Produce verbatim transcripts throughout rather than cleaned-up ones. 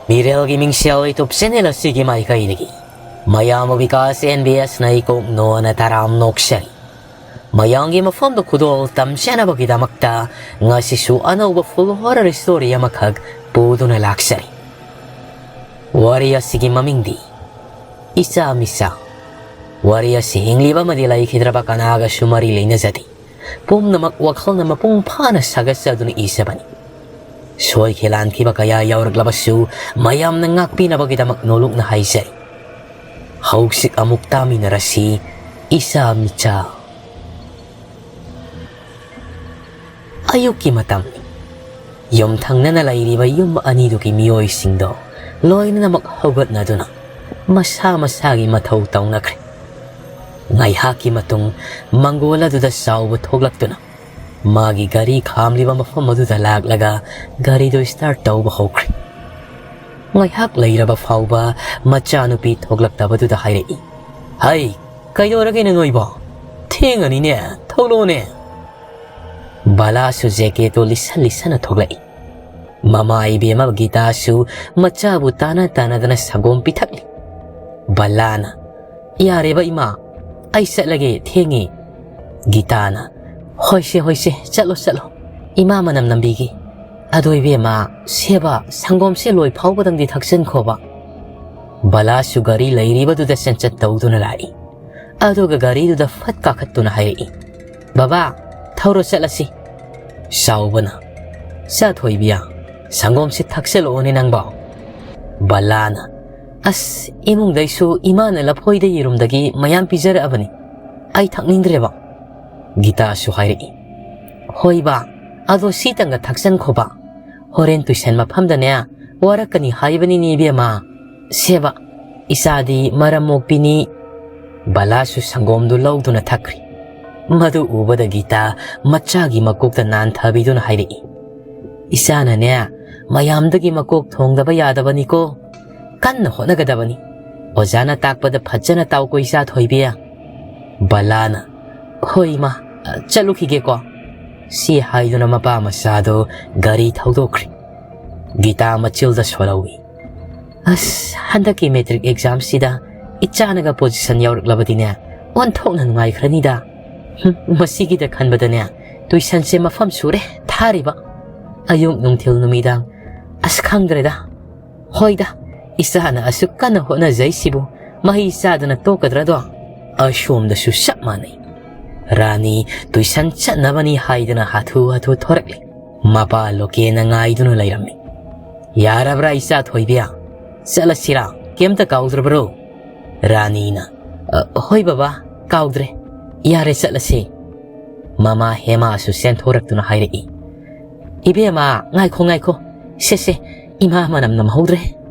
ꯃꯤꯔꯦꯜꯒꯤ ꯃꯤꯡꯁꯦꯜ YouTube channel ꯑꯁꯤꯒꯤ ꯃꯥꯏꯀꯩꯗꯒꯤ ꯃꯌꯥꯝꯕ ꯕꯤꯀꯥꯁ ꯑꯦꯟ ꯕꯤ ꯑꯦꯁꯅ ꯏꯀꯣꯛ ꯅꯣꯟꯅ ꯇꯔꯥꯝꯅ ꯑꯣꯛꯆꯔꯤ꯫ ꯃꯌꯥꯝꯒꯤ ꯃꯐꯝꯗ ꯈꯨꯗꯣꯜ ꯇꯝꯖꯅꯕꯒꯤꯗꯃꯛꯇ ꯉꯁꯤꯁꯨ ꯑꯅꯧꯕ full horror story ꯑꯃꯈꯛ ꯄꯨꯗꯨꯅ ꯂꯥꯛꯆꯔꯤ꯫ ꯋꯥꯔꯤ ꯑꯁꯤꯒꯤ ꯃꯃꯤꯡꯗꯤ ꯏꯆꯥ ꯃꯤꯆꯥ꯫ ꯋꯥꯔꯤ ꯑꯁꯤ ꯍꯤꯡꯂꯤꯕ ꯑꯃꯗꯤ ꯂꯩꯈꯤꯗ꯭ꯔꯕ ꯀꯅꯥꯒꯁꯨ ꯃꯔꯤ ꯂꯩꯅꯖꯗꯦ꯫ ꯄꯨꯝꯅꯃꯛ ꯋꯥꯈꯜꯅ ꯃꯄꯨꯡ ꯐꯥꯅ ꯁꯥꯒꯠꯆꯗꯨꯅ ꯏꯖꯕꯅꯤ꯫ ꯁꯣꯏꯈꯤ ꯂꯥꯟꯈꯤꯕ ꯀꯌꯥ ꯌꯥꯎꯔꯛꯂꯕꯁꯨ ꯃꯌꯥꯝꯅ ꯉꯥꯛꯄꯤꯅꯕꯒꯤꯗꯃꯛ ꯅꯣꯂꯨꯛꯅ ꯍꯥꯏꯖꯔꯤ꯫ ꯍꯧꯖꯤꯛ ꯑꯃꯨꯛ ꯇꯥꯃꯤꯟꯅꯔꯁꯤ ꯏꯆꯥ ꯃꯤꯆꯥ꯫ ꯑꯌꯨꯛꯀꯤ ꯃꯇꯝꯅꯤ꯫ ꯌꯨꯝꯊꯪꯅꯅ ꯂꯩꯔꯤꯕ ꯌꯨꯝ ꯑꯅꯤꯗꯨꯒꯤ ꯃꯤꯑꯣꯏꯁꯤꯡꯗꯣ ꯂꯣꯏꯅꯃꯛ ꯍꯧꯒꯠꯅꯗꯨꯅ ꯃꯁꯥ ꯃꯁꯥꯒꯤ ꯃꯊꯧ ꯇꯧꯅꯈ꯭ꯔꯦ꯫ ꯉꯥꯏꯍꯥꯛꯀꯤ ꯃꯇꯨꯡ ꯃꯪꯒꯣꯜ ꯑꯗꯨꯗ ꯆꯥꯎꯕ ꯊꯣꯛꯂꯛꯇꯨꯅ ꯃꯥꯒꯤ ꯒꯥꯔꯤ ꯈꯥꯝꯂꯤꯕ ꯃꯐꯝ ꯑꯗꯨꯗ ꯂꯥꯛꯂꯒ ꯒꯥꯔꯤꯗꯨ start ꯇꯧꯕ ꯍꯧꯈ꯭ꯔꯦ꯫ ꯉꯥꯏꯍꯥꯛ ꯂꯩꯔꯕ ꯐꯥꯎꯕ ꯃꯆꯥꯅꯨꯄꯤ ꯊꯣꯛꯂꯛꯇꯕꯗꯨꯗ ꯍꯥꯏꯔꯛꯏ, "ꯍꯩ, ꯀꯩꯗꯧꯔꯒꯦ ꯅꯣꯏꯕꯣ? ꯊꯦꯡꯉꯅꯤꯅꯦ, ꯊꯣꯛꯂꯛꯑꯣꯅꯦ꯫" ꯕꯂꯥꯁꯨ jacket ꯇꯣ ꯂꯤꯠꯁꯟ ꯂꯤꯠꯁꯟꯅ ꯊꯣꯛꯂꯛꯏ꯫ ꯃꯃꯥ ꯏꯕꯦꯝꯃ ꯒꯤꯇꯥꯁꯨ ꯃꯆꯥꯕꯨ ꯇꯥꯅ ꯇꯥꯅꯗꯅ ꯁꯪꯒꯣꯝ ꯄꯤꯊꯛꯂꯤ꯫ ꯕꯂꯥꯅ, "ꯌꯥꯔꯦꯕ ꯏꯃꯥ, ꯑꯩ ꯆꯠꯂꯒꯦ, ꯊꯦꯡꯉꯦ꯫" ꯒꯤꯇꯥꯅ, "ꯍꯣꯏꯁꯦ, ꯍꯣꯏꯁꯦ, ꯆꯠꯂꯣ, ꯆꯠꯂꯣ, ꯏꯃꯥ ꯃꯅꯝ ꯅꯝꯕꯤꯒꯦ꯫ ꯑꯗꯣ ꯏꯕꯦꯝꯃ, ꯁꯦꯕ, ꯁꯪꯒꯣꯝꯁꯦ ꯂꯣꯏ ꯐꯥꯎꯕꯗꯪꯗꯤ ꯊꯛꯆꯟꯈꯣꯕ꯫" ꯕꯂꯥꯁꯨ ꯒꯥꯔꯤ ꯂꯩꯔꯤꯕꯗꯨꯗ ꯆꯦꯟꯆꯠ ꯇꯧꯗꯨꯅ ꯂꯥꯛꯏ꯫ ꯑꯗꯨꯒ ꯒꯥꯔꯤꯗꯨꯗ ꯐꯠ ꯀꯥꯈꯠꯇꯨꯅ ꯍꯥꯏꯔꯛꯏ, "ꯕꯕꯥ, ꯊꯧꯔꯣ ꯆꯠꯂꯁꯤ꯫" ꯆꯥꯎꯕꯅ, "ꯆꯥ ꯊꯣꯏꯕꯤꯌꯥ, ꯁꯪꯒꯣꯝꯁꯤ ꯊꯛꯆꯜꯂꯛꯑꯣꯅꯦ ꯅꯪꯕꯣ꯫" ꯕꯂꯥꯅ, "ꯑꯁ, ꯏꯃꯨꯡꯗꯩꯁꯨ ꯏꯃꯥꯅ ꯂꯐꯣꯏꯗ ꯌꯦꯔꯨꯝꯗꯒꯤ ꯃꯌꯥꯝ ꯄꯤꯖꯔꯛꯑꯕꯅꯤ, ꯑꯩ ꯊꯛꯅꯤꯡꯗ꯭ꯔꯦꯕ꯫" ꯒꯤꯇꯥꯁꯨ ꯍꯥꯏꯔꯛꯏ, "ꯍꯣꯏꯕ, ꯑꯗꯣ ꯁꯤꯇꯪꯒ ꯊꯛꯆꯟꯈꯣꯕ, ꯍꯣꯔꯦꯟ tuition ꯃꯐꯝꯗꯅꯦ ꯋꯥꯔꯛꯀꯅꯤ ꯍꯥꯏꯕꯅꯤꯅꯦ ꯏꯕꯦꯝꯃ꯫ ꯁꯦꯕ, ꯏꯆꯥꯗꯤ ꯃꯔꯝ ꯃꯣꯛꯄꯤꯅꯤ꯫" ꯕꯂꯥꯁꯨ ꯁꯪꯒꯣꯝꯗꯨ ꯂꯧꯗꯨꯅ ꯊꯛꯈ꯭ꯔꯤ꯫ ꯃꯗꯨ ꯎꯕꯗ ꯒꯤꯇꯥ ꯃꯆꯥꯒꯤ ꯃꯀꯣꯛꯇ ꯅꯥꯟꯊꯕꯤꯗꯨꯅ ꯍꯥꯏꯔꯛꯏ, "ꯏꯆꯥꯅꯅꯦ ꯃꯌꯥꯝꯗꯒꯤ ꯃꯀꯣꯛ ꯊꯣꯡꯗꯕ ꯌꯥꯗꯕꯅꯤꯀꯣ꯫ ꯀꯟꯅ ꯍꯣꯠꯅꯒꯗꯕꯅꯤ꯫ ꯑꯣꯖꯥꯅ ꯇꯥꯛꯄꯗ ꯐꯖꯅ ꯇꯥꯎꯀꯣ ꯏꯆꯥ ꯊꯣꯏꯕꯤ꯫" ꯕꯂꯥꯅ, "ꯍꯣꯏ ꯏꯃꯥ, ꯆꯠꯂꯨꯈꯤꯒꯦꯀꯣ꯫" ꯁꯤ ꯍꯥꯏꯗꯨꯅ ꯃꯄꯥ ꯃꯆꯥꯗꯣ ꯒꯥꯔꯤ ꯊꯧꯗꯣꯛꯈ꯭ꯔꯤ꯫ ꯒꯤꯇꯥ ꯃꯆꯤꯜꯗ ꯁꯣꯜꯍꯧꯏ꯫ ꯑꯁ, ꯍꯟꯗꯛꯀꯤ ꯃꯦꯇ꯭ꯔꯤꯛ ꯑꯦꯛꯖꯥꯝꯁꯤꯗ ꯏꯆꯥꯅꯒ ꯄꯣꯖꯤꯁꯟ ꯌꯥꯎꯔꯛꯂꯕꯗꯤꯅꯦ, ꯑꯣꯟꯊꯣꯛꯅ ꯅꯨꯡꯉꯥꯏꯈ꯭ꯔꯅꯤꯗ꯫ ꯍꯨꯝ, ꯃꯁꯤꯒꯤꯗ ꯈꯟꯕꯗꯅꯦ, ꯇꯨꯏꯁꯟꯁꯦ ꯃꯐꯝ ꯁꯨꯔꯦ ꯊꯥꯔꯤꯕ꯫ ꯑꯌꯨꯛ, ꯅꯨꯡꯊꯤꯜ, ꯅꯨꯃꯤꯗꯥꯡ꯫ ꯑꯁ, ꯈꯪꯗ꯭ꯔꯦꯗ꯫ ꯍꯣꯏꯗ, ꯏꯆꯥꯅ ꯑꯁꯨꯛ ꯀꯟꯅ ꯍꯣꯠꯅꯖꯩꯁꯤꯕꯨ ꯃꯍꯩ ꯆꯥꯗꯅ ꯇꯣꯛꯀꯗ꯭ꯔꯗꯣ? ꯑꯁꯣꯝꯗꯁꯨ ꯆꯞ ꯃꯥꯟꯅꯩ꯫ ꯔꯥꯅꯤ ꯇꯨꯏꯁꯟ ꯆꯠꯅꯕꯅꯤ ꯍꯥꯏꯗꯅ ꯍꯥꯊꯨ ꯍꯥꯊꯨ ꯊꯣꯔꯛꯂꯤ꯫ ꯃꯄꯥ ꯂꯣꯀꯦꯟꯅ ꯉꯥꯏꯗꯨꯅ ꯂꯩꯔꯝꯃꯤ꯫ "ꯌꯥꯔꯕ꯭ꯔꯥ ꯏꯆꯥ ꯊꯣꯏꯕꯤ? ꯆꯠꯂꯁꯤꯔꯥ? ꯀꯩꯝꯇ ꯀꯥꯎꯗ꯭ꯔꯕ꯭ꯔꯣ?" ꯔꯥꯅꯤꯅ, "ꯑ, ꯍꯣꯏ ꯕꯕꯥ, ꯀꯥꯎꯗ꯭ꯔꯦ꯫ ꯌꯥꯔꯦ, ꯆꯠꯂꯁꯤ꯫" ꯃꯃꯥ ꯍꯦꯃꯥꯁꯨ ꯆꯦꯟꯊꯣꯔꯛꯇꯨꯅ ꯍꯥꯏꯔꯛꯏ꯫ "ꯏꯕꯦꯝꯃ, ꯉꯥꯏꯈꯣ, ꯉꯥꯏꯈꯣ꯫ ꯁꯦ, ꯁꯦ, ꯏꯃꯥ ꯃꯅꯝ ꯅꯝꯍꯧꯗ꯭ꯔꯦ꯫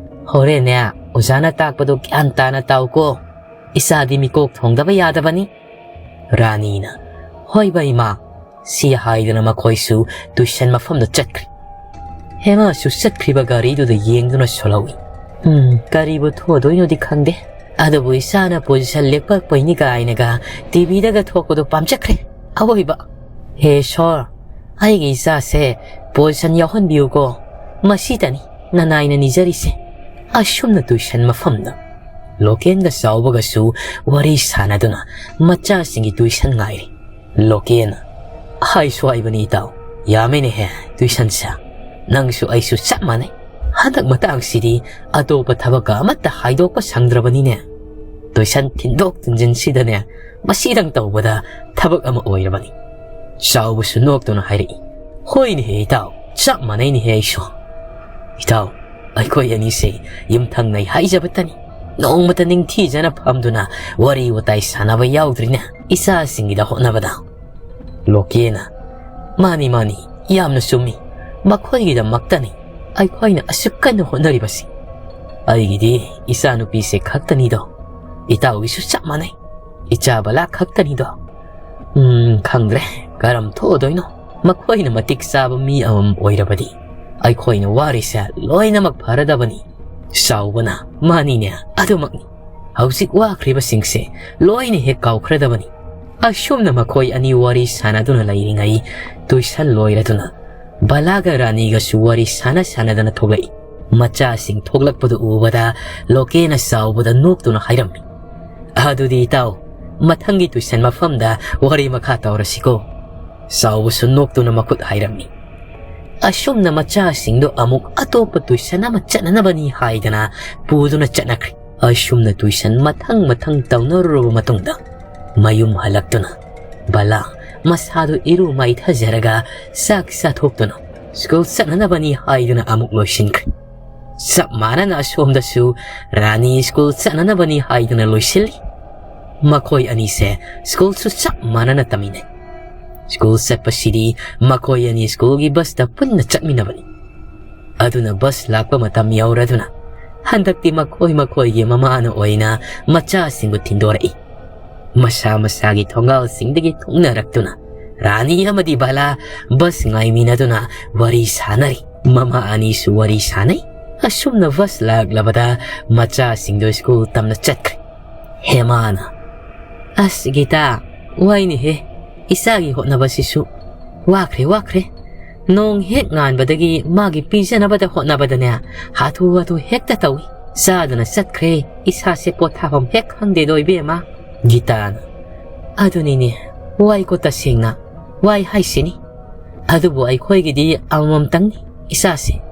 ꯍꯣꯔꯦꯟꯅꯦ, ꯑꯣꯖꯥꯅ ꯇꯥꯛꯄꯗꯣ ꯒ꯭ꯌꯥꯟ ꯇꯥꯅ ꯇꯥꯎꯀꯣ꯫ ꯏꯆꯥꯗꯤ ꯃꯤꯀꯣꯛ ꯊꯣꯡꯗꯕ ꯌꯥꯗꯕꯅꯤ꯫" ꯔꯥꯅꯤꯅ, "ꯍꯣꯏꯕ ꯏꯃꯥ꯫" ꯁꯤ ꯍꯥꯏꯗꯨꯅ ꯃꯈꯣꯏꯁꯨ ꯇꯨꯏꯁꯟ ꯃꯐꯝꯗ ꯆꯠꯈ꯭ꯔꯦ꯫ ꯍꯦꯃꯥꯁꯨ ꯆꯠꯈ꯭ꯔꯤꯕ ꯒꯥꯔꯤꯗꯨꯗ ꯌꯦꯡꯗꯨꯅ ꯁꯣꯜꯍꯧꯏ꯫ "ꯎꯝ, ꯀꯔꯤꯕꯨ ꯊꯣꯛꯑꯗꯣꯏꯅꯣꯗꯤ ꯈꯪꯗꯦ꯫ ꯑꯗꯨꯕꯨ ꯏꯆꯥꯅ ꯄꯣꯖꯤꯁꯟ ꯂꯦꯞꯄꯛꯄꯩꯅꯤ ꯀꯥꯏꯅꯒ ꯇꯤꯚꯤꯗꯒ ꯊꯣꯛꯄꯗꯣ ꯄꯥꯝꯖꯈ꯭ꯔꯦ꯫ ꯑꯋꯣꯏꯕ꯫ ꯍꯦ ꯏꯁꯣꯔ, ꯑꯩꯒꯤ ꯏꯆꯥꯁꯦ ꯄꯣꯖꯤꯁꯟ ꯌꯥꯎꯍꯟꯕꯤꯌꯨꯀꯣ꯫ ꯃꯁꯤꯇꯅꯤ ꯅꯅꯥꯏꯅ ꯅꯤꯖꯔꯤꯁꯦ꯫" ꯑꯁꯨꯝꯅ ꯇꯨꯏꯁꯟ ꯃꯐꯝꯗ ꯂꯣꯀꯦꯟꯒ ꯆꯥꯎꯕꯒꯁꯨ ꯋꯥꯔꯤ ꯁꯥꯟꯅꯗꯨꯅ ꯃꯆꯥꯁꯤꯡꯒꯤ ꯇꯨꯏꯁꯟ ꯉꯥꯏꯔꯤ꯫ ꯂꯣꯀꯦꯟꯅ, "ꯍꯥꯏꯁꯨ ꯍꯥꯏꯕꯅꯤ ꯏꯇꯥꯎ, ꯌꯥꯝꯃꯦꯅꯦꯍꯦ ꯇꯨꯏꯁꯟꯁꯦ꯫ ꯅꯪꯁꯨ ꯑꯩꯁꯨ ꯆꯞ ꯃꯥꯟꯅꯩ꯫ ꯍꯟꯗꯛ ꯃꯇꯥꯡꯁꯤꯗꯤ ꯑꯇꯣꯞꯄ ꯊꯕꯛꯀ ꯑꯃꯠꯇ ꯍꯥꯏꯗꯣꯛꯄ ꯁꯪꯗ꯭ꯔꯕꯅꯤꯅꯦ꯫ ꯇꯨꯏꯁꯟ ꯊꯤꯟꯗꯣꯛ ꯊꯤꯟꯖꯤꯟꯁꯤꯗꯅꯦ, ꯃꯁꯤꯗꯪ ꯇꯧꯕꯗ ꯊꯕꯛ ꯑꯃ ꯑꯣꯏꯔꯕꯅꯤ꯫" ꯆꯥꯎꯕꯁꯨ ꯅꯣꯛꯇꯨꯅ ꯍꯥꯏꯔꯛꯏ, "ꯍꯣꯏꯅꯦꯍꯦ ꯏꯇꯥꯎ, ꯆꯞ ꯃꯥꯟꯅꯩꯅꯦꯍꯦ ꯑꯩꯁꯨ꯫ ꯏꯇꯥꯎ, ꯑꯩꯈꯣꯏ ꯑꯅꯤꯁꯦ ꯌꯨꯝꯊꯪꯅꯩ ꯍꯥꯏꯖꯕꯇꯅꯤ꯫ ꯅꯣꯡꯃꯇ ꯅꯤꯡꯊꯤꯖꯅ ꯐꯝꯗꯨꯅ ꯋꯥꯔꯤ ꯋꯥꯇꯥꯏ ꯁꯥꯟꯅꯕ ꯌꯥꯎꯗ꯭ꯔꯤꯅꯦ ꯏꯆꯥꯁꯤꯡꯒꯤꯗ ꯍꯣꯠꯅꯕꯗ꯫" ꯂꯣꯀꯦꯟꯅ, "ꯃꯥꯅꯤ, ꯃꯥꯅꯤ, ꯌꯥꯝꯅ ꯆꯨꯝꯃꯤ꯫ ꯃꯈꯣꯏꯒꯤꯗꯃꯛꯇꯅꯤ ꯑꯩꯈꯣꯏꯅ ꯑꯁꯨꯛ ꯀꯟꯅ ꯍꯣꯠꯅꯔꯤꯕꯁꯤ꯫ ꯑꯩꯒꯤꯗꯤ ꯏꯆꯥꯅꯨꯄꯤꯁꯦ ꯈꯛꯇꯅꯤꯗꯣ꯫ ꯏꯇꯥꯎꯒꯤꯁꯨ ꯆꯞ ꯃꯥꯟꯅꯩ꯫ ꯏꯆꯥ ꯕꯂꯥ ꯈꯛꯇꯅꯤꯗꯣ꯫ ꯎꯝ, ꯈꯪꯗ꯭ꯔꯦ ꯀꯔꯝ ꯊꯣꯛꯑꯗꯣꯏꯅꯣ꯫ ꯃꯈꯣꯏꯅ ꯃꯇꯤꯛ ꯆꯥꯕ ꯃꯤ ꯑꯃꯃꯝ ꯑꯣꯏꯔꯕꯗꯤ ꯑꯩꯈꯣꯏꯅ ꯋꯥꯔꯤꯁꯦ ꯂꯣꯏꯅꯃꯛ ꯐꯔꯗꯕꯅꯤ꯫" ꯆꯥꯎꯕꯅ, "ꯃꯥꯅꯤꯅꯦ, ꯑꯗꯨꯃꯛꯅꯤ꯫ ꯍꯧꯖꯤꯛ ꯋꯥꯈ꯭ꯔꯤꯕꯁꯤꯡꯁꯦ ꯂꯣꯏꯅ ꯍꯦꯛ ꯀꯥꯎꯈ꯭ꯔꯗꯕꯅꯤ꯫" ꯑꯁꯨꯝꯅ ꯃꯈꯣꯏ ꯑꯅꯤ ꯋꯥꯔꯤ ꯁꯥꯟꯅꯗꯨꯅ ꯂꯩꯔꯤꯉꯩ ꯇꯨꯏꯁꯟ ꯂꯣꯏꯔꯗꯨꯅ ꯕꯂꯥꯒ ꯔꯥꯅꯤꯒꯁꯨ ꯋꯥꯔꯤ ꯁꯥꯟꯅ ꯁꯥꯟꯅꯗꯅ ꯊꯣꯛꯂꯛꯏ꯫ ꯃꯆꯥꯁꯤꯡ ꯊꯣꯛꯂꯛꯄꯗꯨ ꯎꯕꯗ ꯂꯣꯀꯦꯟꯅ ꯆꯥꯎꯕꯗ ꯅꯣꯛꯇꯨꯅ ꯍꯥꯏꯔꯝꯃꯤ, "ꯑꯗꯨꯗꯤ ꯏꯇꯥꯎ, ꯃꯊꯪꯒꯤ tuition ꯃꯐꯝꯗ ꯋꯥꯔꯤ ꯃꯈꯥ ꯇꯧꯔꯁꯤꯀꯣ꯫" ꯆꯥꯎꯕꯁꯨ ꯅꯣꯛꯇꯨꯅ ꯃꯈꯨꯠ ꯍꯥꯏꯔꯝꯃꯤ꯫ ꯑꯁꯨꯝꯅ ꯃꯆꯥꯁꯤꯡꯗꯨ ꯑꯃꯨꯛ ꯑꯇꯣꯞꯄ tuition ꯑꯃ ꯆꯠꯅꯅꯕꯅꯤ ꯍꯥꯏꯗꯅ ꯄꯨꯗꯨꯅ ꯆꯠꯅꯈ꯭ꯔꯦ꯫ ꯑꯁꯨꯝꯅ tuition ꯃꯊꯪ ꯃꯊꯪ ꯇꯧꯅꯔꯨꯔꯕ ꯃꯇꯨꯡꯗ ꯃꯌꯨꯝ ꯍꯜꯂꯛꯇꯨꯅ ꯕꯂꯥ ꯃꯁꯥꯗꯨ ꯏꯔꯨ ꯃꯥꯏꯊꯖꯔꯒ ꯆꯥꯛ ꯆꯥꯊꯣꯛꯇꯨꯅ school ꯆꯠꯅꯅꯕꯅꯤ ꯍꯥꯏꯗꯨꯅ ꯑꯃꯨꯛ ꯂꯣꯏꯁꯤꯟꯈ꯭ꯔꯦ꯫ ꯆꯞ ꯃꯥꯟꯅꯅ ꯑꯁꯣꯝꯗꯁꯨ ꯔꯥꯅꯤ school ꯆꯠꯅꯅꯕꯅꯤ ꯍꯥꯏꯗꯨꯅ ꯂꯣꯏꯁꯤꯜꯂꯤ꯫ ꯃꯈꯣꯏ ꯑꯅꯤꯁꯦ schoolꯁꯨ ꯆꯞ ꯃꯥꯟꯅꯅ ꯇꯝꯃꯤꯟꯅꯩ꯫ School ꯆꯠꯄꯁꯤꯗꯤ ꯃꯈꯣꯏ ꯑꯅꯤ schoolꯒꯤ busꯇ ꯄꯨꯟꯅ ꯆꯠꯃꯤꯟꯅꯕꯅꯤ꯫ ꯑꯗꯨꯅ bus ꯂꯥꯛꯄ ꯃꯇꯝ ꯌꯧꯔꯗꯨꯅ ꯍꯟꯗꯛꯇꯤ ꯃꯈꯣꯏ ꯃꯈꯣꯏꯒꯤ ꯃꯃꯥꯅ ꯑꯣꯏꯅ ꯃꯆꯥꯁꯤꯡꯕꯨ ꯊꯤꯟꯗꯣꯔꯛꯏ꯫ ꯃꯁꯥ ꯃꯁꯥꯒꯤ ꯊꯣꯡꯒꯥꯜꯁꯤꯡꯗꯒꯤ ꯊꯣꯛꯅꯔꯛꯇꯨꯅ ꯔꯥꯅꯤ ꯑꯃꯗꯤ ꯕꯂꯥ bus ꯉꯥꯏꯃꯤꯟꯅꯗꯨꯅ ꯋꯥꯔꯤ ꯁꯥꯅꯔꯤ꯫ ꯃꯃꯥ ꯑꯅꯤꯁꯨ ꯋꯥꯔꯤ ꯁꯥꯅꯩ꯫ ꯑꯁꯨꯝꯅ bus ꯂꯥꯛꯂꯕꯗ ꯃꯆꯥꯁꯤꯡꯗꯨ school ꯇꯝꯅ ꯆꯠꯈ꯭ꯔꯦ꯫ ꯍꯦꯃꯥꯅ, "ꯑꯁ ꯒꯤꯇꯥ, ꯋꯥꯏꯅꯦꯍꯦ, ꯏꯆꯥꯒꯤ ꯍꯣꯠꯅꯕꯁꯤꯁꯨ꯫ ꯋꯥꯈ꯭ꯔꯦ, ꯋꯥꯈ꯭ꯔꯦ꯫ ꯅꯣꯡ ꯍꯦꯛ ꯉꯥꯟꯕꯗꯒꯤ ꯃꯥꯒꯤ ꯄꯤꯖꯅꯕꯗ ꯍꯣꯠꯅꯕꯗꯅꯦ, ꯍꯥꯊꯨ ꯍꯥꯊꯨ ꯍꯦꯛꯇ ꯇꯧꯏ꯫ ꯆꯥꯗꯅ ꯆꯠꯈ꯭ꯔꯦ, ꯏꯁꯥꯁꯦ ꯄꯣꯊꯥꯐꯝ ꯍꯦꯛ ꯈꯪꯗꯦꯗꯣ ꯏꯕꯦꯝꯃ꯫" ꯒꯤꯇꯥꯅ, "ꯑꯗꯨꯅꯤꯅꯦ, ꯋꯥꯏꯀꯣ ꯇꯁꯦꯡꯅ, ꯋꯥꯏ ꯍꯥꯏꯁꯤꯅꯤ꯫ ꯑꯗꯨꯕꯨ ꯑꯩꯈꯣꯏꯒꯤꯗꯤ ꯑꯃꯃꯝꯇꯪꯅꯤ ꯏꯆꯥꯁꯦ꯫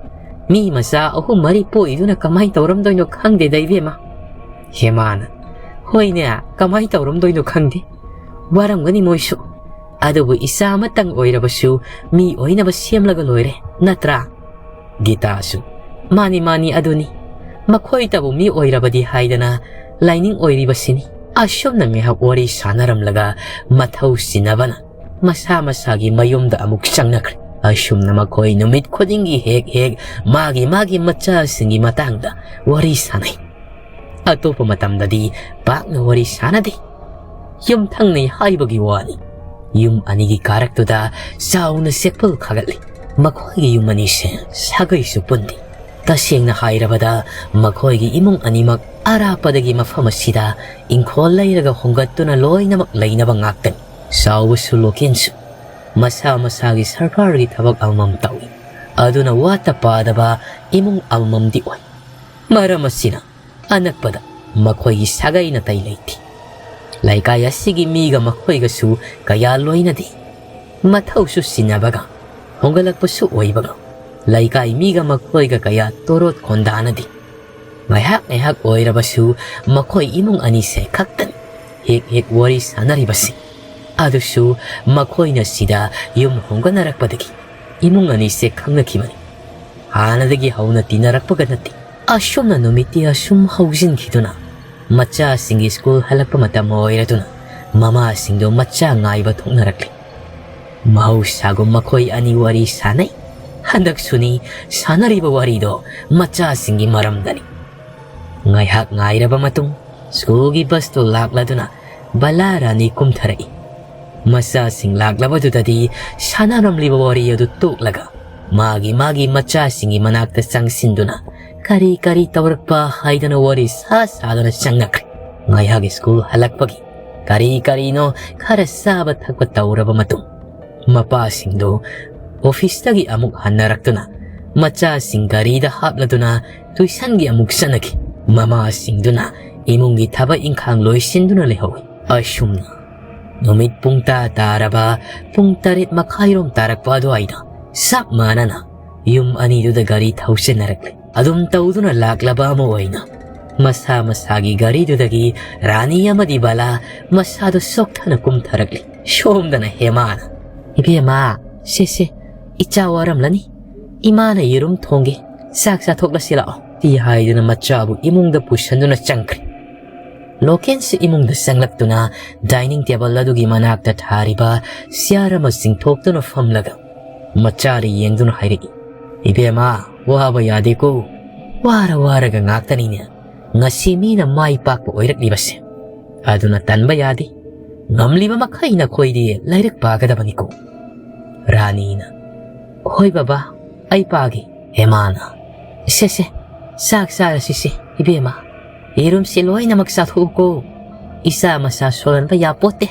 ꯃꯤ ꯃꯆꯥ ꯑꯍꯨꯝ ꯃꯔꯤ ꯄꯣꯛꯏꯗꯨꯅ ꯀꯃꯥꯏ ꯇꯧꯔꯝꯗꯣꯏꯅꯣ ꯈꯪꯗꯦꯗ ꯏꯕꯦꯝꯃ꯫" ꯍꯦꯃꯥꯅ, "ꯍꯣꯏꯅꯦ, ꯀꯃꯥꯏ ꯇꯧꯔꯝꯗꯣꯏꯅꯣ ꯈꯪꯗꯦ꯫ ꯋꯥꯔꯝꯒꯅꯤ ꯃꯣꯏꯁꯨ꯫ ꯑꯗꯨꯕꯨ ꯏꯆꯥ ꯑꯃꯇꯪ ꯑꯣꯏꯔꯕꯁꯨ ꯃꯤ ꯑꯣꯏꯅꯕ ꯁꯦꯝꯂꯒ ꯂꯣꯏꯔꯦ, ꯅꯠꯇ꯭ꯔꯥ?" ꯒꯤꯇꯥꯁꯨ, "ꯃꯥꯅꯤ, ꯃꯥꯅꯤ, ꯑꯗꯨꯅꯤ꯫ ꯃꯈꯣꯏꯇꯕꯨ ꯃꯤ ꯑꯣꯏꯔꯕꯗꯤ ꯍꯥꯏꯗꯅ ꯂꯥꯏꯅꯤꯡ ꯑꯣꯏꯔꯤꯕꯁꯤꯅꯤ꯫" ꯑꯁꯨꯝꯅ ꯉꯥꯏꯍꯥꯛ ꯋꯥꯔꯤ ꯁꯥꯟꯅꯔꯝꯂꯒ ꯃꯊꯧ ꯆꯤꯟꯅꯕꯅ ꯃꯁꯥ ꯃꯁꯥꯒꯤ ꯃꯌꯨꯝꯗ ꯑꯃꯨꯛ ꯆꯪꯅꯈ꯭ꯔꯦ꯫ ꯑꯁꯨꯝꯅ ꯃꯈꯣꯏ ꯅꯨꯃꯤꯠ ꯈꯨꯗꯤꯡꯒꯤ ꯍꯦꯛ ꯍꯦꯛ ꯃꯥꯒꯤ ꯃꯥꯒꯤ ꯃꯆꯥꯁꯤꯡꯒꯤ ꯃꯇꯥꯡꯗ ꯋꯥꯔꯤ ꯁꯥꯟꯅꯩ꯫ ꯑꯇꯣꯞꯄ ꯃꯇꯝꯗꯗꯤ ꯄꯥꯛꯅ ꯋꯥꯔꯤ ꯁꯥꯟꯅꯗꯦ꯫ ꯌꯨꯝꯊꯪꯅꯩ ꯍꯥꯏꯕꯒꯤ ꯋꯥꯅꯤ꯫ ꯌꯨꯝ ꯑꯅꯤꯒꯤ ꯀꯥꯔꯛꯇꯨꯗ ꯆꯥꯎꯅ ꯆꯦꯛꯄꯜ ꯈꯥꯒꯠꯂꯤ꯫ ꯃꯈꯣꯏꯒꯤ ꯌꯨꯝ ꯑꯅꯤꯁꯦ ꯁꯥꯒꯩꯁꯨ ꯄꯨꯟꯗꯦ꯫ ꯇꯁꯦꯡꯅ ꯍꯥꯏꯔꯕꯗ ꯃꯈꯣꯏꯒꯤ ꯏꯃꯨꯡ ꯑꯅꯤꯃꯛ ꯑꯔꯥꯞꯄꯗꯒꯤ ꯃꯐꯝ ꯑꯁꯤꯗ ꯏꯪꯈꯣꯜ ꯂꯩꯔꯒ ꯍꯣꯡꯒꯠꯇꯨꯅ ꯂꯣꯏꯅꯃꯛ ꯂꯩꯅꯕ ꯉꯥꯛꯇꯅꯤ꯫ ꯆꯥꯎꯕꯁꯨ ꯂꯣꯀꯦꯟꯁꯨ ꯃꯁꯥ ꯃꯁꯥꯒꯤ ꯁꯔꯀꯥꯔꯒꯤ ꯊꯕꯛ ꯑꯃꯃꯝ ꯇꯧꯏ꯫ ꯑꯗꯨꯅ ꯋꯥꯠꯇ ꯄꯥꯗꯕ ꯏꯃꯨꯡ ꯑꯃꯃꯝꯗꯤ ꯑꯣꯏ꯫ ꯃꯔꯝ ꯑꯁꯤꯅ ꯑꯅꯛꯄꯗ ꯃꯈꯣꯏꯒꯤ ꯁꯥꯒꯩ ꯅꯥꯇꯩ ꯂꯩꯇꯦ꯫ ꯂꯩꯀꯥꯏ ꯑꯁꯤꯒꯤ ꯃꯤꯒ ꯃꯈꯣꯏꯒꯁꯨ ꯀꯌꯥ ꯂꯣꯏꯅꯗꯦ꯫ ꯃꯊꯧꯁꯨ ꯆꯤꯟꯅꯕꯒ, ꯍꯣꯡꯒꯠꯂꯛꯄꯁꯨ ꯑꯣꯏꯕꯒ, ꯂꯩꯀꯥꯏ ꯃꯤꯒ ꯃꯈꯣꯏꯒ ꯀꯌꯥ ꯇꯣꯔꯣꯠ ꯈꯣꯟꯗꯥꯅꯗꯦ꯫ ꯉꯥꯏꯍꯥꯛ ꯉꯥꯏꯍꯥꯛ ꯑꯣꯏꯔꯕꯁꯨ ꯃꯈꯣꯏ ꯏꯃꯨꯡ ꯑꯅꯤꯁꯦ ꯈꯛꯇꯅꯤ ꯍꯦꯛ ꯍꯦꯛ ꯋꯥꯔꯤ ꯁꯥꯟꯅꯔꯤꯕꯁꯤ꯫ ꯑꯗꯨꯁꯨ ꯃꯈꯣꯏꯅ ꯁꯤꯗ ꯌꯨꯝ ꯍꯣꯡꯒꯠꯅꯔꯛꯄꯗꯒꯤ ꯏꯃꯨꯡ ꯑꯅꯤꯁꯦ ꯈꯪꯅꯈꯤꯕꯅꯤ꯫ ꯍꯥꯟꯅꯗꯒꯤ ꯍꯧꯅ ꯇꯤꯟꯅꯔꯛꯄꯒ ꯅꯠꯇꯦ꯫ ꯑꯁꯨꯝꯅ ꯅꯨꯃꯤꯠꯇꯤ ꯑꯁꯨꯝ ꯍꯧꯖꯤꯟꯈꯤꯗꯨꯅ ꯃꯆꯥꯁꯤꯡꯒꯤ ꯁ꯭ꯀꯨꯜ ꯍꯜꯂꯛꯄ ꯃꯇꯝ ꯑꯣꯏꯔꯗꯨꯅ ꯃꯃꯥꯁꯤꯡꯗꯣ ꯃꯆꯥ ꯉꯥꯏꯕ ꯊꯣꯛꯅꯔꯛꯂꯤ꯫ ꯃꯍꯧꯁꯥꯒꯨꯝ ꯃꯈꯣꯏ ꯑꯅꯤ ꯋꯥꯔꯤ ꯁꯥꯟꯅꯩ꯫ ꯍꯟꯗꯛꯁꯨꯅꯤ ꯁꯥꯟꯅꯔꯤꯕ ꯋꯥꯔꯤꯗꯣ ꯃꯆꯥꯁꯤꯡꯒꯤ ꯃꯔꯝꯗꯅꯤ꯫ ꯉꯥꯏꯍꯥꯛ ꯉꯥꯏꯔꯕ ꯃꯇꯨꯡ ꯁ꯭ꯀꯨꯜꯒꯤ ꯕꯁꯇꯨ ꯂꯥꯛꯂꯗꯨꯅ ꯕꯂꯥ ꯔꯥꯅꯤ ꯀꯨꯝꯊꯔꯛꯏ꯫ ꯃꯆꯥꯁꯤꯡ ꯂꯥꯛꯂꯕꯗꯨꯗꯗꯤ ꯁꯥꯟꯅꯔꯝꯂꯤꯕ ꯋꯥꯔꯤ ꯑꯗꯨ ꯇꯣꯛꯂꯒ ꯃꯥꯒꯤ ꯃꯥꯒꯤ ꯃꯆꯥꯁꯤꯡꯒꯤ ꯃꯅꯥꯛꯇ ꯆꯪꯁꯤꯟꯗꯨꯅ ꯀꯔꯤ ꯀꯔꯤ ꯇꯧꯔꯛꯄ ꯍꯥꯏꯗꯅ ꯋꯥꯔꯤ ꯁꯥ ꯁꯥꯗꯨꯅ ꯆꯪꯅꯈ꯭ꯔꯦ꯫ ꯉꯥꯏꯍꯥꯛ ꯁ꯭ꯀꯨꯜ ꯍꯜꯂꯛꯄꯒꯤ ꯀꯔꯤ ꯀꯔꯤꯅꯣ ꯈꯔ ꯆꯥꯕ ꯊꯛꯄ ꯇꯧꯔꯕ ꯃꯇꯨꯡ ꯃꯄꯥꯁꯤꯡꯗꯨ ꯑꯣꯐꯤꯁꯇꯒꯤ ꯑꯃꯨꯛ ꯍꯟꯅꯔꯛꯇꯨꯅ ꯃꯆꯥꯁꯤꯡ ꯒꯥꯔꯤꯗ ꯍꯥꯞꯂꯗꯨꯅ ꯇꯨꯏꯁꯟꯒꯤ ꯑꯃꯨꯛ ꯆꯠꯅꯈꯤ꯫ ꯃꯃꯥꯁꯤꯡꯗꯨꯅ ꯏꯃꯨꯡꯒꯤ ꯊꯕꯛ ꯏꯪꯈꯥꯡ ꯂꯣꯏꯁꯤꯟꯗꯨꯅ ꯂꯩꯍꯧꯏ꯫ ꯑꯁꯨꯝꯅ ꯅꯨꯃꯤꯠ ꯄꯨꯡ ꯇꯔꯥ ꯇꯥꯔꯕ ꯄꯨꯡ ꯇꯔꯦꯠ ꯃꯈꯥꯏꯔꯣꯝ ꯇꯥꯔꯛꯄ ꯑꯗꯨꯋꯥꯏꯗ ꯆꯞ ꯃꯥꯟꯅꯅ ꯌꯨꯝ ꯑꯅꯤꯗꯨꯗ ꯒꯥꯔꯤ ꯊꯧꯖꯤꯟꯅꯔꯛꯂꯦ꯫ ꯑꯗꯨꯝ ꯇꯧꯗꯨꯅ ꯂꯥꯛꯂꯕ ꯑꯃ ꯑꯣꯏꯅ ꯃꯁꯥ ꯃꯁꯥꯒꯤ ꯒꯥꯔꯤꯗꯨꯗꯒꯤ ꯔꯥꯅꯤ ꯑꯃꯗꯤ ꯕꯂꯥ ꯃꯁꯥꯗꯨ ꯆꯣꯛꯊꯅ ꯀꯨꯝꯊꯔꯛꯂꯤ꯫ ꯁꯣꯝꯗꯅ ꯍꯦꯃꯥꯅ, "ꯏꯕꯦꯝꯃ, ꯁꯦ ꯁꯦ, ꯏꯆꯥ ꯋꯥꯔꯝꯂꯅꯤ꯫ ꯏꯃꯥꯅ ꯌꯦꯔꯨꯝ ꯊꯣꯡꯒꯦ, ꯆꯥꯛ ꯆꯥꯊꯣꯛꯂꯁꯤ ꯂꯥꯛꯑꯣ," ꯇꯤ ꯍꯥꯏꯗꯨꯅ ꯃꯆꯥꯕꯨ ꯏꯃꯨꯡꯗ ꯄꯨꯁꯟꯗꯨꯅ ꯆꯪꯈ꯭ꯔꯦ꯫ ꯂꯣꯀꯦꯟꯁꯨ ꯏꯃꯨꯡꯗ ꯆꯪꯂꯛꯇꯨꯅ ꯗꯥꯏꯅꯤꯡ ꯇꯦꯕꯜ ꯑꯗꯨꯒꯤ ꯃꯅꯥꯛꯇ ꯊꯥꯔꯤꯕ ꯆꯤꯌꯥꯔ ꯑꯃ ꯆꯤꯡꯊꯣꯛꯇꯨꯅ ꯐꯝꯂꯒ ꯃꯆꯥꯗ ꯌꯦꯡꯗꯨꯅ ꯍꯥꯏꯔꯛꯏ, "ꯏꯕꯦꯝꯃ, ꯋꯥꯕ ꯌꯥꯗꯦꯀꯣ꯫ ꯋꯥꯔ ꯋꯥꯔꯒ ꯉꯥꯛꯇꯅꯤꯅꯦ ꯉꯁꯤ ꯃꯤꯅ ꯃꯥꯏ ꯄꯥꯛꯄ ꯑꯣꯏꯔꯛꯂꯤꯕꯁꯦ꯫ ꯑꯗꯨꯅ ꯇꯟꯕ ꯌꯥꯗꯦ꯫ ꯉꯝꯂꯤꯕ ꯃꯈꯩ ꯅꯈꯣꯏꯗꯤ ꯂꯥꯏꯔꯤꯛ ꯄꯥꯒꯗꯕꯅꯤꯀꯣ꯫" ꯔꯥꯅꯤꯅ, "ꯍꯣꯏ ꯕꯕꯥ, ꯑꯩ ꯄꯥꯒꯦ꯫" ꯍꯦꯃꯥꯅ, "ꯁꯦ ꯁꯦ, ꯆꯥꯛ ꯆꯥꯔꯁꯤꯁꯦ ꯏꯕꯦꯝꯃ꯫ ꯌꯦꯔꯨꯝꯁꯦ ꯂꯣꯏꯅꯃꯛ ꯆꯥꯊꯣꯛꯎꯀꯣ꯫ ꯏꯆꯥ ꯃꯁꯥ ꯁꯣꯜꯍꯟꯕ ꯌꯥꯄꯣꯠꯇꯦ꯫"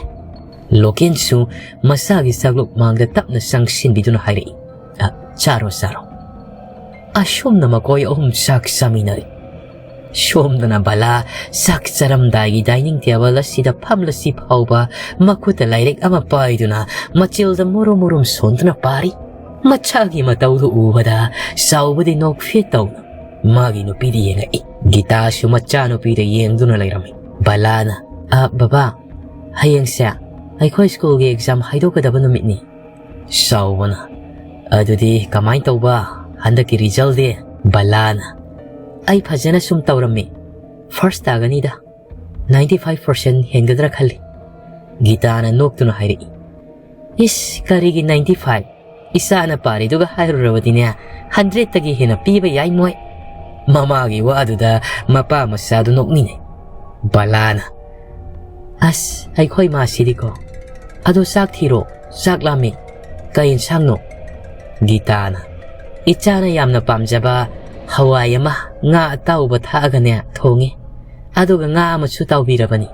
ꯂꯣꯀꯦꯟꯁꯨ ꯃꯁꯥꯒꯤ ꯆꯥꯛꯂꯨꯛ ꯃꯥꯡꯗ ꯇꯞꯅ ꯆꯪꯁꯤꯟꯕꯤꯗꯨꯅ ꯍꯥꯏꯔꯛꯏ, "ꯑ, ꯆꯥꯔꯣ, ꯆꯥꯔꯣ꯫ ꯑꯁꯨꯝꯅ ꯃꯈꯣꯏ ꯑꯍꯨꯝ ꯆꯥꯛ ꯆꯥꯃꯤꯟꯅꯔꯤ꯫ ꯁꯣꯝꯗꯅ ꯕꯂꯥ ꯆꯥꯛ ꯆꯥꯔꯝꯗꯥꯏꯒꯤ dining table ꯑꯁꯤꯗ ꯐꯝꯂꯁꯤ ꯐꯥꯎꯕ ꯃꯈꯨꯠꯇ ꯂꯥꯏꯔꯤꯛ ꯑꯃ ꯄꯥꯏꯗꯨꯅ ꯃꯆꯤꯜꯗ ꯃꯨꯔꯨꯝ ꯃꯨꯔꯨꯝ ꯁꯣꯟꯗꯨꯅ ꯄꯥꯔꯤ꯫ ꯃꯆꯥꯒꯤ ꯃꯇꯧꯗꯨ ꯎꯕꯗ ꯆꯥꯎꯕꯗꯤ ꯅꯣꯛꯐꯦꯠ ꯇꯧꯅ ꯃꯥꯒꯤ ꯅꯨꯄꯤꯗ ꯌꯦꯡꯉꯛꯏ꯫ ꯒꯤꯇꯥꯁꯨ ꯃꯆꯥꯅꯨꯄꯤꯗ ꯌꯦꯡꯗꯨꯅ ꯂꯩꯔꯝꯃꯤ꯫ ꯕꯂꯥꯅ, "ꯑ, ꯕꯕꯥ, ꯍꯌꯦꯡꯁꯦ ꯑꯩꯈꯣꯏ ꯁ꯭ꯀꯨꯜꯒꯤ exam ꯍꯥꯏꯗꯣꯛꯀꯗꯕ ꯅꯨꯃꯤꯠꯅꯤ꯫" ꯆꯥꯎꯕꯅ, "ꯑꯗꯨꯗꯤ ꯀꯃꯥꯏ ꯇꯧꯕ ꯍꯟꯗꯛꯀꯤ resultꯗꯤ?" ꯕꯂꯥꯅ, "ꯑꯩ ꯐꯖꯅ ꯁꯨꯝ ꯇꯧꯔꯝꯃꯤ꯫ First ꯇꯥꯒꯅꯤꯗ꯫ Ninety five percent ꯍꯦꯟꯒꯗ꯭ꯔꯥ ꯈꯜꯂꯤ꯫" ꯒꯤꯇꯥꯅ ꯅꯣꯛꯇꯨꯅ ꯍꯥꯏꯔꯛꯏ꯫ "ꯏꯁ, ꯀꯔꯤꯒꯤ ninety five? ꯏꯆꯥꯅ ꯄꯥꯔꯤꯗꯨꯒ ꯍꯥꯏꯔꯨꯔꯕꯗꯤꯅꯦ, hundredꯇꯒꯤ ꯍꯦꯟꯅ ꯄꯤꯕ ꯌꯥꯏ ꯃꯣꯏ꯫" ꯃꯃꯥꯒꯤ ꯋꯥꯗꯨꯗ ꯃꯄꯥ ꯃꯆꯥꯗꯨ ꯅꯣꯛꯃꯤꯟꯅꯩ꯫ ꯕꯂꯥꯅ, "ꯑꯁ, ꯑꯩꯈꯣꯏ ꯃꯥꯁꯤꯗꯤꯀꯣ꯫ ꯑꯗꯣ ꯆꯥꯛ ꯊꯤꯔꯣ, ꯆꯥꯛ ꯂꯥꯝꯃꯤ꯫ ꯀꯩ ꯏꯟꯁꯥꯡꯅꯣ?" ꯒꯤꯇꯥꯅ, "ꯏꯆꯥꯅ ꯌꯥꯝꯅ ꯄꯥꯝꯖꯕ ꯍꯋꯥꯏ ꯑꯃ ꯉꯥ ꯑꯇꯥꯎꯕ ꯊꯥꯛꯑꯒꯅꯦ ꯊꯣꯡꯉꯤ꯫ ꯑꯗꯨꯒ ꯉꯥ ꯑꯃꯁꯨ ꯇꯥꯎꯕꯤꯔꯕꯅꯤ꯫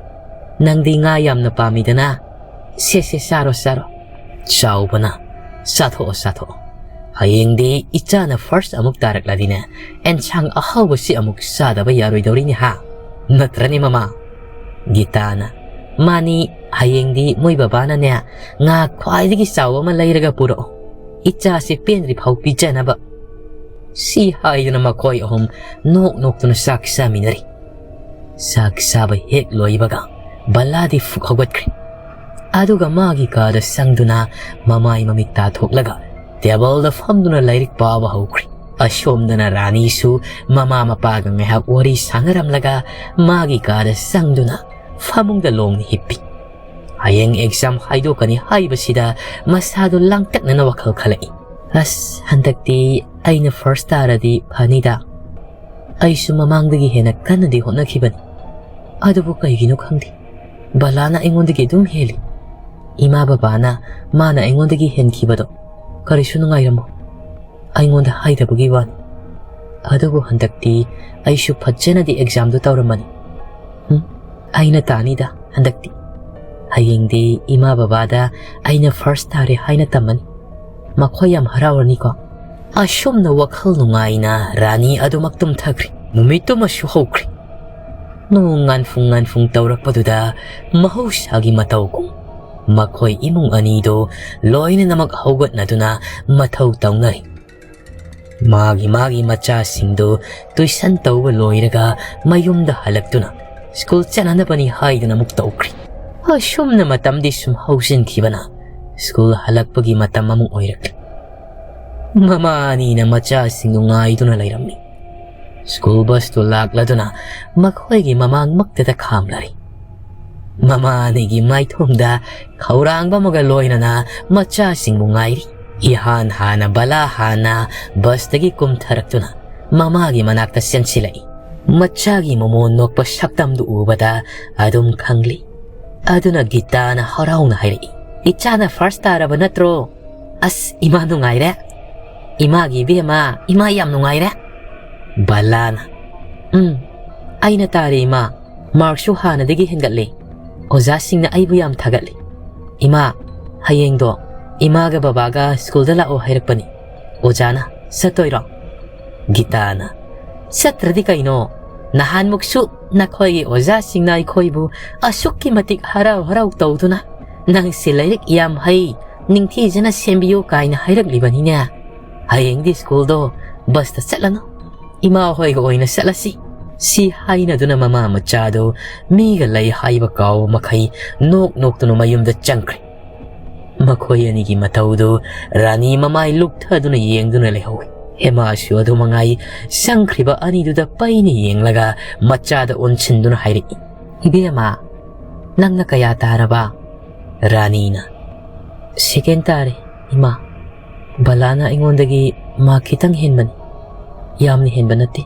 ꯅꯪꯗꯤ ꯉꯥ ꯌꯥꯝꯅ ꯄꯥꯝꯃꯤꯗꯅ꯫ ꯁꯦ, ꯁꯦ, ꯆꯥꯔꯣ, ꯆꯥꯔꯣ꯫" ꯆꯥꯎꯕꯅ, "ꯆꯥꯊꯣꯛꯑꯣ, ꯆꯥꯊꯣꯛꯑꯣ꯫ ꯍꯌꯦꯡꯗꯤ ꯏꯆꯥꯅ first ꯑꯃꯨꯛ ꯇꯥꯔꯛꯂꯗꯤꯅꯦ, ꯑꯦꯟꯁꯥꯡ ꯑꯍꯥꯎꯕꯁꯤ ꯑꯃꯨꯛ ꯆꯥꯗꯕ ꯌꯥꯔꯣꯏꯗꯧꯔꯤꯅꯦ ꯍꯥ? ꯅꯠꯇ꯭ꯔꯅꯦ ꯃꯃꯥ?" ꯒꯤꯇꯥꯅ, "ꯃꯥꯅꯤ, ꯍꯌꯦꯡꯗꯤ ꯃꯣꯏ ꯕꯕꯥꯅꯅꯦ ꯉꯥ ꯈ꯭ꯋꯥꯏꯗꯒꯤ ꯆꯥꯎꯕ ꯑꯃ ꯂꯩꯔꯒ ꯄꯨꯔꯛꯑꯣ꯫ ꯏꯆꯥꯁꯦ ꯄꯦꯟꯗ꯭ꯔꯤ ꯐꯥꯎ ꯄꯤꯖꯅꯕ꯫" ꯁꯤ ꯍꯥꯏꯗꯨꯅ ꯃꯈꯣꯏ ꯑꯍꯨꯝ ꯅꯣꯛ ꯅꯣꯛꯇꯨꯅ ꯆꯥꯛ ꯆꯥꯃꯤꯟꯅꯔꯤ꯫ ꯆꯥꯛ ꯆꯥꯕ ꯍꯦꯛ ꯂꯣꯏꯕꯒ ꯕꯂꯥꯗꯤ ꯐꯨꯛ ꯍꯧꯒꯠꯈ꯭ꯔꯦ꯫ ꯑꯗꯨꯒ ꯃꯥꯒꯤ ꯀꯥꯗ ꯆꯪꯗꯨꯅ ꯃꯃꯥꯏ ꯃꯃꯤꯠ ꯇꯥꯊꯣꯛꯂꯒ ꯇꯦꯕꯜꯗ ꯐꯝꯗꯨꯅ ꯂꯥꯏꯔꯤꯛ ꯄꯥꯕ ꯍꯧꯈ꯭ꯔꯦ꯫ ꯑꯁꯣꯝꯗꯅ ꯔꯥꯅꯤꯁꯨ ꯃꯃꯥ ꯃꯄꯥꯒ ꯉꯥꯏꯍꯥꯛ ꯋꯥꯔꯤ ꯁꯥꯟꯅꯔꯝꯂꯒ ꯃꯥꯒꯤ ꯀꯥꯗ ꯆꯪꯗꯨꯅ ꯐꯃꯨꯡꯗ ꯂꯣꯡꯅ ꯍꯤꯞꯄꯤ꯫ ꯍꯌꯦꯡ exam ꯍꯥꯏꯗꯣꯛꯀꯅꯤ ꯍꯥꯏꯕꯁꯤꯗ ꯃꯁꯥꯗꯣ ꯂꯥꯡꯇꯛꯅꯅ ꯋꯥꯈꯜ ꯈꯜꯂꯛꯏ꯫ "ꯑꯁ, ꯍꯟꯗꯛꯇꯤ ꯑꯩꯅ first ꯇꯥꯔꯗꯤ ꯐꯅꯤꯗ꯫ ꯑꯩꯁꯨ ꯃꯃꯥꯡꯗꯒꯤ ꯍꯦꯟꯅ ꯀꯟꯅꯗꯤ ꯍꯣꯠꯅꯈꯤꯕꯅꯤ꯫ ꯑꯗꯨꯕꯨ ꯀꯩꯒꯤꯅꯣ ꯈꯪꯗꯦ, ꯕꯂꯥꯅ ꯑꯩꯉꯣꯟꯗꯒꯤ ꯑꯗꯨꯝ ꯍꯦꯜꯂꯤ꯫ ꯏꯃꯥ ꯕꯕꯥꯅ ꯃꯥꯅ ꯑꯩꯉꯣꯟꯗꯒꯤ ꯍꯦꯟꯈꯤꯕꯗꯣ ꯀꯔꯤꯁꯨ ꯅꯨꯡꯉꯥꯏꯔꯝꯃꯣꯏ꯫ ꯑꯩꯉꯣꯟꯗ ꯍꯥꯏꯗꯕꯒꯤ ꯋꯥꯅꯤ꯫ ꯑꯗꯨꯕꯨ ꯍꯟꯗꯛꯇꯤ ꯑꯩꯁꯨ ꯐꯖꯅꯗꯤ examꯗꯨ ꯇꯧꯔꯝꯃꯅꯤ꯫ ꯍꯨꯝ, ꯑꯩꯅ ꯇꯥꯅꯤꯗ ꯍꯟꯗꯛꯇꯤ꯫ ꯍꯌꯦꯡꯗꯤ ꯏꯃꯥ ꯕꯕꯥꯗ ꯑꯩꯅ first ꯇꯥꯔꯦ ꯍꯥꯏꯅ ꯇꯝꯃꯅꯤ꯫ ꯃꯈꯣꯏ ꯌꯥꯝ ꯍꯔꯥꯎꯔꯅꯤꯀꯣ꯫ ꯑꯁꯨꯝꯅ ꯋꯥꯈꯜ ꯅꯨꯡꯉꯥꯏꯅ ꯔꯥꯅꯤ ꯑꯗꯨꯃꯛ ꯇꯨꯝꯊꯈ꯭ꯔꯤ꯫ ꯅꯨꯃꯤꯠꯇꯨꯃꯁꯨ ꯍꯧꯈ꯭ꯔꯤ꯫ ꯅꯣꯡ ꯉꯥꯟꯐꯨꯡ ꯉꯥꯟꯐꯨꯡ ꯇꯧꯔꯛꯄꯗꯨꯗ ꯃꯍꯧꯁꯥꯒꯤ ꯃꯇꯧꯒꯨꯝ ꯃꯈꯣꯏ ꯏꯃꯨꯡ ꯑꯅꯤꯗꯣ ꯂꯣꯏꯅꯃꯛ ꯍꯧꯒꯠꯅꯗꯨꯅ ꯃꯊꯧ ꯇꯧꯅꯔꯤ꯫ ꯃꯥꯒꯤ ꯃꯥꯒꯤ ꯃꯆꯥꯁꯤꯡꯗꯨ tuition ꯇꯧꯕ ꯂꯣꯏꯔꯒ ꯃꯌꯨꯝꯗ ꯍꯜꯂꯛꯇꯨꯅ school ꯆꯠꯅꯅꯕꯅꯤ ꯍꯥꯏꯗꯨꯅ ꯑꯃꯨꯛ ꯇꯧꯈ꯭ꯔꯤ꯫ ꯑꯁꯨꯝꯅ ꯃꯇꯝꯗꯤ ꯁꯨꯝ ꯍꯧꯖꯤꯟꯈꯤꯕꯅ school ꯍꯜꯂꯛꯄꯒꯤ ꯃꯇꯝ ꯑꯃꯨꯛ ꯑꯣꯏꯔꯛꯂꯤ꯫ ꯃꯃꯥ ꯑꯅꯤꯅ ꯃꯆꯥꯁꯤꯡꯗꯨ ꯉꯥꯏꯗꯨꯅ ꯂꯩꯔꯝꯃꯤ꯫ School busꯇꯨ ꯂꯥꯛꯂꯗꯨꯅ ꯃꯈꯣꯏꯒꯤ ꯃꯃꯥꯡꯃꯛꯇꯗ ꯈꯥꯝꯂꯔꯤ꯫ ꯃꯃꯥ ꯑꯅꯤꯒꯤ ꯃꯥꯏꯊꯣꯡꯗ ꯈꯧꯔꯥꯡꯕ ꯑꯃꯒ ꯂꯣꯏꯅꯅ ꯃꯆꯥꯁꯤꯡꯕꯨ ꯉꯥꯏꯔꯤ꯫ ꯏꯍꯥꯟ ꯍꯥꯟꯅ ꯕꯂꯥ ꯍꯥꯟꯅ busꯇꯒꯤ ꯀꯨꯝꯊꯔꯛꯇꯨꯅ ꯃꯃꯥꯒꯤ ꯃꯅꯥꯛꯇ ꯆꯦꯟꯁꯤꯜꯂꯛꯏ꯫ ꯃꯆꯥꯒꯤ ꯃꯃꯣꯟ ꯅꯣꯛꯄ ꯁꯛꯇꯝꯗꯨ ꯎꯕꯗ ꯑꯗꯨꯝ ꯈꯪꯂꯤ꯫ ꯑꯗꯨꯅ ꯒꯤꯇꯥꯅ ꯍꯔꯥꯎꯅ ꯍꯥꯏꯔꯛꯏ, "ꯏꯆꯥꯅ first ꯇꯥꯔꯕ ꯅꯠꯇ꯭ꯔꯣ? ꯑꯁ, ꯏꯃꯥ ꯅꯨꯡꯉꯥꯏꯔꯦ꯫ ꯏꯃꯥꯒꯤ ꯏꯕꯦꯝꯃ, ꯏꯃꯥ ꯌꯥꯝ ꯅꯨꯡꯉꯥꯏꯔꯦ꯫" ꯕꯂꯥꯅ, "ꯎꯝ, ꯑꯩꯅ ꯇꯥꯔꯦ ꯏꯃꯥ꯫ Markꯁꯨ ꯍꯥꯟꯅꯗꯒꯤ ꯍꯦꯟꯒꯠꯂꯦ꯫ ꯑꯣꯖꯥꯁꯤꯡꯅ ꯑꯩꯕꯨ ꯌꯥꯝ ꯊꯥꯒꯠꯂꯤ꯫ ꯏꯃꯥ, ꯍꯌꯦꯡꯗꯣ ꯏꯃꯥꯒ ꯕꯕꯥꯒ schoolꯗ ꯂꯥꯛꯑꯣ ꯍꯥꯏꯔꯛꯄꯅꯤ꯫ ꯑꯣꯖꯥꯅ, ꯆꯠꯇꯣꯏꯔꯣ?" ꯒꯤꯇꯥꯅ, "ꯆꯠꯇ꯭ꯔꯗꯤ ꯀꯩꯅꯣ? ꯅꯍꯥꯟꯃꯨꯛꯁꯨ ꯅꯈꯣꯏꯒꯤ ꯑꯣꯖꯥꯁꯤꯡꯅ ꯑꯩꯈꯣꯏꯕꯨ ꯑꯁꯨꯛꯀꯤ ꯃꯇꯤꯛ ꯍꯔꯥꯎ ꯍꯔꯥꯎ ꯇꯧꯗꯨꯅ, 'ꯅꯪꯁꯦ ꯂꯥꯏꯔꯤꯛ ꯌꯥꯝ ꯍꯩ, ꯅꯤꯡꯊꯤꯖꯅ ꯁꯦꯝꯕꯤꯌꯨ' ꯀꯥꯏꯅ ꯍꯥꯏꯔꯛꯂꯤꯕꯅꯤꯅꯦ꯫ ꯍꯌꯦꯡꯗꯤ schoolꯗꯣ busꯇ ꯆꯠꯂꯅꯨ, ꯏꯃꯥ ꯍꯣꯏꯒ ꯑꯣꯏꯅ ꯆꯠꯂꯁꯤ꯫" ꯁꯤ ꯍꯥꯏꯅꯗꯨꯅ ꯃꯃꯥ ꯃꯆꯥꯗꯨ ꯃꯤꯒ ꯂꯩ ꯍꯥꯏꯕ ꯀꯥꯎꯕ ꯃꯈꯩ ꯅꯣꯛ ꯅꯣꯛꯇꯨꯅ ꯃꯌꯨꯝꯗ ꯆꯪꯈ꯭ꯔꯦ꯫ ꯃꯈꯣꯏ ꯑꯅꯤꯒꯤ ꯃꯇꯧꯗꯨ ꯔꯥꯅꯤ ꯃꯃꯥꯏ ꯂꯨꯞꯊꯗꯨꯅ ꯌꯦꯡꯗꯨꯅ ꯂꯩꯍꯧꯏ꯫ ꯍꯦꯃꯥꯁꯨ ꯑꯗꯨ ꯃꯉꯥꯏ ꯆꯪꯈ꯭ꯔꯤꯕ ꯑꯅꯤꯗꯨꯗ ꯄꯩꯅ ꯌꯦꯡꯂꯒ ꯃꯆꯥꯗ ꯑꯣꯟꯁꯤꯟꯗꯨꯅ ꯍꯥꯏꯔꯛꯏ, "ꯏꯕꯦꯝꯃ, ꯅꯪꯅ ꯀꯌꯥ ꯇꯥꯔꯕ?" ꯔꯥꯅꯤꯅ, "Second ꯇꯥꯔꯦ, ꯏꯃꯥ꯫ ꯕꯂꯥꯅ ꯑꯩꯉꯣꯟꯗꯒꯤ mark ꯈꯤꯇꯪ ꯍꯦꯟꯕꯅꯤ꯫ ꯌꯥꯝꯅ ꯍꯦꯟꯕ ꯅꯠꯇꯦ꯫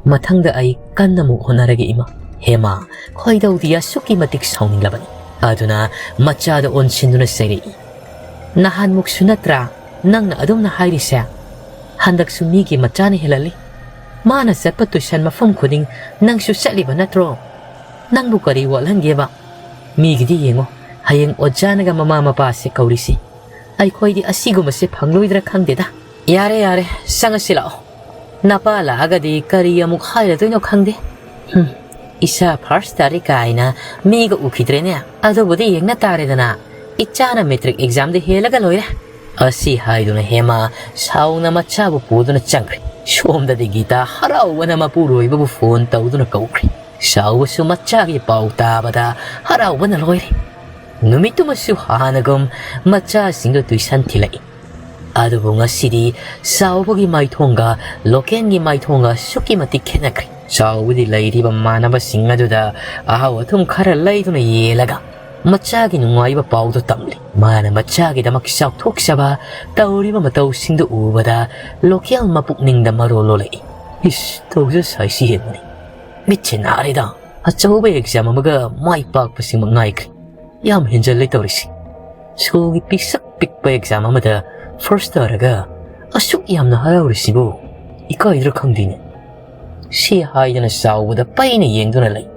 ꯃꯊꯪꯗ ꯑꯩ ꯀꯟꯅ ꯑꯃꯨꯛ ꯍꯣꯠꯅꯔꯒꯦ, ꯏꯃꯥ꯫" ꯍꯦꯃꯥ ꯈꯣꯏꯗꯧꯗꯤ ꯑꯁꯨꯛꯀꯤ ꯃꯇꯤꯛ ꯁꯥꯎꯅꯤꯡꯂꯕꯅꯤ꯫ ꯑꯗꯨꯅ ꯃꯆꯥꯗ ꯑꯣꯟꯁꯤꯟꯗꯨꯅ ꯆꯩꯔꯛꯏ, "ꯅꯍꯥꯟꯃꯨꯛꯁꯨ ꯅꯠꯇ꯭ꯔꯥ ꯅꯪꯅ ꯑꯗꯨꯝꯅ ꯍꯥꯏꯔꯤꯁꯦ? ꯍꯟꯗꯛꯁꯨ ꯃꯤꯒꯤ ꯃꯆꯥꯅ ꯍꯦꯜꯍꯜꯂꯤ꯫ ꯃꯥꯅ ꯆꯠꯄ tuition ꯃꯐꯝ ꯈꯨꯗꯤꯡ ꯅꯪꯁꯨ ꯆꯠꯂꯤꯕ ꯅꯠꯇ꯭ꯔꯣ? ꯅꯪꯕꯨ ꯀꯔꯤ ꯋꯥꯠꯍꯟꯒꯦꯕ? ꯃꯤꯒꯤꯗꯤ ꯌꯦꯡꯉꯣ, ꯍꯌꯦꯡ ꯑꯣꯖꯥꯅꯒ ꯃꯃꯥ ꯃꯄꯥꯁꯦ ꯀꯧꯔꯤꯁꯤ꯫ ꯑꯩꯈꯣꯏꯗꯤ ꯑꯁꯤꯒꯨꯝꯕꯁꯦ ꯐꯪꯂꯣꯏꯗ꯭ꯔꯥ ꯈꯪꯗꯦꯗ꯫ "ꯌꯥꯔꯦ, ꯌꯥꯔꯦ, ꯆꯪꯉꯁꯤ ꯂꯥꯛꯑꯣ꯫ ꯅꯄꯥ ꯂꯥꯛꯑꯒꯗꯤ ꯀꯔꯤ ꯑꯃꯨꯛ ꯍꯥꯏꯔꯗꯣꯏꯅꯣ ꯈꯪꯗꯦ꯫ ꯍꯨꯝ, ꯏꯁꯥ ꯐꯥꯔꯁ ꯇꯥꯔꯦ ꯀꯥꯏꯅ ꯃꯤꯒ ꯎꯈꯤꯗ꯭ꯔꯦꯅꯦ꯫ ꯑꯗꯨꯕꯨꯗꯤ ꯌꯦꯡꯅ ꯇꯥꯔꯦꯗꯅ꯫ ꯏꯆꯥꯅ ꯃꯦꯇ꯭ꯔꯤꯛ ꯑꯦꯛꯖꯥꯝꯗ ꯍꯦꯜꯂꯒ ꯂꯣꯏꯔꯦ"꯫ ꯑꯁꯤ ꯍꯥꯏꯗꯨꯅ ꯍꯦꯃꯥ ꯁꯥꯎꯅ ꯃꯆꯥꯕꯨ ꯄꯨꯗꯨꯅ ꯆꯪꯈ꯭ꯔꯦ꯫ ꯁꯣꯝꯗꯗꯤ ꯒꯤꯇꯥ ꯍꯔꯥꯎꯕꯅ ꯃꯄꯨꯔꯣꯏꯕꯕꯨ ꯐꯣꯟ ꯇꯧꯗꯨꯅ ꯀꯧꯈ꯭ꯔꯦ꯫ ꯁꯥꯎꯕꯁꯨ ꯃꯆꯥꯒꯤ ꯄꯥꯎ ꯇꯥꯕꯗ ꯍꯔꯥꯎꯕꯅ ꯂꯣꯏꯔꯦ꯫ ꯅꯨꯃꯤꯠꯇꯨꯃꯁꯨ ꯍꯥꯟꯅꯒꯨꯝ ꯃꯆꯥꯁꯤꯡꯗꯨ ꯇꯨꯏꯁꯟ ꯊꯤꯜꯂꯛꯏ꯫ ꯑꯗꯨꯕꯨ ꯉꯁꯤꯗꯤ ꯆꯥꯎꯕꯒꯤ ꯃꯥꯏꯊꯣꯡꯒ ꯂꯣꯀꯦꯟꯒꯤ ꯃꯥꯏꯊꯣꯡꯒ ꯑꯁꯨꯛꯀꯤ ꯃꯇꯤꯛ ꯈꯦꯠꯅꯈ꯭ꯔꯦ꯫ ꯆꯥꯎꯕꯗꯤ ꯂꯩꯔꯤꯕ ꯃꯃꯥꯟꯅꯕꯁꯤꯡ ꯑꯗꯨꯗ ꯑꯍꯥꯎ ꯑꯊꯨꯝ ꯈꯔ ꯂꯩꯗꯨꯅ ꯌꯦꯜꯂꯒ ꯃꯆꯥꯒꯤ ꯅꯨꯡꯉꯥꯏꯕ ꯄꯥꯎꯗꯨ ꯇꯝꯂꯤ꯫ ꯃꯥꯅ ꯃꯆꯥꯒꯤꯗꯃꯛ ꯆꯥꯎꯊꯣꯛꯆꯕ ꯇꯧꯔꯤꯕ ꯃꯇꯧꯁꯤꯡꯗꯨ ꯎꯕꯗ ꯂꯣꯀꯦꯜ ꯃꯄꯨꯛꯅꯤꯡꯗ ꯃꯔꯣꯜ ꯂꯣꯜꯂꯛꯏ꯫ "ꯏꯁ, ꯇꯧꯖ ꯁꯥꯏꯁꯤ ꯌꯦꯡꯕꯅꯤ꯫ ꯃꯤꯠꯁꯦ ꯅꯥꯔꯦꯗ꯫ ꯑꯆꯧꯕ ꯑꯦꯛꯖꯥꯝ ꯑꯃꯒ ꯃꯥꯏ ꯄꯥꯛꯄꯁꯤꯃꯛ ꯉꯥꯏꯈ꯭ꯔꯦ꯫ ꯌꯥꯝ ꯍꯦꯟꯖꯜꯂꯦ ꯇꯧꯔꯤꯁꯤ꯫ ꯁ꯭ꯀꯨꯜꯒꯤ ꯄꯤꯛꯁꯛ ꯄꯤꯛꯄ ꯑꯦꯛꯖꯥꯝ ꯑꯃꯗ ꯐꯥꯔꯁ ꯇꯥꯔꯒ ꯑꯁꯨꯛ ꯌꯥꯝꯅ ꯍꯔꯥꯎꯔꯤꯁꯤꯕꯨ ꯏꯀꯥꯏꯗ꯭ꯔꯥ ꯈꯪꯗꯦꯅꯦ"꯫ ꯁꯤ ꯍꯥꯏꯗꯅ ꯆꯥꯎꯕꯗ ꯄꯩꯅ ꯌꯦꯡꯗꯨꯅ ꯂꯩ꯫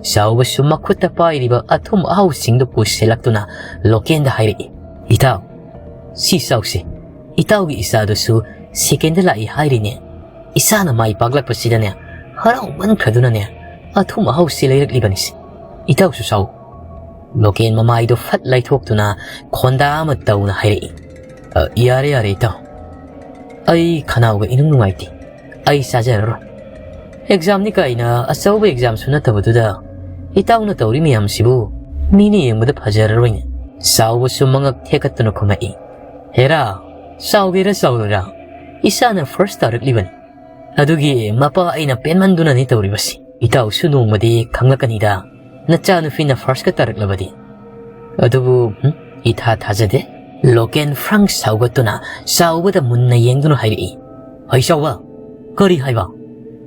ꯆꯥꯎꯕꯁꯨ ꯃꯈꯨꯠꯇ ꯄꯥꯏꯔꯤꯕ ꯑꯊꯨꯝ ꯑꯍꯥꯎꯁꯤꯡꯗꯨ ꯄꯨꯁꯤꯜꯂꯛꯇꯨꯅ ꯂꯣꯀꯦꯟꯗ ꯍꯥꯏꯔꯛꯏ, "ꯏꯇꯥꯎ, ꯁꯤ ꯆꯥꯎꯁꯤ꯫ ꯏꯇꯥꯎꯒꯤ ꯏꯆꯥꯗꯨꯁꯨ ꯁꯦꯀꯦꯟꯗ ꯂꯥꯛꯏ ꯍꯥꯏꯔꯤꯅꯦ꯫ ꯏꯆꯥꯅ ꯃꯥꯏ ꯄꯥꯛꯂꯛꯄꯁꯤꯗꯅꯦ ꯍꯔꯥꯎꯃꯟꯈ꯭ꯔꯗꯨꯅꯅꯦ ꯑꯊꯨꯝ ꯑꯍꯥꯎꯁꯤ ꯂꯩꯔꯛꯂꯤꯕꯅꯤꯁꯦ꯫ ꯏꯇꯥꯎꯁꯨ ꯆꯥꯎ"꯫ ꯂꯣꯀꯦꯟ ꯃꯃꯥꯏꯗꯨ ꯐꯠ ꯂꯩꯊꯣꯛꯇꯨꯅ ꯈꯣꯟꯗꯥ ꯑꯃ ꯇꯧꯅ ꯍꯥꯏꯔꯛꯏ, "ꯑ, ꯌꯥꯔꯦ, ꯌꯥꯔꯦ ꯏꯇꯥꯎ꯫ ꯑꯩ ꯈꯅꯥꯎꯒ ꯏꯅꯨꯡ ꯅꯨꯡꯉꯥꯏꯇꯦ꯫ ꯑꯩ ꯆꯥꯖꯔꯔꯣꯏ꯫ ꯑꯦꯛꯖꯥꯝꯅꯤ ꯀꯥꯏꯅ ꯑꯆꯧꯕ ꯑꯦꯛꯖꯥꯝꯁꯨ ꯅꯠꯇꯕꯗꯨꯗ ꯏꯇꯥꯎꯅ ꯇꯧꯔꯤ ꯃꯌꯥꯝꯁꯤꯕꯨ ꯃꯤꯅ ꯌꯦꯡꯕꯗ ꯐꯖꯔꯔꯣꯏꯅꯦ"꯫ ꯆꯥꯎꯕꯁꯨ ꯃꯉꯛ ꯊꯦꯛꯀꯠꯇꯨꯅ ꯈꯨꯝꯃꯛꯏ, "ꯍꯦꯔꯥ, ꯆꯥꯎꯒꯦꯔꯥ ꯆꯥꯎꯔꯣꯏꯔꯥ, ꯏꯆꯥꯅ ꯐꯥꯔꯁ ꯇꯥꯔꯛꯂꯤꯕꯅꯤ꯫ ꯑꯗꯨꯒꯤ ꯃꯄꯥ ꯑꯩꯅ ꯄꯦꯟꯃꯟꯗꯨꯅꯅꯤ ꯇꯧꯔꯤꯕꯁꯤ꯫ ꯏꯇꯥꯎꯁꯨ ꯅꯣꯡꯃꯗꯤ ꯈꯪꯂꯛꯀꯅꯤꯗ, ꯅꯆꯥꯅꯨꯄꯤꯅ ꯐꯥꯔꯁꯀ ꯇꯥꯔꯛꯂꯕꯗꯤ"꯫ ꯑꯗꯨꯕꯨ, ꯍꯨꯝ, ꯏꯊꯥ ꯊꯥꯖꯗꯦ꯫ ꯂꯣꯀꯦꯟ ꯐ꯭ꯔꯪ ꯁꯥꯎꯒꯠꯇꯨꯅ ꯆꯥꯎꯕꯗ ꯃꯨꯟꯅ ꯌꯦꯡꯗꯨꯅ ꯍꯥꯏꯔꯛꯏ, "ꯍꯩ ꯆꯥꯎꯕ, ꯀꯔꯤ ꯍꯥꯏꯕ?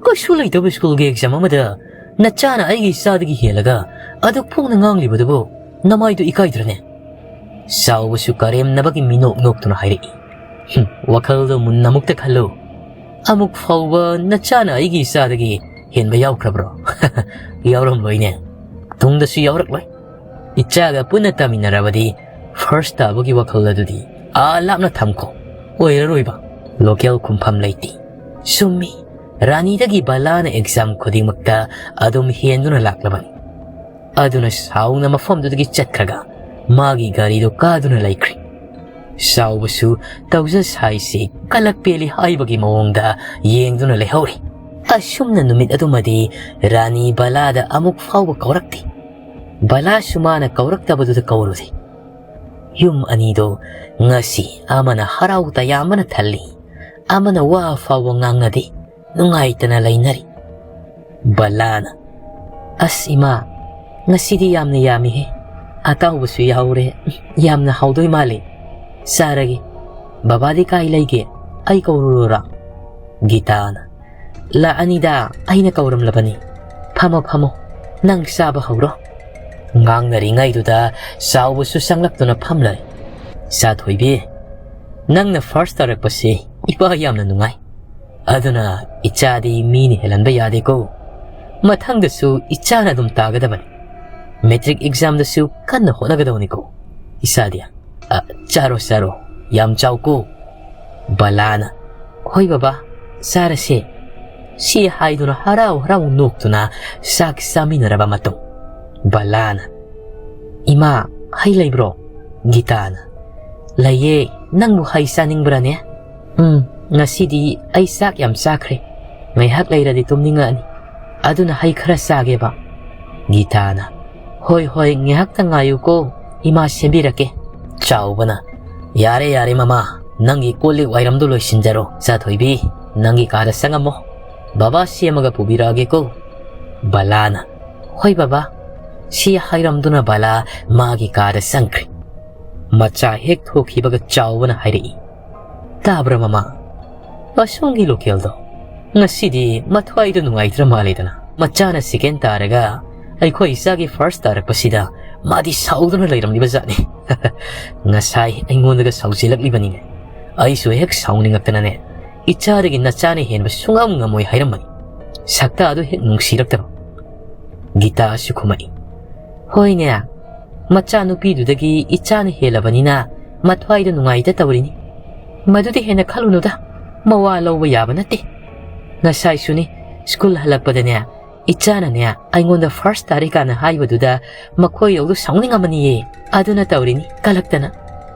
ꯀꯩꯁꯨ ꯂꯩꯇꯕ ꯁ꯭ꯀꯨꯜꯒꯤ ꯑꯦꯛꯖꯥꯝ ꯑꯃꯗ ꯅꯆꯥꯅ ꯑꯩꯒꯤ ꯏꯆꯥꯗꯒꯤ ꯍꯦꯜꯂꯒ ꯑꯗꯨꯛ ꯐꯥꯎꯅ ꯉꯥꯡꯂꯤꯕꯗꯨꯕꯨ ꯅꯃꯥꯏꯗꯨ ꯏꯀꯥꯏꯗ꯭ꯔꯅꯦ?" ꯆꯥꯎꯕꯁꯨ ꯀꯔꯦꯝꯅꯕꯒꯤ ꯃꯤꯅꯣꯛ ꯅꯣꯛꯇꯨꯅ ꯍꯥꯏꯔꯛꯏ, "ꯍꯨꯝ, ꯋꯥꯈꯜꯗꯣ ꯃꯨꯟꯅ ꯑꯃꯨꯛꯇ ꯈꯜꯂꯨ꯫ ꯑꯃꯨꯛ ꯐꯥꯎꯕ ꯅꯆꯥꯅ ꯑꯩꯒꯤ ꯏꯆꯥꯗꯒꯤ ꯍꯦꯟꯕ ꯌꯥꯎꯈ꯭ꯔꯕ꯭ꯔꯣ? ꯌꯥꯎꯔꯝꯂꯣꯏꯅꯦ꯫ ꯇꯨꯡꯗꯁꯨ ꯌꯥꯎꯔꯛꯂꯣꯏ꯫ ꯏꯆꯥꯒ ꯄꯨꯟꯅ ꯇꯥꯃꯤꯟꯅꯔꯕꯗꯤ ꯐꯥꯔꯁ ꯇꯥꯕꯒꯤ ꯋꯥꯈꯜ ꯑꯗꯨꯗꯤ ꯑꯥ ꯂꯥꯞꯅ ꯊꯝꯈꯣ꯫ ꯑꯣꯏꯔꯔꯣꯏꯕ"꯫ ꯂꯣꯀꯦꯜ ꯈꯨꯝꯐꯝ ꯂꯩꯇꯦ꯫ ꯆꯨꯝꯃꯤ, ꯔꯥꯅꯤꯗꯒꯤ ꯕꯂꯥꯅ ꯑꯦꯛꯖꯥꯝ ꯈꯨꯗꯤꯡꯃꯛꯇ ꯑꯗꯨꯝ ꯍꯦꯟꯗꯨꯅ ꯂꯥꯛꯂꯕꯅꯤ꯫ ꯑꯗꯨꯅ ꯁꯥꯎꯅ ꯃꯐꯝꯗꯨꯗꯒꯤ ꯆꯠꯈ꯭ꯔꯒ ꯃꯥꯒꯤ ꯒꯥꯔꯤꯗꯨ ꯀꯥꯗꯨꯅ ꯂꯩꯈ꯭ꯔꯦ꯫ ꯆꯥꯎꯕꯁꯨ ꯇꯧꯖ ꯁꯥꯏꯁꯤ ꯀꯂꯛ ꯄꯦꯜꯂꯤ ꯍꯥꯏꯕꯒꯤ ꯃꯑꯣꯡꯗ ꯌꯦꯡꯗꯨꯅ ꯂꯩꯍꯧꯔꯤ꯫ ꯑꯁꯨꯝꯅ ꯅꯨꯃꯤꯠ ꯑꯗꯨꯃꯗꯤ ꯔꯥꯅꯤ ꯕꯂꯥꯗ ꯑꯃꯨꯛ ꯐꯥꯎꯕ ꯀꯧꯔꯛꯇꯦ꯫ ꯕꯂꯥꯁꯨ ꯃꯥꯅ ꯀꯧꯔꯛꯇꯕꯗꯨꯗ ꯀꯧꯔꯨꯗꯦ꯫ ꯌꯨꯝ ꯑꯅꯤꯗꯣ ꯉꯁꯤ ꯑꯃꯅ ꯍꯔꯥꯎ ꯇꯌꯥꯝꯕꯅ ꯊꯜꯂꯤ, ꯑꯃꯅ ꯋꯥ ꯐꯥꯎꯕ ꯉꯥꯡꯅꯗꯦ, ꯅꯨꯡꯉꯥꯏꯇꯅ ꯂꯩꯅꯔꯤ꯫ ꯕꯂꯥꯅ, "ꯑꯁ ꯏꯃꯥ, ꯉꯁꯤꯗꯤ ꯌꯥꯝꯅ ꯌꯥꯝꯃꯤꯍꯦ, ꯑꯇꯥꯎꯕꯁꯨ ꯌꯥꯎꯔꯦ, ꯌꯥꯝꯅ ꯍꯥꯎꯗꯣꯏ ꯃꯥꯜꯂꯤ, ꯆꯥꯔꯒꯦ꯫ ꯕꯕꯥꯗꯤ ꯀꯥꯏ ꯂꯩꯒꯦ? ꯑꯩ ꯀꯧꯔꯨꯔꯣꯔꯥ?" ꯒꯤꯇꯥꯅ, "ꯂꯥꯛꯑꯅꯤꯗ, ꯑꯩꯅ ꯀꯧꯔꯝꯂꯕꯅꯤ꯫ ꯐꯝꯃꯣ, ꯐꯝꯃꯣ, ꯅꯪ ꯆꯥꯕ ꯍꯧꯔꯣ꯫" ꯉꯥꯡꯅꯔꯤꯉꯩꯗꯨꯗ ꯆꯥꯎꯕꯁꯨ ꯆꯪꯂꯛꯇꯨꯅ ꯐꯝꯂꯔꯦ꯫ "ꯆꯥꯊꯣꯏꯕꯤ, ꯅꯪꯅ ꯐꯥꯔꯁ ꯇꯥꯔꯛꯄꯁꯤ ꯏꯄꯥ ꯌꯥꯝꯅ ꯅꯨꯡꯉꯥꯏ꯫ ꯑꯗꯨꯅ ꯏꯆꯥꯗꯤ ꯃꯤꯅ ꯍꯦꯜꯍꯟꯕ ꯌꯥꯗꯦꯀꯣ꯫ ꯃꯊꯪꯗꯁꯨ ꯏꯆꯥꯅ ꯑꯗꯨꯝ ꯇꯥꯒꯗꯕꯅꯤ꯫ ꯃꯦꯇ꯭ꯔꯤꯛ ꯑꯦꯛꯖꯥꯝꯗꯁꯨ ꯀꯟꯅ ꯍꯣꯠꯅꯒꯗꯕꯅꯤꯀꯣ ꯏꯆꯥꯗꯤ꯫ ꯑ, ꯆꯥꯔꯣ, ꯆꯥꯔꯣ, ꯌꯥꯝ ꯆꯥꯎꯀꯣ꯫" ꯕꯂꯥꯅ, "ꯍꯣꯏ ꯕꯕꯥ, ꯆꯥꯔꯁꯦ꯫" ꯁꯤ ꯍꯥꯏꯗꯨꯅ ꯍꯔꯥꯎ ꯍꯔꯥꯎ ꯅꯣꯛꯇꯨꯅ ꯆꯥꯛ ꯆꯥꯃꯤꯟꯅꯔꯕ ꯃꯇꯨꯡ, ꯕꯂꯥꯅ, "ꯏꯃꯥ, ꯍꯩ ꯂꯩꯕ꯭ꯔꯣ?" ꯒꯤꯇꯥꯅ, "ꯂꯩꯌꯦ, ꯅꯪꯕꯨ ꯍꯩ ꯆꯥꯅꯤꯡꯕ꯭ꯔꯥꯅꯦ?" "ꯎꯝ, ꯉꯁꯤꯗꯤ ꯑꯩ ꯆꯥꯛ ꯌꯥꯝ ꯆꯥꯈ꯭ꯔꯦ꯫ ꯉꯥꯏꯍꯥꯛ ꯂꯩꯔꯗꯤ ꯇꯨꯝꯅꯤꯡꯉꯛꯑꯅꯤ꯫ ꯑꯗꯨꯅ ꯍꯩ ꯈꯔ ꯆꯥꯒꯦꯕ꯫" ꯒꯤꯇꯥꯅ, "ꯍꯣꯏ, ꯍꯣꯏ, ꯉꯥꯏꯍꯥꯛꯇ ꯉꯥꯏꯌꯨꯀꯣ, ꯏꯃꯥ ꯁꯦꯝꯕꯤꯔꯛꯀꯦ꯫" ꯆꯥꯎꯕꯅ, "ꯌꯥꯔꯦ, ꯌꯥꯔꯦ ꯃꯃꯥ, ꯅꯪꯒꯤ ꯀꯣꯜ ꯂꯤꯛ ꯋꯥꯏꯔꯝꯗꯣ ꯂꯣꯏꯁꯤꯟꯖꯔꯣ꯫ ꯆꯥꯊꯣꯏꯕꯤ, ꯅꯪꯒꯤ ꯀꯥꯗ ꯆꯪꯉꯝꯃꯣ꯫ ꯕꯕꯥ ꯁꯦꯝꯃꯒ ꯄꯨꯕꯤꯔꯛꯑꯒꯦꯀꯣ꯫" ꯕꯂꯥꯅ, "ꯍꯣꯏ ꯕꯕꯥ꯫" ꯁꯤ ꯍꯥꯏꯔꯝꯗꯨꯅ ꯕꯂꯥ ꯃꯥꯒꯤ ꯀꯥꯗ ꯆꯪꯈ꯭ꯔꯦ꯫ ꯃꯆꯥ ꯍꯦꯛ ꯊꯣꯛꯈꯤꯕꯒ ꯆꯥꯎꯕꯅ ꯍꯥꯏꯔꯛꯏ, "ꯇꯥꯕ꯭ꯔꯥ ꯃꯃꯥ? ꯑꯁꯣꯝꯒꯤ ꯂꯣꯀꯦꯜꯗꯣ ꯉꯁꯤꯗꯤ ꯃꯊ꯭ꯋꯥꯏꯗ ꯅꯨꯡꯉꯥꯏꯇ꯭ꯔ ꯃꯥꯜꯂꯦꯗꯅ꯫ ꯃꯆꯥꯅ ꯁꯦꯀꯦꯟ ꯇꯥꯔꯒ ꯑꯩꯈꯣꯏ ꯏꯆꯥꯒꯤ ꯐꯥꯔꯁ ꯇꯥꯔꯛꯄꯁꯤꯗ ꯃꯥꯗꯤ ꯁꯥꯎꯗꯨꯅ ꯂꯩꯔꯝꯂꯤꯕ ꯖꯥꯠꯅꯤ꯫ ꯉꯁꯥꯏ ꯑꯩꯉꯣꯟꯗꯒ ꯁꯥꯎꯖꯤꯜꯂꯛꯂꯤꯕꯅꯤꯅꯦ꯫ ꯑꯩꯁꯨ ꯍꯦꯛ ꯁꯥꯎꯅꯤꯡꯉꯛꯇꯅꯅꯦ, ꯏꯆꯥꯗꯒꯤ ꯅꯆꯥꯅ ꯍꯦꯟꯕ ꯁꯨꯡꯉꯝ ꯉꯝꯃꯣꯏ ꯍꯥꯏꯔꯝꯕꯅꯤ꯫ ꯁꯛꯇꯥꯗꯨ ꯍꯦꯛ ꯅꯨꯡꯁꯤꯔꯛꯇꯕ꯫" ꯒꯤꯇꯥꯁꯨ ꯈꯨꯝꯃꯛꯏ, "ꯍꯣꯏꯅꯦ, ꯃꯆꯥꯅꯨꯄꯤꯗꯨꯗꯒꯤ ꯏꯆꯥꯅ ꯍꯦꯜꯂꯕꯅꯤꯅ ꯃꯊ꯭ꯋꯥꯏꯗ ꯅꯨꯡꯉꯥꯏꯇ ꯇꯧꯔꯤꯅꯤ꯫ ꯃꯗꯨꯗꯤ ꯍꯦꯟꯅ ꯈꯜꯂꯨꯅꯨꯗ꯫ ꯃꯋꯥ ꯂꯧꯕ ꯌꯥꯕ ꯅꯠꯇꯦ꯫ ꯉꯁꯥꯏꯁꯨꯅꯤ, ꯁ꯭ꯀꯨꯜ ꯍꯜꯂꯛꯄꯗꯅꯦ, ꯏꯆꯥꯅꯅꯦ ꯑꯩꯉꯣꯟꯗ ꯐꯥꯔꯁ ꯇꯥꯔꯦ ꯀꯥꯏꯅ ꯍꯥꯏꯕꯗꯨꯗ ꯃꯈꯣꯏ ꯌꯧꯗꯨ ꯁꯥꯎꯅꯤꯡꯉꯝꯃꯅꯤꯌꯦ꯫ ꯑꯗꯨꯅ ꯇꯧꯔꯤꯅꯤ ꯀꯂꯛꯇꯅ꯫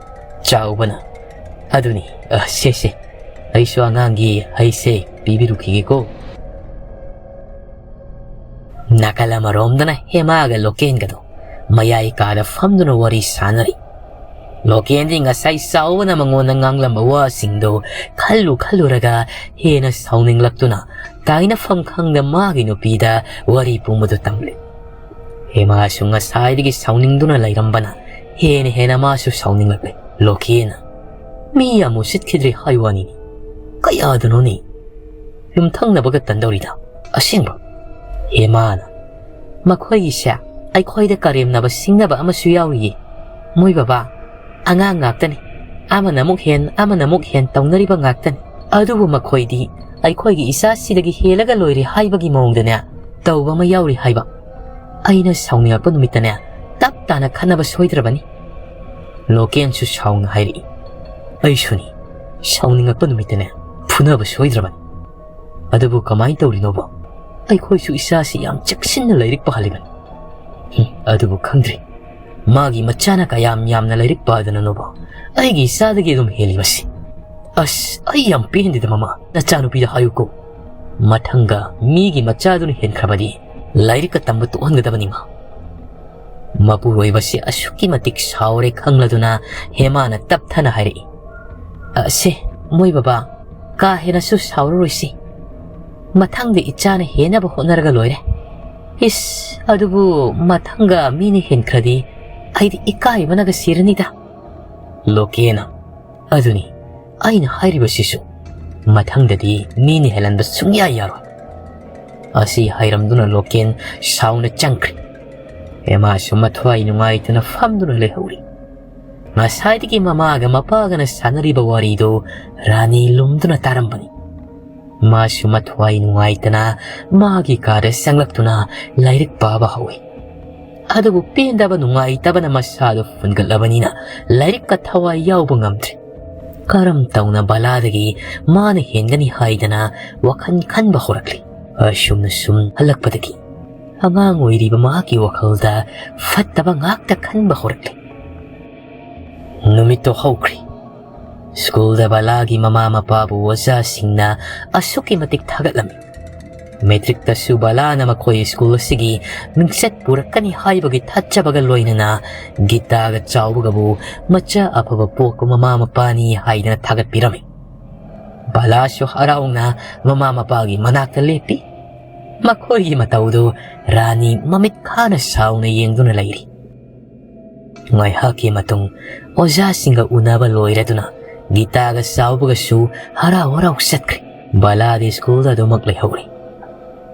ꯆꯥꯎꯕꯅ, "ꯑꯗꯨꯅꯤ, ꯑ, ꯁꯦ, ꯁꯦ, ꯑꯩꯁꯨ ꯑꯉꯥꯡꯒꯤ ꯍꯩꯁꯦ ꯄꯤꯕꯤꯔꯨꯈꯤꯒꯦꯀꯣ"꯫ ꯅꯥꯀꯜ ꯑꯃꯔꯣꯝꯗꯅ ꯍꯦꯃꯥꯒ ꯂꯣꯀꯦꯟꯒꯗꯣ ꯃꯌꯥꯏ ꯀꯥꯗ ꯐꯝꯗꯨꯅ ꯋꯥꯔꯤ ꯁꯥꯟꯅꯔꯤ꯫ ꯂꯣꯀꯦꯟꯗꯤ ꯉꯁꯥꯏ ꯆꯥꯎꯕꯅ ꯃꯉꯣꯟꯗ ꯉꯥꯡꯂꯝꯕ ꯋꯥꯁꯤꯡꯗꯣ ꯈꯜꯂꯨ ꯈꯜꯂꯨꯔꯒ ꯍꯦꯟꯅ ꯁꯥꯎꯅꯤꯡꯂꯛꯇꯨꯅ ꯇꯥꯏꯅꯐꯝ ꯈꯪꯗ ꯃꯥꯒꯤ ꯅꯨꯄꯤꯗ ꯋꯥꯔꯤ ꯄꯨꯝꯕꯗꯨ ꯇꯝꯂꯦ꯫ ꯍꯦꯃꯥꯁꯨ ꯉꯁꯥꯏꯗꯒꯤ ꯁꯥꯎꯅꯤꯡꯗꯨꯅ ꯂꯩꯔꯝꯕꯅ ꯍꯦꯟꯅ ꯍꯦꯟꯅ ꯃꯥꯁꯨ ꯁꯥꯎꯅꯤꯡꯂꯛꯂꯦ꯫ ꯂꯣꯀꯦꯟꯅ, "ꯃꯤ ꯌꯥꯝ ꯎꯁꯤꯠꯈꯤꯗ꯭ꯔꯦ ꯍꯥꯏ ꯋꯥꯅꯤꯅꯦ꯫ ꯀꯌꯥꯗꯅꯣꯅꯦ ꯌꯨꯝꯊꯪꯅꯕꯒ ꯇꯟꯗꯧꯔꯤꯗ꯫ ꯑꯁꯦꯡꯕ?" ꯍꯦꯃꯥꯅ, "ꯃꯈꯣꯏꯒꯤꯁꯦ ꯑꯩꯈꯣꯏꯗ ꯀꯔꯦꯝꯅꯕ ꯁꯤꯡꯅꯕ ꯑꯃꯁꯨ ꯌꯥꯎꯔꯤꯌꯦ꯫ ꯃꯣꯏ ꯕꯕꯥ, ꯑꯉꯥꯡ ꯉꯥꯛꯇꯅꯤ꯫ ꯑꯃꯅ ꯑꯃꯨꯛ ꯍꯦꯟ, ꯑꯃꯅ ꯑꯃꯨꯛ ꯍꯦꯟ ꯇꯧꯅꯔꯤꯕ ꯉꯥꯛꯇꯅꯤ꯫ ꯑꯗꯨꯕꯨ ꯃꯈꯣꯏꯗꯤ ꯑꯩꯈꯣꯏꯒꯤ ꯏꯆꯥꯁꯤꯗꯒꯤ ꯍꯦꯜꯂꯒ ꯂꯣꯏꯔꯦ ꯍꯥꯏꯕꯒꯤ ꯃꯑꯣꯡꯗꯅꯦ ꯇꯧꯕ ꯑꯃ ꯌꯥꯎꯔꯤ ꯍꯥꯏꯕ꯫ ꯑꯩꯅ ꯁꯥꯎꯅꯤꯡꯉꯛꯄ ꯅꯨꯃꯤꯠꯇꯅꯦ ꯇꯞ ꯇꯥꯅ ꯈꯠꯅꯕ ꯁꯣꯏꯗ꯭ꯔꯕꯅꯤ"꯫ ꯂꯣꯀꯦꯟꯁꯨ ꯁꯥꯎꯅ ꯍꯥꯏꯔꯛꯏ, "ꯑꯩꯁꯨꯅꯤ, ꯁꯥꯎꯅꯤꯡꯉꯛꯄ ꯅꯨꯃꯤꯠꯇꯅꯦ ꯐꯨꯅꯕ ꯁꯣꯏꯗ꯭ꯔꯕꯅꯤ꯫ ꯑꯗꯨꯕꯨ ꯀꯃꯥꯏꯅ ꯇꯧꯔꯤꯅꯣꯕ? ꯑꯩꯈꯣꯏꯁꯨ ꯏꯆꯥꯁꯤ ꯌꯥꯝ ꯆꯦꯛꯁꯤꯟꯅ ꯂꯥꯏꯔꯤꯛ ꯄꯥꯍꯜꯂꯤꯕꯅꯤ꯫ ꯍꯨꯝ, ꯑꯗꯨꯕꯨ ꯈꯪꯗ꯭ꯔꯦ, ꯃꯥꯒꯤ ꯃꯆꯥꯅ ꯀꯌꯥꯝ ꯌꯥꯝꯅ ꯂꯥꯏꯔꯤꯛ ꯄꯥꯗꯅꯅꯣꯕ ꯑꯩꯒꯤ ꯏꯆꯥꯗꯒꯤ ꯑꯗꯨꯝ ꯍꯦꯜꯂꯤꯕꯁꯤ꯫ ꯑꯁ, ꯑꯩ ꯌꯥꯝ ꯄꯦꯟꯗꯦꯗ ꯃꯃꯥ, ꯅꯆꯥꯅꯨꯄꯤꯗ ꯍꯥꯏꯌꯨꯀꯣ꯫ ꯃꯊꯪꯒ ꯃꯤꯒꯤ ꯃꯆꯥꯗꯨꯅ ꯍꯦꯟꯈ꯭ꯔꯕꯗꯤ ꯂꯥꯏꯔꯤꯛꯀ ꯇꯝꯕ ꯇꯣꯛꯍꯟꯒꯗꯕꯅꯤ ꯃꯥ"꯫ ꯃꯄꯨꯔꯣꯏꯕꯁꯤ ꯑꯁꯨꯛꯀꯤ ꯃꯇꯤꯛ ꯁꯥꯎꯔꯦ ꯈꯪꯂꯗꯨꯅ ꯍꯦꯃꯥꯅ ꯇꯞꯊꯅ ꯍꯥꯏꯔꯛꯏ, "ꯑ, ꯁꯦ, ꯃꯣꯏ ꯕꯕꯥ, ꯀꯥ ꯍꯦꯟꯅꯁꯨ ꯁꯥꯎꯔꯔꯣꯏꯁꯤ꯫ ꯃꯊꯪꯗ ꯏꯆꯥꯅ ꯍꯦꯟꯅꯕ ꯍꯣꯠꯅꯔꯒ ꯂꯣꯏꯔꯦ"꯫ "ꯏꯁ, ꯑꯗꯨꯕꯨ ꯃꯊꯪꯒ ꯃꯤꯅ ꯍꯦꯟꯈ꯭ꯔꯗꯤ ꯑꯩꯗꯤ ꯏꯀꯥꯏꯕꯅꯒ ꯁꯤꯔꯅꯤꯗ"꯫ ꯂꯣꯀꯦꯟꯅ, "ꯑꯗꯨꯅꯤ ꯑꯩꯅ ꯍꯥꯏꯔꯤꯕꯁꯤꯁꯨ, ꯃꯊꯪꯗꯗꯤ ꯃꯤꯅ ꯍꯦꯜꯍꯟꯕ ꯁꯨꯡꯌꯥ ꯌꯥꯔꯣꯏ"꯫ ꯑꯁꯤ ꯍꯥꯏꯔꯝꯗꯨꯅ ꯂꯣꯀꯦꯟ ꯁꯥꯎꯅ ꯆꯪꯈ꯭ꯔꯦ꯫ ꯍꯦꯃꯥꯁꯨ ꯃꯊ꯭ꯋꯥꯏ ꯅꯨꯡꯉꯥꯏꯇꯅ ꯐꯝꯗꯨꯅ ꯂꯩꯍꯧꯔꯤ꯫ ꯉꯁꯥꯏꯗꯒꯤ ꯃꯃꯥꯒ ꯃꯄꯥꯒꯅ ꯁꯥꯟꯅꯔꯤꯕ ꯋꯥꯔꯤꯗꯨ ꯔꯥꯅꯤ ꯂꯨꯝꯗꯨꯅ ꯇꯥꯔꯝꯕꯅꯤ꯫ ꯃꯥꯁꯨ ꯃꯊ꯭ꯋꯥꯏ ꯅꯨꯡꯉꯥꯏꯇꯅ ꯃꯥꯒꯤ ꯀꯥꯗ ꯆꯪꯂꯛꯇꯨꯅ ꯂꯥꯏꯔꯤꯛ ꯄꯥꯕ ꯍꯧꯏ꯫ ꯑꯗꯨꯕꯨ ꯄꯦꯟꯗꯕ ꯅꯨꯡꯉꯥꯏꯇꯕꯅ ꯃꯁꯥꯗꯨ ꯐꯨꯟꯒꯠꯂꯕꯅꯤꯅ ꯂꯥꯏꯔꯤꯛꯀ ꯊꯋꯥꯏ ꯌꯥꯎꯕ ꯉꯝꯗ꯭ꯔꯦ꯫ ꯀꯔꯝ ꯇꯧꯅ ꯕꯂꯥꯗꯒꯤ ꯃꯥꯅ ꯍꯦꯟꯒꯅꯤ ꯍꯥꯏꯗꯅ ꯋꯥꯈꯜ ꯈꯟꯕ ꯍꯧꯔꯛꯂꯤ꯫ ꯑꯁꯨꯝꯅ ꯁꯨꯝ ꯍꯜꯂꯛꯄꯗꯒꯤ ꯑꯉꯥꯡ ꯑꯣꯏꯔꯤꯕ ꯃꯍꯥꯛꯀꯤ ꯋꯥꯈꯜꯗ ꯐꯠꯇꯕ ꯉꯥꯛꯇ ꯈꯟꯕ ꯍꯧꯔꯛꯂꯤ꯫ ꯅꯨꯃꯤꯠꯇꯣ ꯍꯧꯈ꯭ꯔꯦ꯫ ꯁ꯭ꯀꯨꯜꯗ ꯕꯂꯥꯒꯤ ꯃꯃꯥ ꯃꯄꯥꯕꯨ ꯑꯣꯖꯥꯁꯤꯡꯅ ꯑꯁꯨꯛꯀꯤ ꯃꯇꯤꯛ ꯊꯥꯒꯠꯂꯝꯃꯤ꯫ ꯃꯦꯇ꯭ꯔꯤꯛꯇꯁꯨ ꯕꯂꯥꯅ ꯃꯈꯣꯏ ꯁ꯭ꯀꯨꯜ ꯑꯁꯤꯒꯤ ꯃꯤꯡꯆꯠ ꯄꯨꯔꯛꯀꯅꯤ ꯍꯥꯏꯕꯒꯤ ꯊꯥꯖꯕꯒ ꯂꯣꯏꯅꯅ ꯒꯤꯇꯥꯒ ꯆꯥꯎꯕꯒꯕꯨ ꯃꯆꯥ ꯑꯐꯕ ꯄꯣꯛꯄ ꯃꯃꯥ ꯃꯄꯥꯅꯤ ꯍꯥꯏꯗꯅ ꯊꯥꯒꯠꯄꯤꯔꯝꯃꯤ꯫ ꯕꯂꯥꯁꯨ ꯍꯔꯥꯎꯅ ꯃꯃꯥ ꯃꯄꯥꯒꯤ ꯃꯅꯥꯛꯇ ꯂꯦꯞꯄꯤ꯫ ꯃꯈꯣꯏꯒꯤ ꯃꯇꯧꯗꯨ ꯔꯥꯅꯤ ꯃꯃꯤꯠ ꯈꯥꯅ ꯁꯥꯎꯅ ꯌꯦꯡꯗꯨꯅ ꯂꯩꯔꯤ꯫ ꯉꯥꯏꯍꯥꯛꯀꯤ ꯃꯇꯨꯡ ꯑꯣꯖꯥꯁꯤꯡꯒ ꯎꯅꯕ ꯂꯣꯏꯔꯗꯨꯅ ꯒꯤꯇꯥꯒ ꯆꯥꯎꯕꯒꯁꯨ ꯍꯔꯥꯎ ꯍꯔꯥꯎ ꯆꯠꯈ꯭ꯔꯦ꯫ ꯕꯂꯥꯗꯤ ꯁ꯭ꯀꯨꯜꯗ ꯑꯗꯨꯃꯛ ꯂꯩꯍꯧꯔꯦ꯫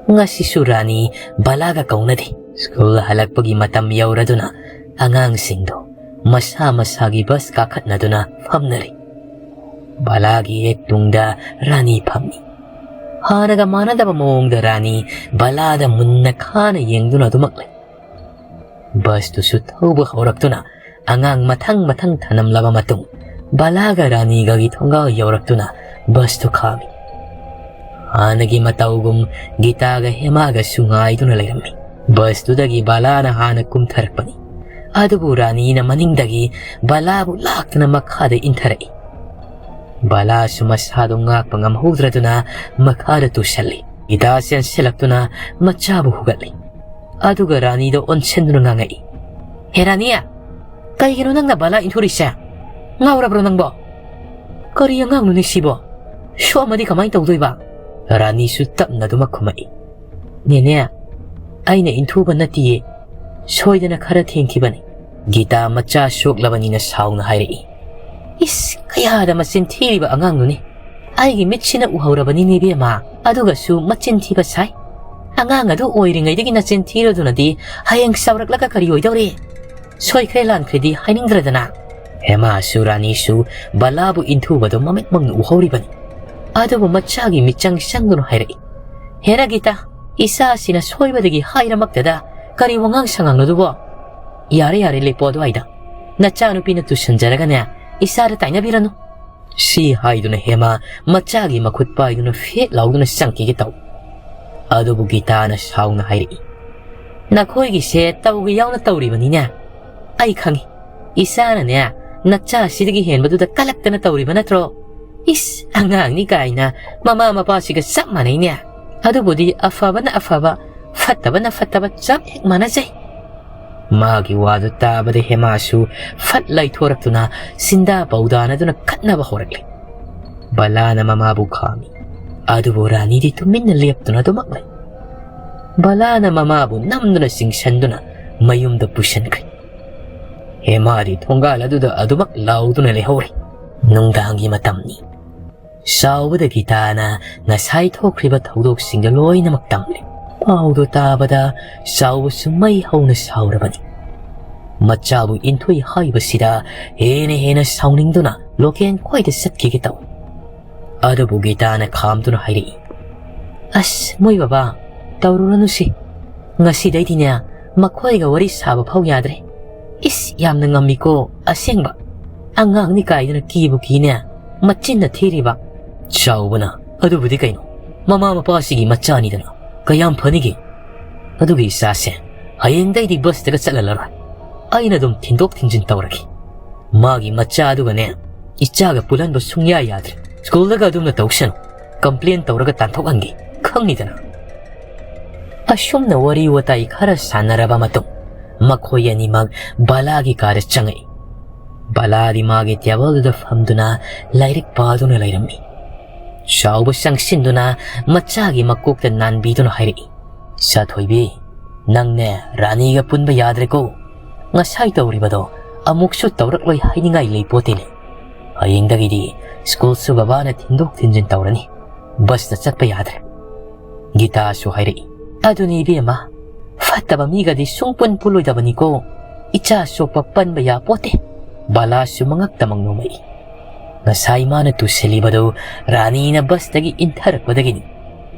ꯉꯁꯤꯁꯨ ꯔꯥꯅꯤ ꯕꯂꯥꯒ ꯀꯧꯅꯗꯦ꯫ ꯁ꯭ꯀꯨꯜ ꯍꯜꯂꯛꯄꯒꯤ ꯃꯇꯝ ꯌꯧꯔꯗꯨꯅ ꯑꯉꯥꯡꯁꯤꯡꯗꯣ ꯃꯁꯥ ꯃꯁꯥꯒꯤ ꯕꯁ ꯀꯥꯈꯠꯅꯗꯨꯅ ꯐꯝꯅꯔꯦ꯫ ꯕꯂꯥꯒꯤ ꯍꯦꯛ ꯇꯨꯡꯗ ꯔꯥꯅꯤ ꯐꯝꯃꯤ꯫ ꯍꯥꯟꯅꯒ ꯃꯥꯟꯅꯗꯕ ꯃꯑꯣꯡꯗ ꯔꯥꯅꯤ ꯕꯂꯥꯗ ꯃꯨꯟꯅ ꯈꯥꯅ ꯌꯦꯡꯗꯨꯅ ꯑꯗꯨꯃꯛ ꯂꯩ꯫ ꯕꯁꯇꯨꯁꯨ ꯊꯧꯕ ꯍꯧꯔꯛꯇꯨꯅ ꯑꯉꯥꯡ ꯃꯊꯪ ꯃꯊꯪ ꯊꯅꯝꯂꯕ ꯃꯇꯨꯡ ꯕꯂꯥꯒ ꯔꯥꯅꯤꯒꯒꯤ ꯊꯣꯡꯒꯥꯜ ꯌꯧꯔꯛꯇꯨꯅ ꯕꯁꯇꯨ ꯈꯥꯝꯃꯤ꯫ ꯍꯥꯟꯅꯒꯤ ꯃꯇꯧꯒꯨꯝ ꯒꯤꯇꯥꯒ ꯍꯦꯃꯥꯒꯁꯨ ꯉꯥꯏꯗꯨꯅ ꯂꯩꯔꯝꯃꯤ꯫ ꯕꯁꯇꯨꯗꯒꯤ ꯕꯂꯥꯅ ꯍꯥꯟꯅ ꯀꯨꯝꯊꯔꯛꯄꯅꯤ꯫ ꯑꯗꯨꯕꯨ ꯔꯥꯅꯤꯅ ꯃꯅꯤꯡꯗꯒꯤ ꯕꯂꯥꯕꯨ ꯂꯥꯛꯇꯨꯅ ꯃꯈꯥꯗ ꯏꯟꯊꯔꯛꯏ꯫ ꯕꯂꯥꯁꯨ ꯃꯁꯥꯗꯨ ꯉꯥꯛꯄ ꯉꯝꯍꯧꯗ꯭ꯔꯗꯨꯅ ꯃꯈꯥꯗ ꯇꯨꯁꯜꯂꯤ꯫ ꯒꯤꯇꯥ ꯆꯦꯟꯁꯤꯜꯂꯛꯇꯨꯅ ꯃꯆꯥꯕꯨ ꯍꯨꯒꯠꯂꯤ꯫ ꯑꯗꯨꯒ ꯔꯥꯅꯤꯗ ꯑꯣꯟꯁꯤꯟꯗꯨꯅ ꯉꯥꯡꯉꯛꯏ, "ꯍꯦ ꯔꯥꯅꯤ, ꯀꯩꯒꯤꯅꯣ ꯅꯪꯅ ꯕꯂꯥ ꯏꯟꯊꯨꯔꯤꯁꯦ? ꯉꯥꯎꯔꯕ꯭ꯔꯣ ꯅꯪꯕꯣ? ꯀꯔꯤ ꯑꯉꯥꯡꯅꯣꯅꯦ ꯁꯤꯕꯣ? ꯁꯣꯛꯑꯝꯃꯗꯤ ꯀꯃꯥꯏꯅ ꯇꯧꯗꯣꯏꯕ?" ꯔꯥꯅꯤꯁꯨ ꯇꯞꯅ ꯑꯗꯨꯃꯛ ꯈꯨꯝꯃꯛꯏ, "ꯅꯦꯅꯦ, ꯑꯩꯅ ꯏꯟꯊꯨꯕ ꯅꯠꯇꯤꯌꯦ, ꯁꯣꯏꯗꯅ ꯈꯔ ꯊꯦꯡꯈꯤꯕꯅꯤ꯫" ꯒꯤꯇꯥ ꯃꯆꯥ ꯁꯣꯛꯂꯕꯅꯤꯅ ꯁꯥꯎꯅ ꯍꯥꯏꯔꯛꯏ, "ꯏꯁ, ꯀꯌꯥꯗ ꯃꯆꯤꯟ ꯊꯤꯔꯤꯕ ꯑꯉꯥꯡꯅꯣꯅꯦ꯫ ꯑꯩꯒꯤ ꯃꯤꯠꯁꯤꯅ ꯎꯍꯧꯔꯕꯅꯤꯅꯦ ꯏꯕꯦꯝꯃ, ꯑꯗꯨꯒꯁꯨ ꯃꯆꯤꯟ ꯊꯤꯕ ꯁꯥꯏ꯫ ꯑꯉꯥꯡ ꯑꯗꯨ ꯑꯣꯏꯔꯤꯉꯩꯗꯒꯤ ꯅꯆꯤꯟ ꯊꯤꯔꯗꯨꯅꯗꯤ ꯍꯌꯦꯡ ꯆꯥꯎꯔꯛꯂꯒ ꯀꯔꯤ ꯑꯣꯏꯗꯧꯔꯤ? ꯁꯣꯏꯈ꯭ꯔꯦ ꯂꯥꯟꯈ꯭ꯔꯦꯗꯤ ꯍꯥꯏꯅꯤꯡꯗ꯭ꯔꯗꯅ?" ꯍꯦꯃꯥꯁꯨ ꯔꯥꯅꯤꯁꯨ ꯕꯂꯥꯕꯨ ꯏꯟꯊꯨꯕꯗꯨ ꯃꯃꯤꯠꯃꯛꯅ ꯎꯍꯧꯔꯤꯕꯅꯤ꯫ ꯑꯗꯨꯕꯨ ꯃꯆꯥꯒꯤ ꯃꯤꯆꯪ ꯆꯪꯗꯨꯅ ꯍꯥꯏꯔꯛꯏ, "ꯍꯦꯔꯥ ꯒꯤꯇꯥ, ꯏꯆꯥꯁꯤꯅ ꯁꯣꯏꯕꯗꯒꯤ ꯍꯥꯏꯔꯃꯛꯇꯗ ꯀꯔꯤ ꯋꯥꯉꯥꯡ ꯁꯉꯥꯡꯅꯣꯗꯨꯕꯣ? ꯌꯥꯔꯦ, ꯌꯥꯔꯦ, ꯂꯦꯞꯄꯣ ꯑꯗꯨꯋꯥꯏꯗ꯫ ꯅꯆꯥꯅꯨꯄꯤꯅ ꯇꯨꯁꯟꯖꯔꯒꯅꯦ, ꯏꯆꯥꯗ ꯇꯥꯏꯅꯕꯤꯔꯅꯨ꯫ ꯁꯤ ꯍꯥꯏꯗꯨꯅ ꯍꯦꯃꯥ ꯃꯆꯥꯒꯤ ꯃꯈꯨꯠ ꯄꯥꯏꯗꯨꯅ ꯐꯦꯠ ꯂꯥꯎꯗꯨꯅ ꯆꯪꯈꯤꯒꯦ ꯇꯧ꯫ ꯑꯗꯨꯕꯨ ꯒꯤꯇꯥꯅ ꯁꯥꯎꯅ ꯍꯥꯏꯔꯛꯏ, "ꯅꯈꯣꯏꯒꯤꯁꯦ ꯇꯧꯒꯦ ꯌꯥꯎꯅ ꯇꯧꯔꯤꯕꯅꯤꯅꯦ꯫ ꯑꯩ ꯈꯪꯏ, ꯏꯆꯥꯅꯅꯦ ꯅꯆꯥꯁꯤꯗꯒꯤ ꯍꯦꯟꯕꯗꯨꯗ ꯀꯂꯛꯇꯅ ꯇꯧꯔꯤꯕ ꯅꯠꯇ꯭ꯔꯣ? ꯏꯁ, ꯑꯉꯥꯡꯅꯤ ꯀꯥꯏꯅ ꯃꯃꯥ ꯃꯄꯥꯁꯤꯒ ꯆꯞ ꯃꯥꯟꯅꯩꯅꯦ꯫ ꯑꯗꯨꯕꯨꯗꯤ ꯑꯐꯕꯅ ꯑꯐꯕ, ꯐꯠꯇꯕꯅ ꯐꯠꯇꯕ ꯆꯞ ꯍꯦꯛ ꯃꯥꯟꯅꯖꯩ꯫" ꯃꯥꯒꯤ ꯋꯥꯗꯨ ꯇꯥꯕꯗ ꯍꯦꯃꯥꯁꯨ ꯐꯠ ꯂꯩꯊꯣꯔꯛꯇꯨꯅ ꯁꯤꯟꯗꯥ ꯄꯧꯗꯥꯅꯗꯨꯅ ꯈꯠꯅꯕ ꯍꯧꯔꯛꯂꯦ꯫ ꯕꯂꯥꯅ ꯃꯃꯥꯕꯨ ꯈꯥꯝꯃꯤ꯫ ꯑꯗꯨꯕꯨ ꯔꯥꯅꯤꯗꯤ ꯇꯨꯃꯤꯟꯅ ꯂꯦꯞꯇꯨꯅ ꯑꯗꯨꯃꯛ ꯂꯩ꯫ ꯕꯂꯥꯅ ꯃꯃꯥꯕꯨ ꯅꯝꯗꯨꯅ ꯆꯤꯡꯁꯟꯗꯨꯅ ꯃꯌꯨꯝꯗ ꯄꯨꯁꯤꯟꯈ꯭ꯔꯦ꯫ ꯍꯦꯃꯥꯗꯤ ꯊꯣꯡꯒꯥꯜ ꯑꯗꯨꯗ ꯑꯗꯨꯃꯛ ꯂꯥꯎꯗꯨꯅ ꯂꯩꯍꯧꯔꯦ꯫ ꯅꯨꯡꯗꯥꯡꯒꯤ ꯃꯇꯝꯅꯤ꯫ ꯆꯥꯎꯕꯗ ꯒꯤꯇꯥꯅ ꯉꯁꯥꯏ ꯊꯣꯛꯈ꯭ꯔꯤꯕ ꯊꯧꯗꯣꯛꯁꯤꯡꯗ ꯂꯣꯏꯅꯃꯛ ꯇꯝꯂꯦ꯫ ꯄꯥꯎꯗꯨ ꯇꯥꯕꯗ ꯆꯥꯎꯕꯁꯨ ꯃꯩ ꯍꯧꯅ ꯁꯥꯎꯔꯕꯅꯤ꯫ ꯃꯆꯥꯕꯨ ꯏꯟꯊꯨꯏ ꯍꯥꯏꯕꯁꯤꯗ ꯍꯦꯟꯅ ꯍꯦꯟꯅ ꯁꯥꯎꯅꯤꯡꯗꯨꯅ ꯂꯣꯀꯦꯟ ꯈꯣꯏꯗ ꯆꯠꯈꯤꯒꯦ ꯇꯧꯏ꯫ ꯑꯗꯨꯕꯨ ꯒꯤꯇꯥꯅ ꯈꯥꯝꯗꯨꯅ ꯍꯥꯏꯔꯛꯏ, "ꯑꯁ, ꯃꯣꯏ ꯕꯕꯥ, ꯇꯧꯔꯨꯔꯅꯨꯁꯤ꯫ ꯉꯁꯤꯗꯩꯗꯤꯅꯦ ꯃꯈꯣꯏꯒ ꯋꯥꯔꯤ ꯁꯥꯕ ꯐꯥꯎ ꯌꯥꯗ꯭ꯔꯦ꯫ ꯏꯁ, ꯌꯥꯝꯅ ꯉꯝꯃꯤꯀꯣ, ꯑꯁꯦꯡꯕ꯫ ꯑꯉꯥꯡꯅꯤ ꯀꯥꯏꯗꯅ ꯀꯤꯕꯨ ꯀꯤꯅꯦ, ꯃꯆꯤꯟꯅ ꯊꯤꯔꯤꯕ꯫" ꯆꯥꯎꯕꯅ, "ꯑꯗꯨꯕꯨꯗꯤ ꯀꯩꯅꯣ, ꯃꯃꯥ ꯃꯄꯥꯁꯤꯒꯤ ꯃꯆꯥꯅꯤꯗꯅ, ꯀꯌꯥꯝ ꯐꯅꯤꯒꯦ? ꯑꯗꯨꯒꯤ ꯏꯆꯥꯁꯦ ꯍꯌꯦꯡꯗꯩꯗꯤ ꯕꯁꯇꯒ ꯆꯠꯍꯜꯂꯔꯣꯏ꯫ ꯑꯩꯅ ꯑꯗꯨꯝ ꯊꯤꯟꯗꯣꯛ ꯊꯤꯟꯖꯤꯟ ꯇꯧꯔꯒꯦ꯫ ꯃꯥꯒꯤ ꯃꯆꯥꯗꯨꯒꯅꯦ ꯏꯆꯥꯒ ꯄꯨꯜꯍꯟꯕ ꯁꯨꯡꯌꯥ ꯌꯥꯗ꯭ꯔꯦ꯫ ꯁ꯭ꯀꯨꯜꯗꯒ ꯑꯗꯨꯝꯅ ꯇꯧꯁꯅꯨ꯫ ꯀꯝꯄ꯭ꯂꯦꯟ ꯇꯧꯔꯒ ꯇꯥꯟꯊꯣꯛꯍꯟꯒꯦ, ꯈꯪꯉꯤꯗꯅ꯫" ꯑꯁꯨꯝꯅ ꯋꯥꯔꯤ ꯋꯥꯇꯥꯏ ꯈꯔ ꯁꯥꯟꯅꯔꯕ ꯃꯇꯨꯡ ꯃꯈꯣꯏ ꯑꯅꯤꯃꯛ ꯕꯂꯥꯒꯤ ꯀꯥꯗ ꯆꯪꯉꯛꯏ꯫ ꯕꯂꯥꯗꯤ ꯃꯥꯒꯤ ꯇꯦꯕꯜꯗꯨꯗ ꯐꯝꯗꯨꯅ ꯂꯥꯏꯔꯤꯛ ꯄꯥꯗꯨꯅ ꯂꯩꯔꯝꯃꯤ꯫ ꯆꯥꯎꯕ ꯆꯪꯁꯤꯟꯗꯨꯅ ꯃꯆꯥꯒꯤ ꯃꯀꯣꯛꯇ ꯅꯥꯟꯕꯤꯗꯨꯅ ꯍꯥꯏꯔꯛꯏ, "ꯁꯥꯊꯣꯏꯕꯤ, ꯅꯪꯅꯦ ꯔꯥꯅꯤꯒ ꯄꯨꯟꯕ ꯌꯥꯗ꯭ꯔꯦꯀꯣ꯫ ꯉꯁꯥꯏ ꯇꯧꯔꯤꯕꯗꯣ ꯑꯃꯨꯛꯁꯨ ꯇꯧꯔꯛꯂꯣꯏ ꯍꯥꯏꯅꯤꯡꯉꯥꯏ ꯂꯩꯄꯣꯠꯇꯦꯅꯦ꯫ ꯍꯌꯦꯡꯗꯒꯤꯗꯤ ꯁ꯭ꯀꯨꯜꯁꯨ ꯕꯕꯥꯅ ꯊꯤꯟꯗꯣꯛ ꯊꯤꯟꯖꯤꯟ ꯇꯧꯔꯅꯤ꯫ ꯕꯁꯇ ꯆꯠꯄ ꯌꯥꯗ꯭ꯔꯦ꯫" ꯒꯤꯇꯥꯁꯨ ꯍꯥꯏꯔꯛꯏ, "ꯑꯗꯨꯅꯤ ꯏꯕꯦꯝꯃ, ꯐꯠꯇꯕ ꯃꯤꯒꯗꯤ ꯁꯨꯡꯄꯨꯟ ꯄꯨꯜꯂꯣꯏꯗꯕꯅꯤꯀꯣ꯫ ꯏꯆꯥ ꯆꯣꯞꯄ ꯄꯟꯕ ꯌꯥꯄꯣꯠꯇꯦ꯫" ꯕꯂꯥꯁꯨ ꯃꯉꯛꯇꯃꯛ ꯅꯣꯡꯃꯛꯏ꯫ ꯉꯁꯥꯏ ꯃꯥꯅ ꯇꯨꯁꯤꯜꯂꯤꯕꯗꯨ ꯔꯥꯅꯤꯅ ꯕꯁꯇꯒꯤ ꯏꯟꯊꯔꯛꯄꯗꯒꯤꯅꯤ꯫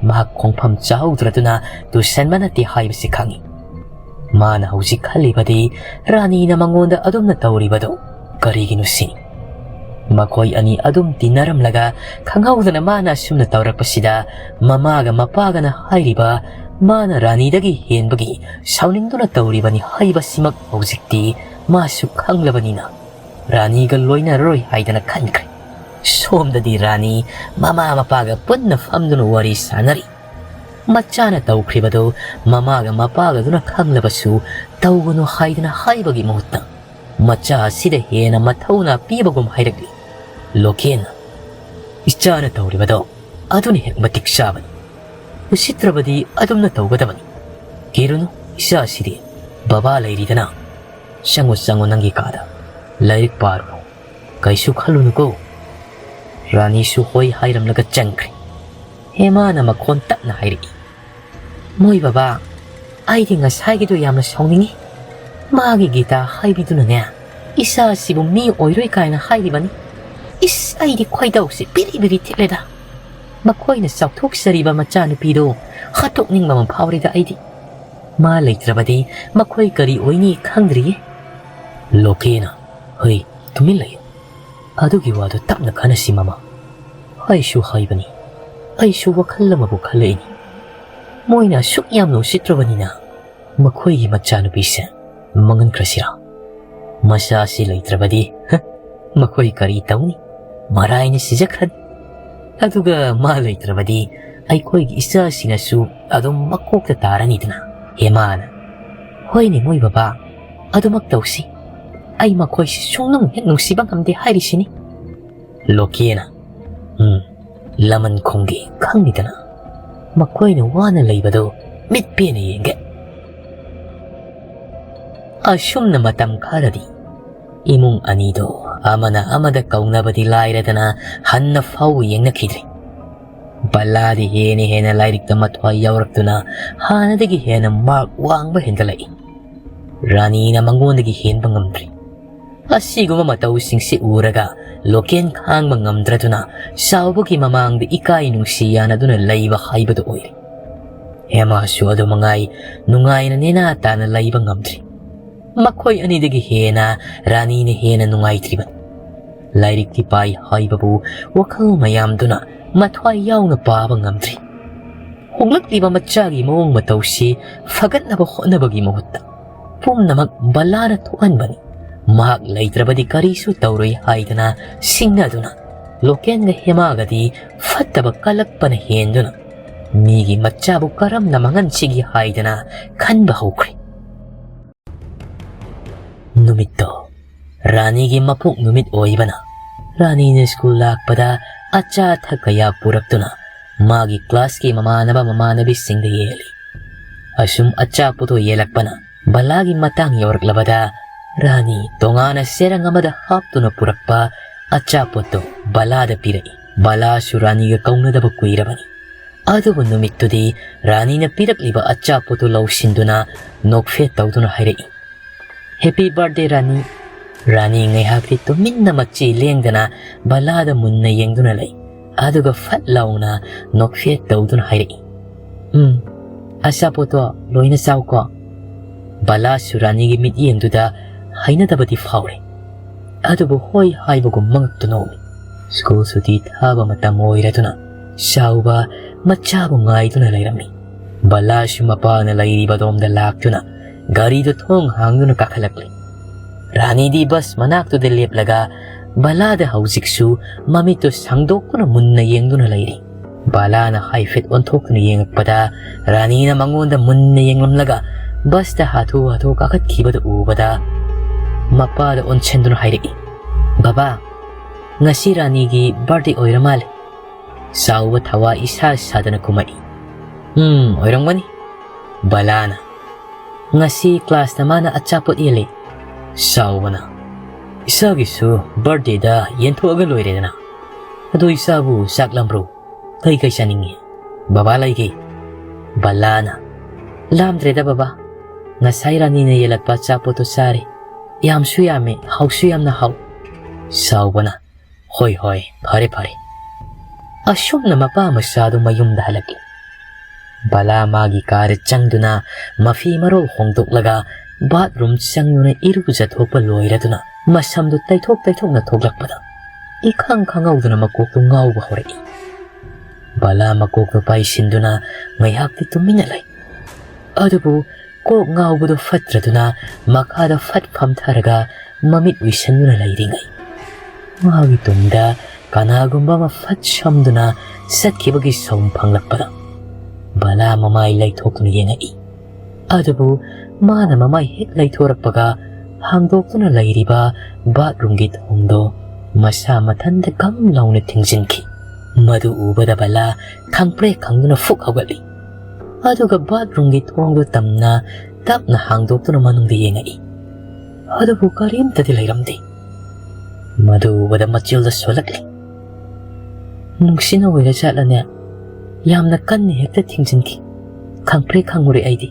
ꯃꯍꯥꯛ ꯈꯣꯡꯐꯝ ꯆꯥꯍꯧꯗ꯭ꯔꯗꯨꯅ ꯇꯨꯁꯟꯕ ꯅꯠꯇꯦ ꯍꯥꯏꯕꯁꯤ ꯈꯪꯏ꯫ ꯃꯥꯅ ꯍꯧꯖꯤꯛ ꯈꯜꯂꯤꯕꯗꯤ ꯔꯥꯅꯤꯅ ꯃꯉꯣꯟꯗ ꯑꯗꯨꯝꯅ ꯇꯧꯔꯤꯕꯗꯨ ꯀꯔꯤꯒꯤꯅꯣ ꯁꯤꯅꯤ꯫ ꯃꯈꯣꯏ ꯑꯅꯤ ꯑꯗꯨꯝ ꯇꯤꯟꯅꯔꯝꯂꯒ ꯈꯪꯍꯧꯗꯅ ꯃꯥꯅ ꯑꯁꯨꯝꯅ ꯇꯧꯔꯛꯄꯁꯤꯗ ꯃꯃꯥꯒ ꯃꯄꯥꯒꯅ ꯍꯥꯏꯔꯤꯕ ꯃꯥꯅ ꯔꯥꯅꯤꯗꯒꯤ ꯍꯦꯟꯕꯒꯤ ꯁꯥꯎꯅꯤꯡꯗꯨꯅ ꯇꯧꯔꯤꯕꯅꯤ ꯍꯥꯏꯕꯁꯤꯃꯛ ꯍꯧꯖꯤꯛꯇꯤ ꯃꯥꯁꯨ ꯈꯪꯂꯕꯅꯤꯅ ꯔꯥꯅꯤꯒ ꯂꯣꯏꯅꯔꯔꯣꯏ ꯍꯥꯏꯗꯅ ꯈꯟꯈ꯭ꯔꯦ꯫ ꯁꯣꯝꯗꯗꯤ ꯔꯥꯅꯤ ꯃꯃꯥ ꯃꯄꯥꯒ ꯄꯨꯟꯅ ꯐꯝꯗꯨꯅ ꯋꯥꯔꯤ ꯁꯥꯟꯅꯔꯤ꯫ ꯃꯆꯥꯅ ꯇꯧꯈ꯭ꯔꯤꯕꯗꯨ ꯃꯃꯥꯒ ꯃꯄꯥꯒꯗꯨꯅ ꯈꯪꯂꯕꯁꯨ ꯇꯧꯒꯅꯨ ꯍꯥꯏꯗꯅ ꯍꯥꯏꯕꯒꯤ ꯃꯍꯨꯠꯇ ꯃꯆꯥ ꯑꯁꯤꯗ ꯍꯦꯟꯅ ꯃꯊꯧꯅꯥ ꯄꯤꯕꯒꯨꯝ ꯍꯥꯏꯔꯛꯂꯤ꯫ ꯂꯣꯀꯦꯟꯅ, "ꯏꯆꯥꯅ ꯇꯧꯔꯤꯕꯗꯣ ꯑꯗꯨꯅ ꯍꯦꯛ ꯃꯇꯤꯛ ꯆꯥꯕꯅꯤ꯫ ꯎꯁꯤꯠꯇ꯭ꯔꯕꯗꯤ ꯑꯗꯨꯝꯅ ꯇꯧꯒꯗꯕꯅꯤ꯫ ꯀꯤꯔꯨꯅꯨ, ꯏꯆꯥꯁꯤꯗꯤ ꯕꯕꯥ ꯂꯩꯔꯤꯗꯅ꯫ ꯆꯪꯉꯨ, ꯆꯪꯉꯨ ꯅꯪꯒꯤ ꯀꯥꯗ꯫ ꯂꯥꯏꯔꯤꯛ ꯄꯥꯔꯨꯔꯣ꯫ ꯀꯩꯁꯨ ꯈꯜꯂꯨꯅꯨꯀꯣ꯫" ꯔꯥꯅꯤꯁꯨ ꯍꯣꯏ ꯍꯥꯏꯔꯝꯂꯒ ꯆꯪꯈ꯭ꯔꯦ꯫ ꯍꯦꯃꯥꯅ ꯃꯈꯣꯟ ꯇꯞꯅ ꯍꯥꯏꯔꯛꯏ, "ꯃꯣꯏ ꯕꯕꯥ, ꯑꯩꯗꯤ ꯉꯁꯥꯏꯒꯤꯗꯣ ꯌꯥꯝꯅ ꯁꯥꯎꯅꯤꯡꯉꯤ꯫ ꯃꯥꯒꯤ ꯒꯤꯇꯥ ꯍꯥꯏꯕꯤꯗꯨꯅꯅꯦ, ꯏꯆꯥꯁꯤꯕꯨ ꯃꯤ ꯑꯣꯏꯔꯣꯏ ꯀꯥꯏꯅ ꯍꯥꯏꯔꯤꯕꯅꯤ꯫ ꯏꯁ, ꯑꯩꯗꯤ ꯈꯣꯏꯗꯧꯁꯦ ꯕꯤꯔꯤ ꯕꯤꯔꯤ ꯊꯤꯠꯂꯦꯗ꯫ ꯃꯈꯣꯏꯅ ꯆꯥꯎꯊꯣꯛꯆꯔꯤꯕ ꯃꯆꯥꯅꯨꯄꯤꯗꯣ ꯍꯥꯠꯇꯣꯛꯅꯤꯡꯕ ꯑꯃ ꯐꯥꯎꯔꯤꯗ ꯑꯩꯗꯤ꯫ ꯃꯥ ꯂꯩꯇ꯭ꯔꯕꯗꯤ ꯃꯈꯣꯏ ꯀꯔꯤ ꯑꯣꯏꯅꯤ ꯈꯪꯗ꯭ꯔꯤꯌꯦ꯫" ꯂꯣꯀꯦꯅ, "ꯍꯩ, ꯇꯨꯃꯤꯟ ꯂꯩꯌꯨ꯫ ꯑꯗꯨꯒꯤ ꯋꯥꯗꯨ ꯇꯞꯅ ꯈꯟꯅꯁꯤ ꯃꯃꯥ꯫ ꯑꯩꯁꯨ ꯍꯥꯏꯕꯅꯤ, ꯑꯩꯁꯨ ꯋꯥꯈꯜ ꯑꯃꯕꯨ ꯈꯜꯂꯛꯏꯅꯤ꯫ ꯃꯣꯏꯅ ꯑꯁꯨꯛ ꯌꯥꯝꯅ ꯎꯁꯤꯠꯇ꯭ꯔꯕꯅꯤꯅ ꯃꯈꯣꯏꯒꯤ ꯃꯆꯥꯅꯨꯄꯤꯁꯦ ꯃꯥꯡꯍꯟꯈ꯭ꯔꯁꯤꯔꯥ? ꯃꯆꯥꯁꯤ ꯂꯩꯇ꯭ꯔꯕꯗꯤ, ꯍ, ꯃꯈꯣꯏ ꯀꯔꯤ ꯇꯧꯅꯤ? ꯃꯔꯥꯏꯅ ꯁꯤꯖꯈ꯭ꯔꯅꯤ꯫ ꯑꯗꯨꯒ ꯃꯥ ꯂꯩꯇ꯭ꯔꯕꯗꯤ ꯑꯩꯈꯣꯏꯒꯤ ꯏꯆꯥꯁꯤꯡꯅꯁꯨ ꯑꯗꯨꯝ ꯃꯀꯣꯛꯇ ꯇꯥꯔꯅꯤꯗꯅ꯫" ꯍꯦꯃꯥꯅ, "ꯍꯣꯏꯅꯦ ꯃꯣꯏ ꯕꯕꯥ, ꯑꯗꯨꯃꯛ ꯇꯧꯁꯤ꯫ ꯑꯩ ꯃꯈꯣꯏꯁꯤ ꯁꯨꯡꯅꯨꯡ ꯍꯦꯛ ꯅꯨꯡꯁꯤꯕ ꯉꯝꯗꯦ ꯍꯥꯏꯔꯤꯁꯤꯅꯤ꯫" ꯂꯣꯀꯦꯅ, "ꯎꯝ, ꯂꯃꯟ ꯈꯨꯝꯒꯦ ꯈꯪꯉꯤꯗꯅ꯫ ꯃꯈꯣꯏꯅ ꯋꯥꯅ ꯂꯩꯕꯗꯨ ꯃꯤꯠ ꯄꯦꯟꯅ ꯌꯦꯡꯒꯦ꯫" ꯑꯁꯨꯝꯅ ꯃꯇꯝ ꯈꯔꯗꯤ ꯏꯃꯨꯡ ꯑꯅꯤꯗꯣ ꯑꯃꯅ ꯑꯃꯗ ꯀꯧꯅꯕꯗꯤ ꯂꯥꯏꯔꯗꯅ ꯍꯟꯅ ꯐꯥꯎ ꯌꯦꯡꯅꯈꯤꯗ꯭ꯔꯦ꯫ ꯕꯂꯥꯗꯤ ꯍꯦꯟꯅ ꯍꯦꯟꯅ ꯂꯥꯏꯔꯤꯛꯇ ꯃꯊ꯭ꯋꯥꯏ ꯌꯥꯎꯔꯛꯇꯨꯅ ꯍꯥꯟꯅꯗꯒꯤ ꯍꯦꯟꯅ ꯃꯥꯔꯛ ꯋꯥꯡꯕ ꯍꯦꯟꯒꯠꯂꯛꯏ꯫ ꯔꯥꯅꯤꯅ ꯃꯉꯣꯟꯗꯒꯤ ꯍꯦꯟꯕ ꯉꯝꯗ꯭ꯔꯤ꯫ ꯑꯁꯤꯒꯨꯝꯕ ꯃꯇꯧꯁꯤꯡꯁꯤ ꯎꯔꯒ ꯂꯣꯀꯦꯟ ꯈꯥꯡꯕ ꯉꯝꯗ꯭ꯔꯗꯨꯅ ꯆꯥꯎꯕꯒꯤ ꯃꯃꯥꯡꯗ ꯏꯀꯥꯏ ꯅꯨꯡꯁꯤ ꯌꯥꯅꯗꯨꯅ ꯂꯩꯕ ꯍꯥꯏꯕꯗꯨ ꯑꯣꯏꯔꯦ꯫ ꯍꯦꯃꯥꯁꯨ ꯑꯗꯨ ꯃꯉꯥꯏ ꯅꯨꯡꯉꯥꯏꯅ ꯅꯦꯅꯥ ꯇꯥꯅ ꯂꯩꯕ ꯉꯝꯗ꯭ꯔꯤ꯫ ꯃꯈꯣꯏ ꯑꯅꯤꯗꯒꯤ ꯍꯦꯟꯅ ꯔꯥꯅꯤꯅ ꯍꯦꯟꯅ ꯅꯨꯡꯉꯥꯏꯇ꯭ꯔꯤꯕꯅꯤ꯫ ꯂꯥꯏꯔꯤꯛꯀꯤ ꯄꯥꯏ ꯍꯥꯏꯕꯕꯨ ꯋꯥꯈꯜ ꯃꯌꯥꯝꯗꯨꯅ ꯃꯊ꯭ꯋꯥꯏ ꯌꯥꯎꯅ ꯄꯥꯕ ꯉꯝꯗ꯭ꯔꯤ꯫ ꯍꯣꯡꯂꯛꯂꯤꯕ ꯃꯆꯥꯒꯤ ꯃꯑꯣꯡ ꯃꯇꯧꯁꯤ ꯐꯒꯠꯅꯕ ꯍꯣꯠꯅꯕꯒꯤ ꯃꯍꯨꯠꯇ ꯄꯨꯝꯅꯃꯛ ꯕꯂꯥꯅ ꯊꯣꯛꯍꯟꯕꯅꯤ, ꯃꯍꯥꯛ ꯂꯩꯇ꯭ꯔꯕꯗꯤ ꯀꯔꯤꯁꯨ ꯇꯧꯔꯣꯏ ꯍꯥꯏꯗꯅ ꯁꯤꯡꯅꯗꯨꯅ ꯂꯣꯀꯦꯟꯒ ꯍꯦꯃꯥꯒꯗꯤ ꯐꯠꯇꯕ ꯀꯜꯂꯛꯄꯅ ꯍꯦꯟꯗꯨꯅ ꯃꯤꯒꯤ ꯃꯆꯥꯕꯨ ꯀꯔꯝꯅ ꯃꯥꯡꯍꯟꯁꯤꯒꯦ ꯍꯥꯏꯗꯅ ꯈꯟꯕ ꯍꯧꯈ꯭ꯔꯦ꯫ ꯅꯨꯃꯤꯠꯇꯣ ꯔꯥꯅꯤꯒꯤ ꯃꯄꯣꯛ ꯅꯨꯃꯤꯠ ꯑꯣꯏꯕꯅ ꯔꯥꯅꯤꯅ ꯁ꯭ꯀꯨꯜ ꯂꯥꯛꯄꯗ ꯑꯆꯥ ꯑꯊꯛ ꯀꯌꯥ ꯄꯨꯔꯛꯇꯨꯅ ꯃꯥꯒꯤ ꯀ꯭ꯂꯥꯁꯀꯤ ꯃꯃꯥꯟꯅꯕ ꯃꯃꯥꯟꯅꯕꯤꯁꯤꯡꯗ ꯌꯦꯜꯂꯤ꯫ ꯑꯁꯨꯝ ꯑꯆꯥꯄꯣꯠꯇꯣ ꯌꯦꯜꯂꯛꯄꯅ ꯕꯂꯥꯒꯤ ꯃꯇꯥꯡ ꯌꯧꯔꯛꯂꯕꯗ ꯔꯥꯅꯤ ꯇꯣꯉꯥꯟꯅ ꯆꯦꯔꯪ ꯑꯃꯗ ꯍꯥꯞꯇꯨꯅ ꯄꯨꯔꯛꯄ ꯑꯆꯥꯄꯣꯠꯇꯣ ꯕꯂꯥꯗ ꯄꯤꯔꯛꯏ꯫ ꯕꯂꯥꯁꯨ ꯔꯥꯅꯤꯒ ꯀꯧꯅꯗꯕ ꯀꯨꯏꯔꯕꯅꯤ꯫ ꯑꯗꯨꯕꯨ ꯅꯨꯃꯤꯠꯇꯨꯗꯤ ꯔꯥꯅꯤꯅ ꯄꯤꯔꯛꯂꯤꯕ ꯑꯆꯥꯄꯣꯠꯇꯨ ꯂꯧꯁꯤꯟꯗꯨꯅ ꯅꯣꯛꯐꯦꯠ ꯇꯧꯗꯨꯅ ꯍꯥꯏꯔꯛꯏ, "Happy birthday, ꯔꯥꯅꯤ!" ꯔꯥꯅꯤ ꯉꯥꯏꯍꯥꯛꯇꯤ ꯇꯨꯃꯤꯟꯅ ꯃꯆꯤ ꯂꯦꯡꯗꯅ ꯕꯂꯥꯗ ꯃꯨꯟꯅ ꯌꯦꯡꯗꯨꯅ ꯂꯩ꯫ ꯑꯗꯨꯒ ꯐꯠ ꯂꯥꯎꯅ ꯅꯣꯛꯐꯦꯠ ꯇꯧꯗꯨꯅ ꯍꯥꯏꯔꯛꯏ, "ꯎꯝ, ꯑꯆꯥꯄꯣꯠꯇꯣ ꯂꯣꯏꯅ ꯆꯥꯎꯀꯣ꯫" ꯕꯂꯥꯁꯨ ꯔꯥꯅꯤꯒꯤ ꯃꯤꯠꯌꯦꯡꯗꯨꯗ ꯍꯩꯅꯗꯕꯗꯤ ꯐꯥꯎꯔꯦ꯫ ꯑꯗꯨꯕꯨ ꯍꯣꯏ ꯍꯥꯏꯕꯒꯨꯝ ꯃꯉꯛꯇꯨ ꯅꯣꯝꯃꯤ꯫ ꯁ꯭ꯀꯨꯜ ꯁꯨꯇꯤ ꯊꯥꯕ ꯃꯇꯝ ꯑꯣꯏꯔꯗꯨꯅ ꯆꯥꯎꯕ ꯃꯆꯥꯕꯨ ꯉꯥꯏꯗꯨꯅ ꯂꯩꯔꯝꯃꯤ꯫ ꯕꯂꯥꯁꯨ ꯃꯄꯥꯅ ꯂꯩꯔꯤꯕ ꯑꯗꯣꯝꯗ ꯂꯥꯛꯇꯨꯅ ꯒꯥꯔꯤꯗꯨ ꯊꯣꯡ ꯍꯥꯡꯗꯨꯅ ꯀꯥꯈꯠꯂꯛꯂꯤ꯫ ꯔꯥꯅꯤꯗꯤ ꯕꯁ ꯃꯅꯥꯛꯇꯨꯗ ꯂꯦꯞꯂꯒ ꯕꯂꯥꯗ ꯍꯧꯖꯤꯛꯁꯨ ꯃꯃꯤꯠꯇꯨ ꯁꯥꯡꯗꯣꯛꯇꯨꯅ ꯃꯨꯟꯅ ꯌꯦꯡꯗꯨꯅ ꯂꯩꯔꯤ꯫ ꯕꯂꯥꯅ ꯍꯥꯏꯐꯦꯠ ꯑꯣꯟꯊꯣꯛꯇꯨꯅ ꯌꯦꯡꯉꯛꯄꯗ ꯔꯥꯅꯤꯅ ꯃꯉꯣꯟꯗ ꯃꯨꯟꯅ ꯌꯦꯡꯂꯝꯂꯒ ꯕꯁꯇ ꯍꯥꯊꯨ ꯍꯥꯊꯨ ꯀꯥꯈꯠꯈꯤꯕꯗꯨ ꯎꯕꯗ ꯃꯄꯥꯗ ꯑꯣꯟꯁꯤꯟꯗꯨꯅ ꯍꯥꯏꯔꯛꯏ, "ꯕꯕꯥ, ꯉꯁꯤ ꯔꯥꯅꯤꯒꯤ ꯕꯥꯔꯗꯦ ꯑꯣꯏꯔ ꯃꯥꯜꯂꯦ꯫" ꯆꯥꯎꯕ ꯊꯋꯥ ꯏꯁꯥ ꯁꯥꯗꯅ ꯈꯨꯝꯃꯛꯏ, "ꯎꯝ, ꯑꯣꯏꯔꯝꯒꯅꯤ꯫" ꯕꯂꯥꯅ, "ꯉꯁꯤ ꯀ꯭ꯂꯥꯁꯇ ꯃꯥꯅ ꯑꯆꯥꯄꯣꯠ ꯌꯦꯜꯂꯦ꯫" ꯆꯥꯎꯕꯅ, "ꯏꯆꯥꯒꯤꯁꯨ ꯕꯥꯔꯗꯦꯗ ꯌꯦꯟꯊꯣꯛꯑꯒ ꯂꯣꯏꯔꯦꯗꯅ꯫ ꯑꯗꯣ ꯏꯆꯥꯕꯨ ꯆꯥꯛ ꯂꯥꯝꯕ꯭ꯔꯣ? ꯀꯩ ꯀꯩ ꯆꯥꯅꯤꯡꯉꯤ? ꯕꯕꯥ ꯂꯩꯒꯦ꯫" ꯕꯂꯥꯅ, "ꯂꯥꯝꯗ꯭ꯔꯦꯗ ꯕꯕꯥ, ꯉꯁꯥꯏ ꯔꯥꯅꯤꯅ ꯌꯦꯜꯂꯛꯄ ꯑꯆꯥꯄꯣꯠꯇꯣ ꯆꯥꯔꯦ꯫ ꯌꯥꯝꯁꯨ ꯌꯥꯝꯃꯦ, ꯍꯥꯎꯁꯨ ꯌꯥꯝꯅ ꯍꯥꯎ꯫" ꯆꯥꯎꯕꯅ, "ꯍꯣꯏ ꯍꯣꯏ, ꯐꯔꯦ ꯐꯔꯦ꯫" ꯑꯁꯨꯝꯅ ꯃꯄꯥ ꯃꯆꯥꯗꯨ ꯃꯌꯨꯝꯗ ꯍꯜꯂꯛꯂꯤ꯫ ꯕꯂꯥ ꯃꯥꯒꯤ ꯀꯥꯗ ꯆꯪꯗꯨꯅ ꯃꯐꯤ ꯃꯔꯣꯜ ꯍꯣꯡꯗꯣꯛꯂꯒ ꯕꯥꯠꯔꯨꯝ ꯆꯪꯗꯨꯅ ꯏꯔꯨꯖꯊꯣꯛꯄ ꯂꯣꯏꯔꯗꯨꯅ ꯃꯁꯝꯗꯨ ꯇꯩꯊꯣꯛ ꯇꯩꯊꯣꯛꯅ ꯊꯣꯛꯂꯛꯄꯗ ꯏꯈꯪ ꯈꯪꯍꯧꯗꯅ ꯃꯀꯣꯛꯇꯨ ꯉꯥꯎꯕ ꯍꯧꯔꯛꯏ꯫ ꯕꯂꯥ ꯃꯀꯣꯛꯇꯨ ꯄꯥꯏꯁꯤꯟꯗꯨꯅ ꯉꯥꯏꯍꯥꯛꯇꯤ ꯇꯨꯃꯤꯟꯅ ꯂꯩ꯫ ꯑꯗꯨꯕꯨ ꯀꯣꯛ ꯉꯥꯎꯕꯗꯨ ꯐꯠꯇ꯭ꯔꯗꯨꯅ ꯃꯈꯥꯗ ꯐꯠ ꯐꯝꯊꯔꯒ ꯃꯃꯤꯠ ꯎꯏꯁꯟꯗꯨꯅ ꯂꯩꯔꯤꯉꯩ, ꯃꯥꯒꯤ ꯇꯨꯡꯗ ꯀꯅꯥꯒꯨꯝꯕ ꯑꯃ ꯐꯠ ꯁꯝꯗꯨꯅ ꯆꯠꯈꯤꯕꯒꯤ ꯁꯥꯎꯟ ꯐꯪꯂꯛꯄꯗ ꯕꯂꯥ ꯃꯃꯥꯏ ꯂꯩꯊꯣꯛꯇꯨꯅ ꯌꯦꯡꯉꯛꯏ꯫ ꯑꯗꯨꯕꯨ ꯃꯥꯅ ꯃꯃꯥꯏ ꯍꯦꯛ ꯂꯩꯊꯣꯔꯛꯄꯒ ꯍꯥꯡꯗꯣꯛꯇꯨꯅ ꯂꯩꯔꯤꯕ ꯕꯥꯠꯔꯨꯝꯒꯤ ꯊꯣꯡꯗꯣ ꯃꯁꯥ ꯃꯊꯟꯇ ꯒꯝ ꯂꯥꯎꯅ ꯊꯤꯡꯖꯤꯟꯈꯤ꯫ ꯃꯗꯨ ꯎꯕꯗ ꯕꯂꯥ ꯈꯪꯄ꯭ꯔꯦꯛ ꯈꯪꯗꯨꯅ ꯐꯨꯛ ꯍꯧꯒꯠꯂꯤ꯫ ꯑꯗꯨꯒ ꯕꯥꯠꯔꯨꯝꯒꯤ ꯊꯣꯡꯗꯨ ꯇꯝꯅ ꯇꯞꯅ ꯍꯥꯡꯗꯣꯛꯇꯨꯅ ꯃꯅꯨꯡꯗ ꯌꯦꯡꯉꯛꯏ꯫ ꯑꯗꯨꯕꯨ ꯀꯔꯤꯝꯇꯗꯤ ꯂꯩꯔꯝꯗꯦ꯫ ꯃꯗꯨ ꯎꯕꯗ ꯃꯆꯤꯜꯗ ꯁꯣꯜꯂꯛꯂꯤ꯫ ꯅꯨꯡꯁꯤꯅ ꯑꯣꯏꯔ ꯆꯠꯂꯅꯦ꯫ ꯌꯥꯝꯅ ꯀꯟꯅ ꯍꯦꯛꯇ ꯊꯤꯡꯖꯤꯟꯈꯤ꯫ ꯈꯪꯄ꯭ꯔꯦꯛ ꯈꯪꯉꯨꯔꯦ ꯑꯩꯗꯤ꯫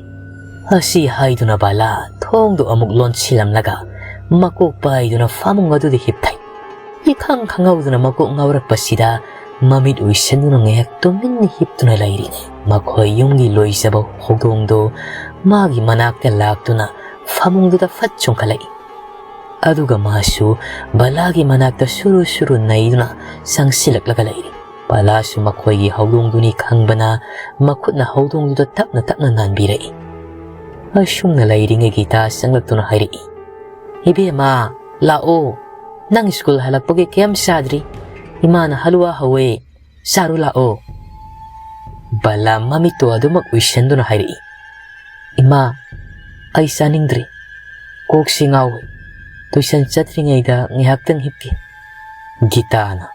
ꯑꯁꯤ ꯍꯥꯏꯗꯨꯅ ꯕꯂꯥ ꯊꯣꯡꯗꯨ ꯑꯃꯨꯛ ꯂꯣꯟꯁꯤꯜꯂꯝꯂꯒ ꯃꯀꯣꯛ ꯄꯥꯏꯗꯨꯅ ꯐꯃꯨꯡ ꯑꯗꯨꯗ ꯍꯤꯞꯊꯩ꯫ ꯏꯈꯪ ꯈꯪꯍꯧꯗꯅ ꯃꯀꯣꯛ ꯉꯥꯎꯔꯛꯄꯁꯤꯗ ꯃꯃꯤꯠ ꯎꯏꯁꯤꯟꯗꯨꯅ ꯉꯥꯏꯍꯥꯛ ꯇꯨꯃꯤꯟꯅ ꯍꯤꯞꯇꯨꯅ ꯂꯩꯔꯤꯅꯤ꯫ ꯃꯈꯣꯏ ꯌꯨꯝꯒꯤ ꯂꯣꯏꯖꯕ ꯍꯧꯗꯣꯡꯗꯣ ꯃꯥꯒꯤ ꯃꯅꯥꯛꯇ ꯂꯥꯛꯇꯨꯅ ꯐꯃꯨꯡꯗꯨꯗ ꯐꯠ ꯆꯣꯡꯈꯠꯂꯛꯏ꯫ ꯑꯗꯨꯒ ꯃꯥꯁꯨ ꯕꯂꯥꯒꯤ ꯃꯅꯥꯛꯇ ꯁꯨꯔꯨ ꯁꯨꯔꯨ ꯅꯩꯗꯨꯅ ꯆꯪꯁꯤꯜꯂꯛꯂꯒ ꯂꯩꯔꯤ꯫ ꯕꯂꯥꯁꯨ ꯃꯈꯣꯏꯒꯤ ꯍꯧꯗꯣꯡꯗꯨꯅꯤ ꯈꯪꯕꯅ ꯃꯈꯨꯠꯅ ꯍꯧꯗꯣꯡꯗꯨꯗ ꯇꯞꯅ ꯇꯞꯅ ꯅꯥꯟꯕꯤꯔꯛꯏ꯫ ꯑꯁꯨꯝꯅ ꯂꯩꯔꯤꯉꯩ ꯒꯤꯇꯥ ꯆꯪꯂꯛꯇꯨꯅ ꯍꯥꯏꯔꯛꯏ, "ꯏꯕꯦꯝꯃ, ꯂꯥꯛꯑꯣ꯫ ꯅꯪ ꯁ꯭ꯀꯨꯜ ꯍꯜꯂꯛꯄꯒꯤ ꯀꯩꯝ ꯆꯥꯗ꯭ꯔꯤ꯫ ꯏꯃꯥꯅ ꯍꯂꯨꯋꯥ ꯍꯧꯋꯦ꯫ ꯆꯥꯔꯨ ꯂꯥꯛꯑꯣ꯫" ꯕꯂꯥ ꯃꯃꯤꯠꯇꯣ ꯑꯗꯨꯃꯛ ꯎꯏꯁꯟꯗꯨꯅ ꯍꯥꯏꯔꯛꯏ, "ꯏꯃꯥ, ꯑꯩ ꯆꯥꯅꯤꯡꯗ꯭ꯔꯤ꯫ ꯀꯣꯛꯁꯤ ꯉꯥꯎꯏ꯫ ꯇꯨꯏꯁꯟ ꯆꯠꯇ꯭ꯔꯤꯉꯩꯗ ꯉꯥꯏꯍꯥꯛꯇꯪ ꯍꯤꯞꯀꯦ꯫" ꯒꯤꯇꯥꯅ,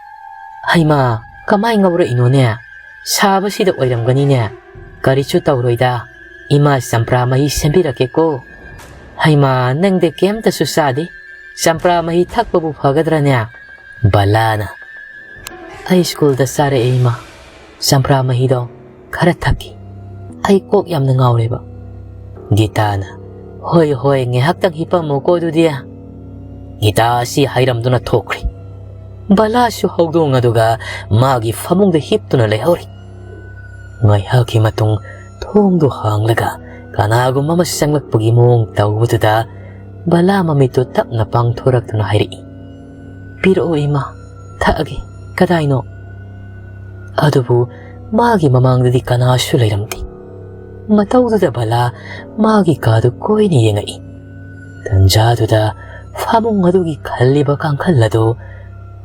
"ꯍꯩꯃꯥ, ꯀꯃꯥꯏ ꯉꯥꯎꯔꯛꯏꯅꯣꯅꯦ? ꯁꯥꯕꯁꯤꯗ ꯑꯣꯏꯔꯝꯒꯅꯤꯅꯦ꯫ ꯀꯔꯤꯁꯨ ꯇꯧꯔꯣꯏꯗ꯫ ꯏꯃꯥ ꯆꯝꯄ꯭ꯔꯥ ꯃꯍꯤ ꯁꯦꯝꯕꯤꯔꯛꯀꯦꯀꯣ꯫" "ꯍꯩꯃꯥ, ꯅꯪꯗꯤ ꯀꯩꯝꯇꯁꯨ ꯆꯥꯗꯦ꯫ ꯆꯝꯄ꯭ꯔꯥ ꯃꯍꯤ ꯊꯛꯄꯕꯨ ꯐꯒꯗ꯭ꯔꯅꯦ?" ꯕꯂꯥꯅ, "ꯑꯩ ꯁ꯭ꯀꯨꯜꯗ ꯆꯥꯔꯛꯑꯦ ꯏꯃꯥ, ꯆꯝꯄ꯭ꯔꯥ ꯃꯍꯤꯗꯣ꯫ ꯈꯔ ꯊꯛꯀꯦ꯫ ꯑꯩ ꯀꯣꯛ ꯌꯥꯝꯅ ꯉꯥꯎꯔꯦꯕ꯫" ꯒꯤꯇꯥꯅ, "ꯍꯣꯏ, ꯍꯣꯏ, ꯉꯥꯏꯍꯥꯛꯇꯪ ꯍꯤꯞꯄꯝꯃꯣꯀꯣ ꯑꯗꯨꯗꯤ꯫" ꯒꯤꯇꯥ ꯑꯁꯤ ꯍꯥꯏꯔꯝꯗꯨꯅ ꯊꯣꯛꯈ꯭ꯔꯦ꯫ ꯕꯂꯥꯁꯨ ꯍꯧꯗꯣꯡ ꯑꯗꯨꯒ ꯃꯥꯒꯤ ꯐꯃꯨꯡꯗ ꯍꯤꯞꯇꯨꯅ ꯂꯩꯍꯧꯔꯦ꯫ ꯉꯥꯏꯍꯥꯛꯀꯤ ꯃꯇꯨꯡ ꯊꯣꯡꯗꯨ ꯍꯥꯡꯂꯒ ꯀꯅꯥꯒꯨꯝꯕ ꯑꯃ ꯆꯪꯂꯛꯄꯒꯤ ꯃꯑꯣꯡ ꯇꯧꯕꯗꯨꯗ ꯕꯂꯥ ꯃꯃꯤꯠꯇꯨ ꯇꯞꯅ ꯄꯥꯡꯊꯣꯔꯛꯇꯨꯅ ꯍꯥꯏꯔꯛꯏ, "ꯄꯤꯔꯛꯑꯣ ꯏꯃꯥ, ꯊꯛꯑꯒꯦ꯫ ꯀꯗꯥꯏꯅꯣ?" ꯑꯗꯨꯕꯨ ꯃꯥꯒꯤ ꯃꯃꯥꯡꯗꯗꯤ ꯀꯅꯥꯁꯨ ꯂꯩꯔꯝꯗꯦ꯫ ꯃꯇꯧꯗꯨꯗ ꯕꯂꯥ ꯃꯥꯒꯤ ꯀꯥꯗꯨ ꯀꯣꯏꯅ ꯌꯦꯡꯉꯛꯏ꯫ ꯇꯟꯖꯥꯗꯨꯗ ꯐꯃꯨꯡ ꯑꯗꯨꯒꯤ ꯈꯜꯂꯤꯕ ꯀꯥꯡꯈꯜ ꯑꯗꯨ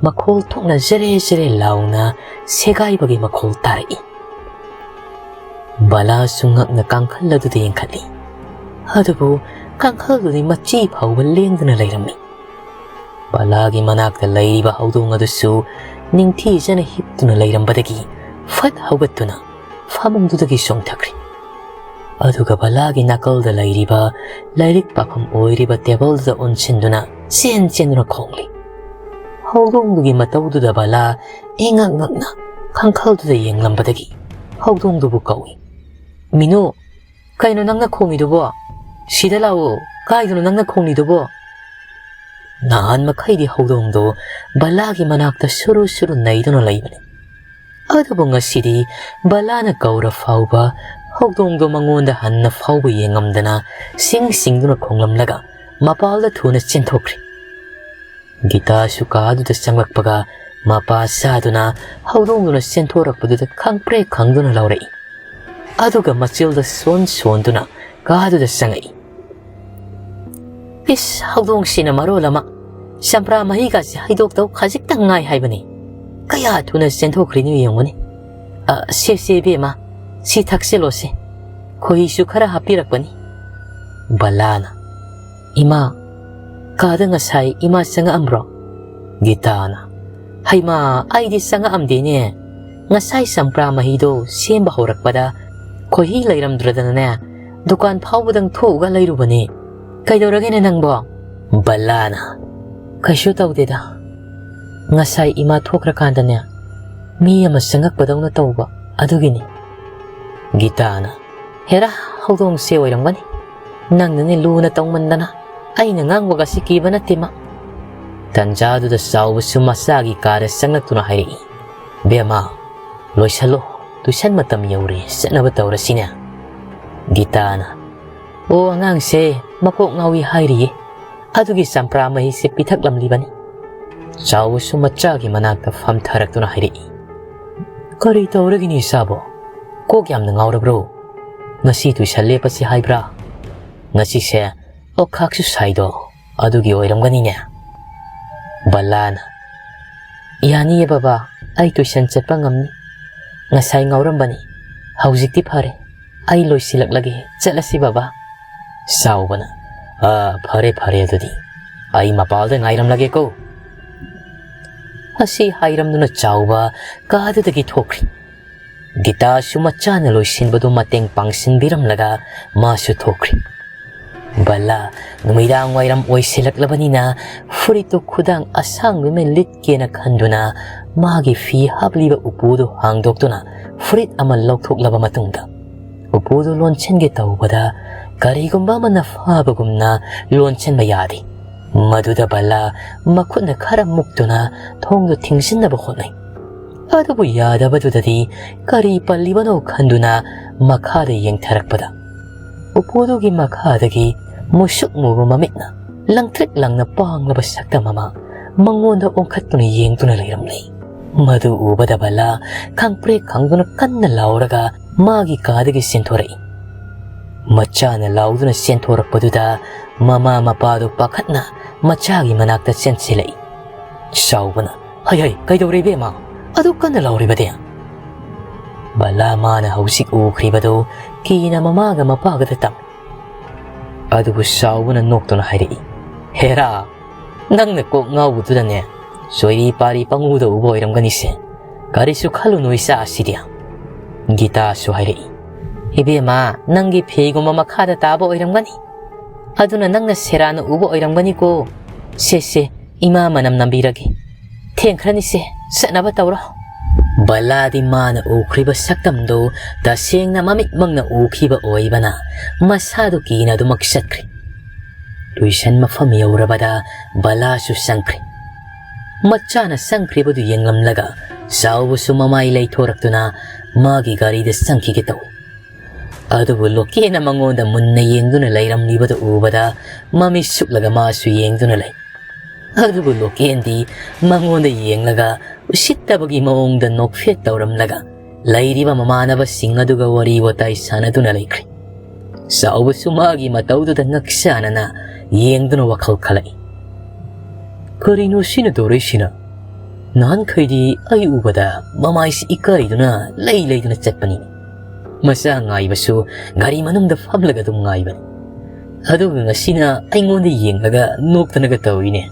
ꯃꯈꯣꯜ ꯊꯣꯛꯅ ꯖꯦꯔꯦ ꯖꯦꯔꯦ ꯂꯥꯎꯅ ꯁꯦꯒꯥꯏꯕꯒꯤ ꯃꯈꯣꯜ ꯇꯥꯔꯛꯏ꯫ ꯕꯂꯥꯁꯨ ꯉꯛꯅ ꯀꯥꯡꯈꯜ ꯑꯗꯨꯗ ꯌꯦꯡꯈꯠꯂꯤ꯫ ꯑꯗꯨꯕꯨ ꯀꯥꯡꯈꯜꯗꯨꯗꯤ ꯃꯆꯤ ꯐꯥꯎꯕ ꯂꯦꯡꯗꯅ ꯂꯩꯔꯝꯃꯤ꯫ ꯕꯂꯥꯒꯤ ꯃꯅꯥꯛꯇ ꯂꯩꯔꯤꯕ ꯍꯧꯗꯣꯡ ꯑꯗꯨꯁꯨ ꯅꯤꯡꯊꯤꯖꯅ ꯍꯤꯞꯇꯨꯅ ꯂꯩꯔꯝꯕꯗꯒꯤ ꯐꯠ ꯍꯧꯒꯠꯇꯨꯅ ꯐꯃꯨꯡꯗꯨꯗꯒꯤ ꯆꯣꯡꯊꯈ꯭ꯔꯦ꯫ ꯑꯗꯨꯒ ꯕꯂꯥꯒꯤ ꯅꯥꯀꯜꯗ ꯂꯩꯔꯤꯕ ꯂꯥꯏꯔꯤꯛ ꯄꯥꯐꯝ ꯑꯣꯏꯔꯤꯕ ꯇꯦꯕꯜꯗꯨꯗ ꯑꯣꯟꯁꯤꯟꯗꯨꯅ ꯆꯦꯟ ꯆꯦꯟꯗꯨꯅ ꯈꯣꯡꯂꯤ꯫ ꯍꯧꯗꯣꯡꯗꯨꯒꯤ ꯃꯇꯧꯗꯨꯗ ꯕꯂꯥ ꯏꯉꯛ ꯉꯛꯅ ꯀꯥꯡꯈꯜꯗꯨꯗ ꯌꯦꯡꯂꯝꯕꯗꯒꯤ ꯍꯧꯗꯣꯡꯗꯨꯕꯨ ꯀꯧꯏ, "ꯃꯤꯅꯨ, ꯀꯩꯅꯣ ꯅꯪꯅ ꯈꯣꯡꯉꯤꯗꯨꯕꯣ? ꯁꯤꯗ ꯂꯥꯛꯑꯣ, ꯀꯥꯏꯗꯅꯣ ꯅꯪꯅ ꯈꯣꯡꯂꯤꯗꯨꯕꯣ?" ꯅꯍꯥꯟ ꯃꯈꯩꯗꯤ ꯍꯧꯗꯣꯡꯗꯣ ꯕꯂꯥꯒꯤ ꯃꯅꯥꯛꯇ ꯁꯨꯔꯨ ꯁꯨꯔꯨ ꯅꯩꯗꯨꯅ ꯂꯩꯕꯅꯤ꯫ ꯑꯗꯨꯕꯨ ꯉꯁꯤꯗꯤ ꯕꯂꯥꯅ ꯀꯧꯔ ꯐꯥꯎꯕ ꯍꯧꯗꯣꯡꯗꯣ ꯃꯉꯣꯟꯗ ꯍꯟꯅ ꯐꯥꯎꯕ ꯌꯦꯡꯉꯝꯗꯅ ꯁꯤꯡ ꯁꯤꯡꯗꯨꯅ ꯈꯣꯡꯂꯝꯂꯒ ꯃꯄꯥꯜꯗ ꯊꯨꯅ ꯆꯦꯟꯊꯣꯛꯈ꯭ꯔꯦ꯫ ꯒꯤꯇꯥꯁꯨ ꯀꯥꯗꯨꯗ ꯆꯪꯂꯛꯄꯒ ꯃꯄꯥ ꯆꯥꯗꯨꯅ ꯍꯧꯗꯣꯡꯗꯨꯅ ꯆꯦꯟꯊꯣꯔꯛꯄꯗꯨꯗ ꯈꯪꯄ꯭ꯔꯦꯛ ꯈꯪꯗꯨꯅ ꯂꯥꯎꯔꯛꯏ꯫ ꯑꯗꯨꯒ ꯃꯆꯤꯜꯗ ꯁꯣꯟ ꯁꯣꯟꯗꯨꯅ ꯀꯥꯗꯨꯗ ꯆꯪꯉꯛꯏ꯫ "ꯏꯁ, ꯍꯧꯗꯣꯡꯁꯤꯅ ꯃꯔꯣꯜ ꯑꯃ ꯆꯝꯄ꯭ꯔꯥ ꯃꯍꯤꯒꯥꯁꯦ ꯍꯩꯗꯣꯛꯇꯧ ꯈꯖꯤꯛꯇꯪ ꯉꯥꯏ ꯍꯥꯏꯕꯅꯤ꯫ ꯀꯌꯥ ꯊꯨꯅ ꯆꯦꯟꯊꯣꯛꯈ꯭ꯔꯤꯅꯣ ꯌꯦꯡꯉꯨꯅꯦ꯫ ꯑ, ꯁꯦ, ꯁꯦ, ꯏꯕꯦꯝꯃ, ꯁꯤ ꯊꯛꯆꯤꯜꯂꯣꯁꯦ꯫ ꯈꯣꯏꯍꯤꯁꯨ ꯈꯔ ꯍꯥꯞꯄꯤꯔꯛꯄꯅꯤ꯫" ꯕꯂꯥꯅ, "ꯏꯃꯥ, ꯀꯥꯗ ꯉꯁꯥꯏ ꯏꯃꯥ ꯆꯪꯉꯛꯑꯝꯕ꯭ꯔꯣ?" ꯒꯤꯇꯥꯅ, "ꯍꯩꯃꯥ, ꯑꯩꯗꯤ ꯆꯪꯉꯛꯑꯝꯗꯦꯅꯦ꯫ ꯉꯁꯥꯏ ꯆꯝꯄ꯭ꯔꯥ ꯃꯍꯤꯗꯣ ꯁꯦꯝꯕ ꯍꯧꯔꯛꯄꯗ ꯈꯣꯏꯍꯤ ꯂꯩꯔꯝꯗ꯭ꯔꯗꯅꯅꯦ, ꯗꯨꯀꯥꯟ ꯐꯥꯎꯕꯗꯪ ꯊꯣꯛꯎꯒ ꯂꯩꯔꯨꯕꯅꯤ꯫ ꯀꯩꯗꯧꯔꯒꯦꯅꯦ ꯅꯪꯕꯣ?" ꯕꯂꯥꯅ, "ꯀꯩꯁꯨ ꯇꯧꯗꯦꯗ꯫ ꯉꯁꯥꯏ ꯏꯃꯥ ꯊꯣꯛꯈ꯭ꯔꯀꯥꯟꯗꯅꯦ, ꯃꯤ ꯑꯃ ꯆꯪꯉꯛꯄꯗꯧꯅ ꯇꯧꯕ, ꯑꯗꯨꯒꯤꯅꯤ꯫" ꯒꯤꯇꯥꯅ, "ꯍꯦꯔꯥ, ꯍꯧꯗꯣꯡꯁꯦ ꯑꯣꯏꯔꯝꯒꯅꯤ꯫ ꯅꯪꯅꯅꯦ ꯂꯨꯅ ꯇꯧꯃꯟꯗꯅ꯫ ꯑꯩꯅ ꯉꯥꯡꯕꯒꯁꯤ ꯀꯤꯕ ꯅꯠꯇꯦ ꯃꯥ꯫" ꯇꯟꯖꯥꯗꯨꯗ ꯆꯥꯎꯕꯁꯨ ꯃꯆꯥꯒꯤ ꯀꯥꯗ ꯆꯪꯂꯛꯇꯨꯅ ꯍꯥꯏꯔꯛꯏ, "ꯕꯦꯝꯃ, ꯂꯣꯏꯁꯜꯂꯣ, ꯇꯨꯏꯁꯟ ꯃꯇꯝ ꯌꯧꯔꯦ, ꯆꯠꯅꯕ ꯇꯧꯔꯁꯤꯅꯦ꯫" ꯒꯤꯇꯥꯅ, "ꯑꯣ, ꯑꯉꯥꯡꯁꯦ ꯃꯀꯣꯛ ꯉꯥꯎꯏ ꯍꯥꯏꯔꯤꯌꯦ, ꯑꯗꯨꯒꯤ ꯆꯝꯄ꯭ꯔꯥ ꯃꯍꯤꯁꯦ ꯄꯤꯊꯛꯂꯝꯂꯤꯕꯅꯤ꯫ ꯆꯥꯎꯕꯁꯨ ꯃꯆꯥꯒꯤ ꯃꯅꯥꯛꯇ ꯐꯝꯊꯔꯛꯇꯨꯅ ꯍꯥꯏꯔꯛꯏ, "ꯀꯔꯤ ꯇꯧꯔꯒꯤꯅꯤ ꯏꯆꯥꯕꯣ? ꯀꯣꯛ ꯌꯥꯝꯅ ꯉꯥꯎꯔꯕ꯭ꯔꯣ? ꯉꯁꯤ ꯇꯨꯏꯁꯟ ꯂꯦꯞꯄꯁꯤ ꯍꯥꯏꯕ꯭ꯔꯥ? ꯉꯁꯤꯁꯦ ꯑꯣꯈꯥꯛꯁꯨ ꯁꯥꯏꯗꯣ, ꯑꯗꯨꯒꯤ ꯑꯣꯏꯔꯝꯒꯅꯤꯅꯦ?" ꯕꯂꯥꯅ, "ꯌꯥꯅꯤꯌꯦ ꯕꯕꯥ, ꯑꯩ ꯇꯨꯏꯁꯟ ꯆꯠꯄ ꯉꯝꯅꯤ꯫ ꯉꯁꯥꯏ ꯉꯥꯎꯔꯝꯕꯅꯤ, ꯍꯧꯖꯤꯛꯇꯤ ꯐꯔꯦ꯫ ꯑꯩ ꯂꯣꯏꯁꯤꯜꯂꯛꯂꯒꯦ, ꯆꯠꯂꯁꯤ ꯕꯕꯥ꯫" ꯆꯥꯎꯕꯅ, "ꯑ, ꯐꯔꯦ ꯐꯔꯦ, ꯑꯗꯨꯗꯤ ꯑꯩ ꯃꯄꯥꯜꯗ ꯉꯥꯏꯔꯝꯂꯒꯦꯀꯣ꯫" ꯑꯁꯤ ꯍꯥꯏꯔꯝꯗꯨꯅ ꯆꯥꯎꯕ ꯀꯥꯗꯨꯗꯒꯤ ꯊꯣꯛꯈ꯭ꯔꯤ꯫ ꯒꯤꯇꯥꯁꯨ ꯃꯆꯥꯅ ꯂꯣꯏꯁꯤꯟꯕꯗꯨ ꯃꯇꯦꯡ ꯄꯥꯡꯁꯤꯟꯕꯤꯔꯝꯂꯒ ꯃꯥꯁꯨ ꯊꯣꯛꯈ꯭ꯔꯤ꯫ ꯕꯂꯥ ꯅꯨꯃꯤꯗꯥꯡ ꯋꯥꯏꯔꯝ ꯑꯣꯏꯁꯤꯜꯂꯛꯂꯕꯅꯤꯅ ꯐꯨꯔꯤꯠꯇꯨ ꯈꯨꯗꯥꯡ ꯑꯁꯥꯡꯕ ꯑꯃ ꯂꯤꯠꯀꯦꯅ ꯈꯟꯗꯨꯅ ꯃꯥꯒꯤ ꯐꯤ ꯍꯥꯞꯂꯤꯕ ꯎꯄꯨꯗꯨ ꯍꯥꯡꯗꯣꯛꯇꯨꯅ ꯐꯨꯔꯤꯠ ꯑꯃ ꯂꯧꯊꯣꯛꯂꯕ ꯃꯇꯨꯡꯗ ꯎꯄꯨꯗꯨ ꯂꯣꯟꯁꯤꯟꯒꯦ ꯇꯧꯕꯗ ꯀꯔꯤꯒꯨꯝꯕ ꯑꯃꯅ ꯐꯥꯕꯒꯨꯝꯅ ꯂꯣꯟꯁꯤꯟꯕ ꯌꯥꯗꯦ꯫ ꯃꯗꯨꯗ ꯕꯂꯥ ꯃꯈꯨꯠꯅ ꯈꯔ ꯃꯨꯛꯇꯨꯅ ꯊꯣꯡꯗꯨ ꯊꯤꯡꯖꯤꯟꯅꯕ ꯍꯣꯠꯅꯩ꯫ ꯑꯗꯨꯕꯨ ꯌꯥꯗꯕꯗꯨꯗꯗꯤ ꯀꯔꯤ ꯄꯜꯂꯤꯕꯅꯣ ꯈꯟꯗꯨꯅ ꯃꯈꯥꯗ ꯌꯦꯡꯊꯔꯛꯄꯗ ꯎꯄꯨꯗꯨꯒꯤ ꯃꯈꯥꯗꯒꯤ ꯃꯨꯁꯨꯛ ꯃꯨꯕ ꯃꯃꯤꯠꯅ ꯂꯪꯇ꯭ꯔꯤꯛ ꯂꯪꯅ ꯄꯥꯡꯂꯕ ꯁꯛꯇꯝ ꯑꯃ ꯃꯉꯣꯟꯗ ꯑꯣꯟꯈꯠꯇꯨꯅ ꯌꯦꯡꯗꯨꯅ ꯂꯩꯔꯝꯂꯦ꯫ ꯃꯗꯨ ꯎꯕꯗ ꯕꯂꯥ ꯈꯪꯄ꯭ꯔꯦꯛ ꯈꯪꯗꯨꯅ ꯀꯟꯅ ꯂꯥꯎꯔꯒ ꯃꯥꯒꯤ ꯀꯥꯗꯒꯤ ꯆꯦꯟꯊꯣꯔꯛꯏ꯫ ꯃꯆꯥꯅ ꯂꯥꯎꯗꯨꯅ ꯆꯦꯟꯊꯣꯔꯛꯄꯗꯨꯗ ꯃꯃꯥ ꯃꯄꯥꯗꯨ ꯄꯥꯈꯠꯅ ꯃꯆꯥꯒꯤ ꯃꯅꯥꯛꯇ ꯆꯦꯟꯁꯤꯜꯂꯛꯏ꯫ ꯆꯥꯎꯕꯅ, "ꯍꯩ ꯍꯩ, ꯀꯩꯗꯧꯔꯦ ꯏꯕꯦꯝꯃ? ꯑꯗꯨ ꯀꯟꯅ ꯂꯥꯎꯔꯤꯕꯗꯤ?" ꯕꯂꯥ ꯃꯥꯅ ꯍꯧꯖꯤꯛ ꯎꯈ꯭ꯔꯤꯕꯗꯨ ꯀꯤꯅ ꯃꯃꯥꯒ ꯃꯄꯥꯒꯗ ꯇꯝꯃꯤ꯫ ꯑꯗꯨꯕꯨ ꯆꯥꯎꯕꯅ ꯅꯣꯛꯇꯨꯅ ꯍꯥꯏꯔꯛꯏ, "ꯍꯦꯔꯥ, ꯅꯪꯅ ꯀꯣꯛ ꯉꯥꯎꯕꯗꯨꯗꯅꯦ ꯆꯣꯏꯔꯤ ꯄꯥꯔꯤ ꯄꯪꯎꯗ ꯎꯕ ꯑꯣꯏꯔꯝꯒꯅꯤꯁꯦ꯫ ꯀꯔꯤꯁꯨ ꯈꯜꯂꯨꯅꯨ ꯏꯆꯥ ꯑꯁꯤꯗꯤ꯫" ꯒꯤꯇꯥꯁꯨ ꯍꯥꯏꯔꯛꯏ, "ꯏꯕꯦꯝꯃ, ꯅꯪꯒꯤ ꯐꯤꯒꯨꯝꯕ ꯃꯈꯥꯗ ꯇꯥꯕ ꯑꯣꯏꯔꯝꯒꯅꯤ꯫ ꯑꯗꯨꯅ ꯅꯪꯅ ꯁꯦꯔꯥꯟꯅ ꯎꯕ ꯑꯣꯏꯔꯝꯒꯅꯤꯀꯣ꯫ ꯁꯦ ꯁꯦ, ꯏꯃꯥ ꯃꯅꯝ ꯅꯝꯕꯤꯔꯒꯦ꯫ ꯊꯦꯡꯈ꯭ꯔꯅꯤꯁꯦ, ꯆꯠꯅꯕ ꯇꯧꯔꯣ꯫" ꯕꯂꯥꯗꯤ ꯃꯥꯅ ꯎꯈ꯭ꯔꯤꯕ ꯁꯛꯇꯝꯗꯨ ꯇꯁꯦꯡꯅ ꯃꯃꯤꯠꯃꯛꯅ ꯎꯈꯤꯕ ꯑꯣꯏꯕꯅ ꯃꯁꯥꯗꯨ ꯀꯤꯅ ꯑꯗꯨꯃꯛ ꯆꯠꯈ꯭ꯔꯦ꯫ ꯇꯨꯏꯁꯟ ꯃꯐꯝ ꯌꯧꯔꯕꯗ ꯕꯂꯥꯁꯨ ꯆꯪꯈ꯭ꯔꯦ꯫ ꯃꯆꯥꯅ ꯆꯪꯈ꯭ꯔꯤꯕꯗꯨ ꯌꯦꯡꯂꯝꯂꯒ ꯆꯥꯎꯕꯁꯨ ꯃꯃꯥꯏ ꯂꯩꯊꯣꯔꯛꯇꯨꯅ ꯃꯥꯒꯤ ꯒꯥꯔꯤꯗ ꯆꯪꯈꯤꯒꯦ ꯇꯧꯏ꯫ ꯑꯗꯨꯕꯨ ꯂꯣꯀꯦꯟꯅ ꯃꯉꯣꯟꯗ ꯃꯨꯟꯅ ꯌꯦꯡꯗꯨꯅ ꯂꯩꯔꯝꯂꯤꯕꯗꯨ ꯎꯕꯗ ꯃꯃꯤꯠ ꯁꯨꯛꯂꯒ ꯃꯥꯁꯨ ꯌꯦꯡꯗꯨꯅ ꯂꯩ꯫ ꯑꯗꯨꯕꯨ ꯂꯣꯀꯦꯟꯗꯤ ꯃꯉꯣꯟꯗ ꯌꯦꯡꯂꯒ ꯎꯁꯤꯠꯇꯕꯒꯤ ꯃꯑꯣꯡꯗ ꯅꯣꯛꯐꯦꯠ ꯇꯧꯔꯝꯂꯒ ꯂꯩꯔꯤꯕ ꯃꯃꯥꯟꯅꯕꯁꯤꯡ ꯑꯗꯨꯒ ꯋꯥꯔꯤ ꯋꯥꯇꯥꯏ ꯁꯥꯟꯅꯗꯨꯅ ꯂꯩꯈ꯭ꯔꯦ꯫ ꯆꯥꯎꯕꯁꯨ ꯃꯥꯒꯤ ꯃꯇꯧꯗꯨꯗ ꯉꯛꯆꯥꯅꯅ ꯌꯦꯡꯗꯨꯅ ꯋꯥꯈꯜ ꯈꯜꯂꯛꯏ꯫ "ꯀꯔꯤꯅꯣ ꯁꯤꯅ ꯇꯧꯔꯛꯏꯁꯤꯅ? ꯅꯍꯥꯟꯈꯩꯗꯤ ꯑꯩ ꯎꯕꯗ ꯃꯃꯥꯏꯁꯤ ꯏꯀꯥꯏꯗꯨꯅ ꯂꯩ ꯂꯩꯗꯨꯅ ꯆꯠꯄꯅꯤ꯫ ꯃꯆꯥ ꯉꯥꯏꯕꯁꯨ ꯒꯥꯔꯤ ꯃꯅꯨꯡꯗ ꯐꯝꯂꯒ ꯑꯗꯨꯝ ꯉꯥꯏꯕꯅꯤ꯫ ꯑꯗꯨꯒ ꯉꯁꯤꯅ ꯑꯩꯉꯣꯟꯗ ꯌꯦꯡꯂꯒ ꯅꯣꯛꯇꯅꯒ ꯇꯧꯏꯅꯦ꯫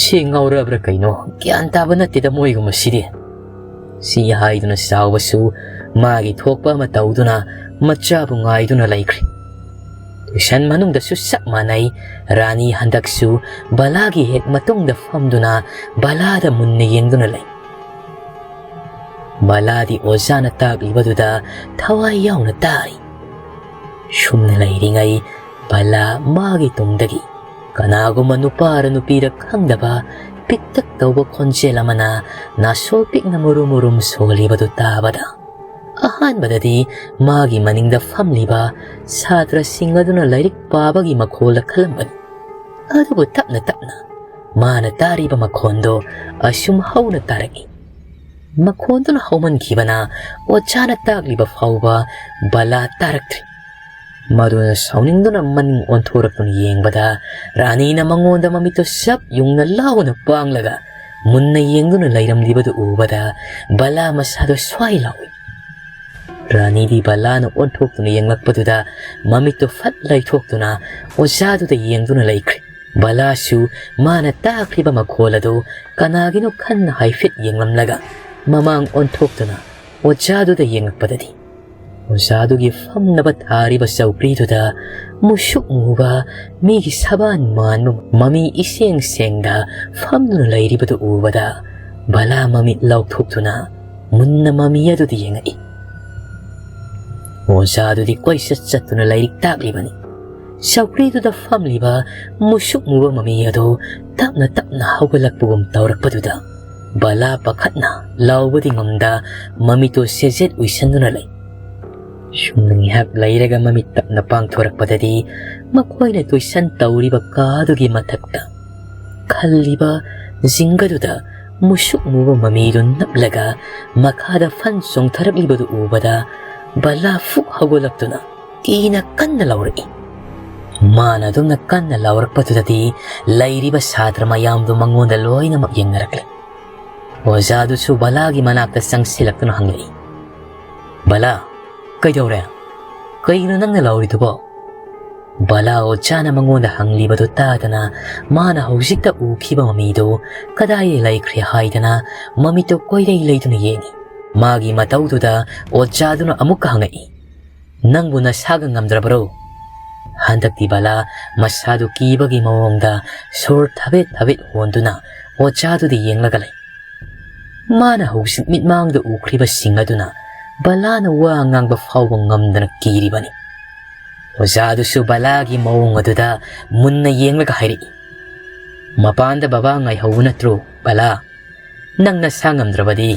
ꯁꯤ ꯉꯥꯎꯔꯛꯑꯕ꯭ꯔꯥ ꯀꯩꯅꯣ? ꯒ꯭ꯌꯥꯟ ꯇꯥꯕ ꯅꯠꯇꯦꯗ ꯃꯣꯏꯒꯨꯝꯕꯁꯤꯗꯤ"꯫ ꯁꯤ ꯍꯥꯏꯗꯨꯅ ꯆꯥꯎꯕꯁꯨ ꯃꯥꯒꯤ ꯊꯣꯛꯄ ꯑꯃ ꯇꯧꯗꯨꯅ ꯃꯆꯥꯕꯨ ꯉꯥꯏꯗꯨꯅ ꯂꯩꯈ꯭ꯔꯦ꯫ ꯇꯨꯏꯁꯟ ꯃꯅꯨꯡꯗꯁꯨ ꯆꯞ ꯃꯥꯟꯅꯩ꯫ ꯔꯥꯅꯤ ꯍꯟꯗꯛꯁꯨ ꯕꯂꯥꯒꯤ ꯍꯦꯛ ꯃꯇꯨꯡꯗ ꯐꯝꯗꯨꯅ ꯕꯂꯥꯗ ꯃꯨꯟꯅ ꯌꯦꯡꯗꯨꯅ ꯂꯩ꯫ ꯕꯂꯥꯗꯤ ꯑꯣꯖꯥꯅ ꯇꯥꯛꯂꯤꯕꯗꯨꯗ ꯊꯋꯥꯏ ꯌꯥꯎꯅ ꯇꯥꯔꯤ꯫ ꯁꯨꯝꯅ ꯂꯩꯔꯤꯉꯩ ꯕꯂꯥ ꯃꯥꯒꯤ ꯇꯨꯡꯗꯒꯤ ꯀꯅꯥꯒꯨꯝꯕ ꯅꯨꯄꯥꯔ ꯅꯨꯄꯤꯔ ꯈꯪꯗꯕ ꯄꯤꯛꯇꯛ ꯇꯧꯕ ꯈꯣꯟꯖꯦꯜ ꯑꯃꯅ ꯅꯥꯁꯣ ꯄꯤꯛꯅ ꯃꯨꯔꯨꯝ ꯃꯨꯔꯨꯝ ꯁꯣꯜꯂꯤꯕꯗꯨ ꯇꯥꯕꯗ, ꯑꯍꯥꯟꯕꯗꯗꯤ ꯃꯥꯒꯤ ꯃꯅꯤꯡꯗ ꯐꯝꯂꯤꯕ ꯁꯥꯇ꯭ꯔꯁꯤꯡ ꯑꯗꯨꯅ ꯂꯥꯏꯔꯤꯛ ꯄꯥꯕꯒꯤ ꯃꯈꯣꯜꯂ ꯈꯜꯂꯝꯕꯅꯤ꯫ ꯑꯗꯨꯕꯨ ꯇꯞꯅ ꯇꯞꯅ ꯃꯥꯅ ꯇꯥꯔꯤꯕ ꯃꯈꯣꯟꯗꯣ ꯑꯁꯨꯝ ꯍꯧꯅ ꯇꯥꯔꯛꯏ꯫ ꯃꯈꯣꯟꯗꯨꯅ ꯍꯧꯃꯟꯈꯤꯕꯅ ꯑꯣꯖꯥꯅ ꯇꯥꯛꯂꯤꯕ ꯐꯥꯎꯕ ꯕꯂꯥ ꯇꯥꯔꯛꯇ꯭ꯔꯤ꯫ ꯃꯗꯨꯅ ꯁꯥꯎꯅꯤꯡꯗꯨꯅ ꯃꯅꯤꯡ ꯑꯣꯟꯊꯣꯔꯛꯇꯨꯅ ꯌꯦꯡꯕꯗ, ꯔꯥꯅꯤꯅ ꯃꯉꯣꯟꯗ ꯃꯃꯤꯠꯇꯨ ꯆꯞ ꯌꯨꯡꯅ ꯂꯥꯎꯅ ꯄꯥꯡꯂꯒ ꯃꯨꯟꯅ ꯌꯦꯡꯗꯨꯅ ꯂꯩꯔꯝꯂꯤꯕꯗꯨ ꯎꯕꯗ ꯕꯂꯥ ꯃꯁꯥꯗꯨ ꯁ꯭ꯋꯥꯏ ꯂꯥꯎꯏ꯫ ꯔꯥꯅꯤꯗꯤ ꯕꯂꯥꯅ ꯑꯣꯟꯊꯣꯛꯇꯨꯅ ꯌꯦꯡꯂꯛꯄꯗꯨꯗ ꯃꯃꯤꯠꯇꯨ ꯐꯠ ꯂꯩꯊꯣꯛꯇꯨꯅ ꯑꯣꯖꯥꯗꯨꯗ ꯌꯦꯡꯗꯨꯅ ꯂꯩꯈ꯭ꯔꯦ꯫ ꯕꯂꯥꯁꯨ ꯃꯥꯅ ꯇꯥꯈ꯭ꯔꯤꯕ ꯃꯈꯣꯜ ꯑꯗꯨ ꯀꯅꯥꯒꯤꯅꯣ ꯈꯟꯅ ꯍꯥꯏꯐꯦꯠ ꯌꯦꯡꯂꯝꯂꯒ ꯃꯃꯥꯡ ꯑꯣꯟꯊꯣꯛꯇꯨꯅ ꯑꯣꯖꯥꯗꯨꯗ ꯌꯦꯡꯂꯛꯄꯗꯗꯤ, ꯑꯣꯖꯥꯗꯨꯒꯤ ꯐꯝꯅꯕ ꯊꯥꯔꯤꯕ ꯆꯧꯀ꯭ꯔꯤꯗꯨꯗ ꯃꯨꯁꯨꯛ ꯃꯨꯕ ꯃꯤꯒꯤ ꯁꯕꯥꯟ ꯃꯥꯟꯕ ꯃꯃꯤ ꯏꯁꯦꯡ ꯁꯦꯡꯗ ꯐꯝꯗꯨꯅ ꯂꯩꯔꯤꯕꯗꯨ ꯎꯕꯗ ꯕꯂꯥ ꯃꯃꯤꯠ ꯂꯥꯎꯊꯣꯛꯇꯨꯅ ꯃꯨꯟꯅ ꯃꯃꯤ ꯑꯗꯨꯗ ꯌꯦꯡꯉꯛꯏ꯫ ꯑꯣꯖꯥꯗꯨꯗꯤ ꯀꯣꯏꯆꯠ ꯆꯠꯇꯨꯅ ꯂꯥꯏꯔꯤꯛ ꯇꯥꯛꯂꯤꯕꯅꯤ꯫ ꯆꯧꯀ꯭ꯔꯤꯗꯨꯗ ꯐꯝꯂꯤꯕ ꯃꯨꯁꯨꯛ ꯃꯨꯕ ꯃꯃꯤ ꯑꯗꯨ ꯇꯞꯅ ꯇꯞꯅ ꯍꯧꯒꯠꯂꯛꯄꯒꯨꯝ ꯇꯧꯔꯛꯄꯗꯨꯗ ꯕꯂꯥ ꯄꯥꯈꯠꯅ ꯂꯥꯎꯕꯗꯤ ꯉꯝꯗ ꯃꯃꯤꯠꯇꯨ ꯁꯦꯖꯦꯠ ꯎꯏꯁꯟꯗꯨꯅ ꯂꯩ꯫ ꯁꯨꯝꯅ ꯉꯥꯏꯍꯥꯛ ꯂꯩꯔꯒ ꯃꯃꯤꯠ ꯇꯞꯅ ꯄꯥꯡꯊꯣꯔꯛꯄꯗꯗꯤ ꯃꯈꯣꯏꯅ ꯇꯨꯏꯁꯟ ꯇꯧꯔꯤꯕ ꯀꯥꯗꯨꯒꯤ ꯃꯊꯛꯇ ꯈꯜꯂꯤꯕ ꯖꯤꯡꯒꯗꯨꯗ ꯃꯨꯁꯨꯛ ꯃꯨꯕ ꯃꯃꯤꯗꯨ ꯅꯞꯂꯒ ꯃꯈꯥꯗ ꯐꯟ ꯆꯣꯡꯊꯔꯛꯂꯤꯕꯗꯨ ꯎꯕꯗ ꯕꯂꯥ ꯐꯨꯛ ꯍꯧꯒꯠꯂꯛꯇꯨꯅ ꯀꯤꯅ ꯀꯟꯅ ꯂꯥꯎꯔꯛꯏ꯫ ꯃꯥꯅ ꯑꯗꯨꯝꯅ ꯀꯟꯅ ꯂꯥꯎꯔꯛꯄꯗꯨꯗꯗꯤ ꯂꯩꯔꯤꯕ ꯁꯥꯇ꯭ꯔ ꯃꯌꯥꯝꯗꯨ ꯃꯉꯣꯟꯗ ꯂꯣꯏꯅꯃꯛ ꯌꯦꯡꯅꯔꯛꯂꯦ꯫ ꯑꯣꯖꯥꯗꯨꯁꯨ ꯕꯂꯥꯒꯤ ꯃꯅꯥꯛꯇ ꯆꯪꯁꯤꯜꯂꯛꯇꯨꯅ ꯍꯪꯂꯛꯏ, "ꯕꯂꯥ, ꯀꯩꯗꯧꯔꯦ? ꯀꯩꯒꯤꯅꯣ ꯅꯪꯅ ꯂꯥꯎꯔꯤꯗꯨꯕꯣ?" ꯕꯂꯥ ꯑꯣꯖꯥꯅ ꯃꯉꯣꯟꯗ ꯍꯪꯂꯤꯕꯗꯨ ꯇꯥꯗꯅ ꯃꯥꯅ ꯍꯧꯖꯤꯛꯇ ꯎꯈꯤꯕ ꯃꯃꯤꯗꯨ ꯀꯗꯥꯏꯗ ꯂꯩꯈ꯭ꯔꯦ ꯍꯥꯏꯗꯅ ꯃꯃꯤꯠꯇꯨ ꯀꯣꯏꯔꯩ ꯂꯩꯗꯨꯅ ꯌꯦꯡꯏ꯫ ꯃꯥꯒꯤ ꯃꯇꯧꯗꯨꯗ ꯑꯣꯖꯥꯗꯨꯅ ꯑꯃꯨꯛꯀ ꯍꯪꯉꯛꯏ, "ꯅꯪꯕꯨ ꯅꯁꯥꯒ ꯉꯝꯗ꯭ꯔꯕꯔꯣ?" ꯍꯟꯗꯛꯇꯤ ꯕꯂꯥ ꯃꯁꯥꯗꯨ ꯀꯤꯕꯒꯤ ꯃꯑꯣꯡꯗ ꯁꯣꯔ ꯊꯕꯦꯠ ꯊꯕꯦꯠ ꯍꯣꯟꯗꯨꯅ ꯑꯣꯖꯥꯗꯨꯗ ꯌꯦꯡꯂꯒ ꯂꯩ꯫ ꯃꯥꯅ ꯍꯧꯖꯤꯛ ꯃꯤꯠꯃꯥꯡꯗ ꯎꯈ꯭ꯔꯤꯕꯁꯤꯡ ꯑꯗꯨꯅ ꯕꯂꯥꯅ ꯋꯥ ꯉꯥꯡꯕ ꯐꯥꯎꯕ ꯉꯝꯗꯅ ꯀꯤꯔꯤꯕꯅꯤ꯫ ꯑꯣꯖꯥꯗꯨꯁꯨ ꯕꯂꯥꯒꯤ ꯃꯑꯣꯡ ꯑꯗꯨꯗ ꯃꯨꯟꯅ ꯌꯦꯡꯂꯒ ꯍꯥꯏꯔꯛꯏ, "ꯃꯄꯥꯟꯗ ꯕꯕꯥ ꯉꯥꯏꯍꯧꯕ ꯅꯠꯇ꯭ꯔꯣ, ꯕꯂꯥ? ꯅꯪ ꯅꯁꯥ ꯉꯝꯗ꯭ꯔꯕꯗꯤ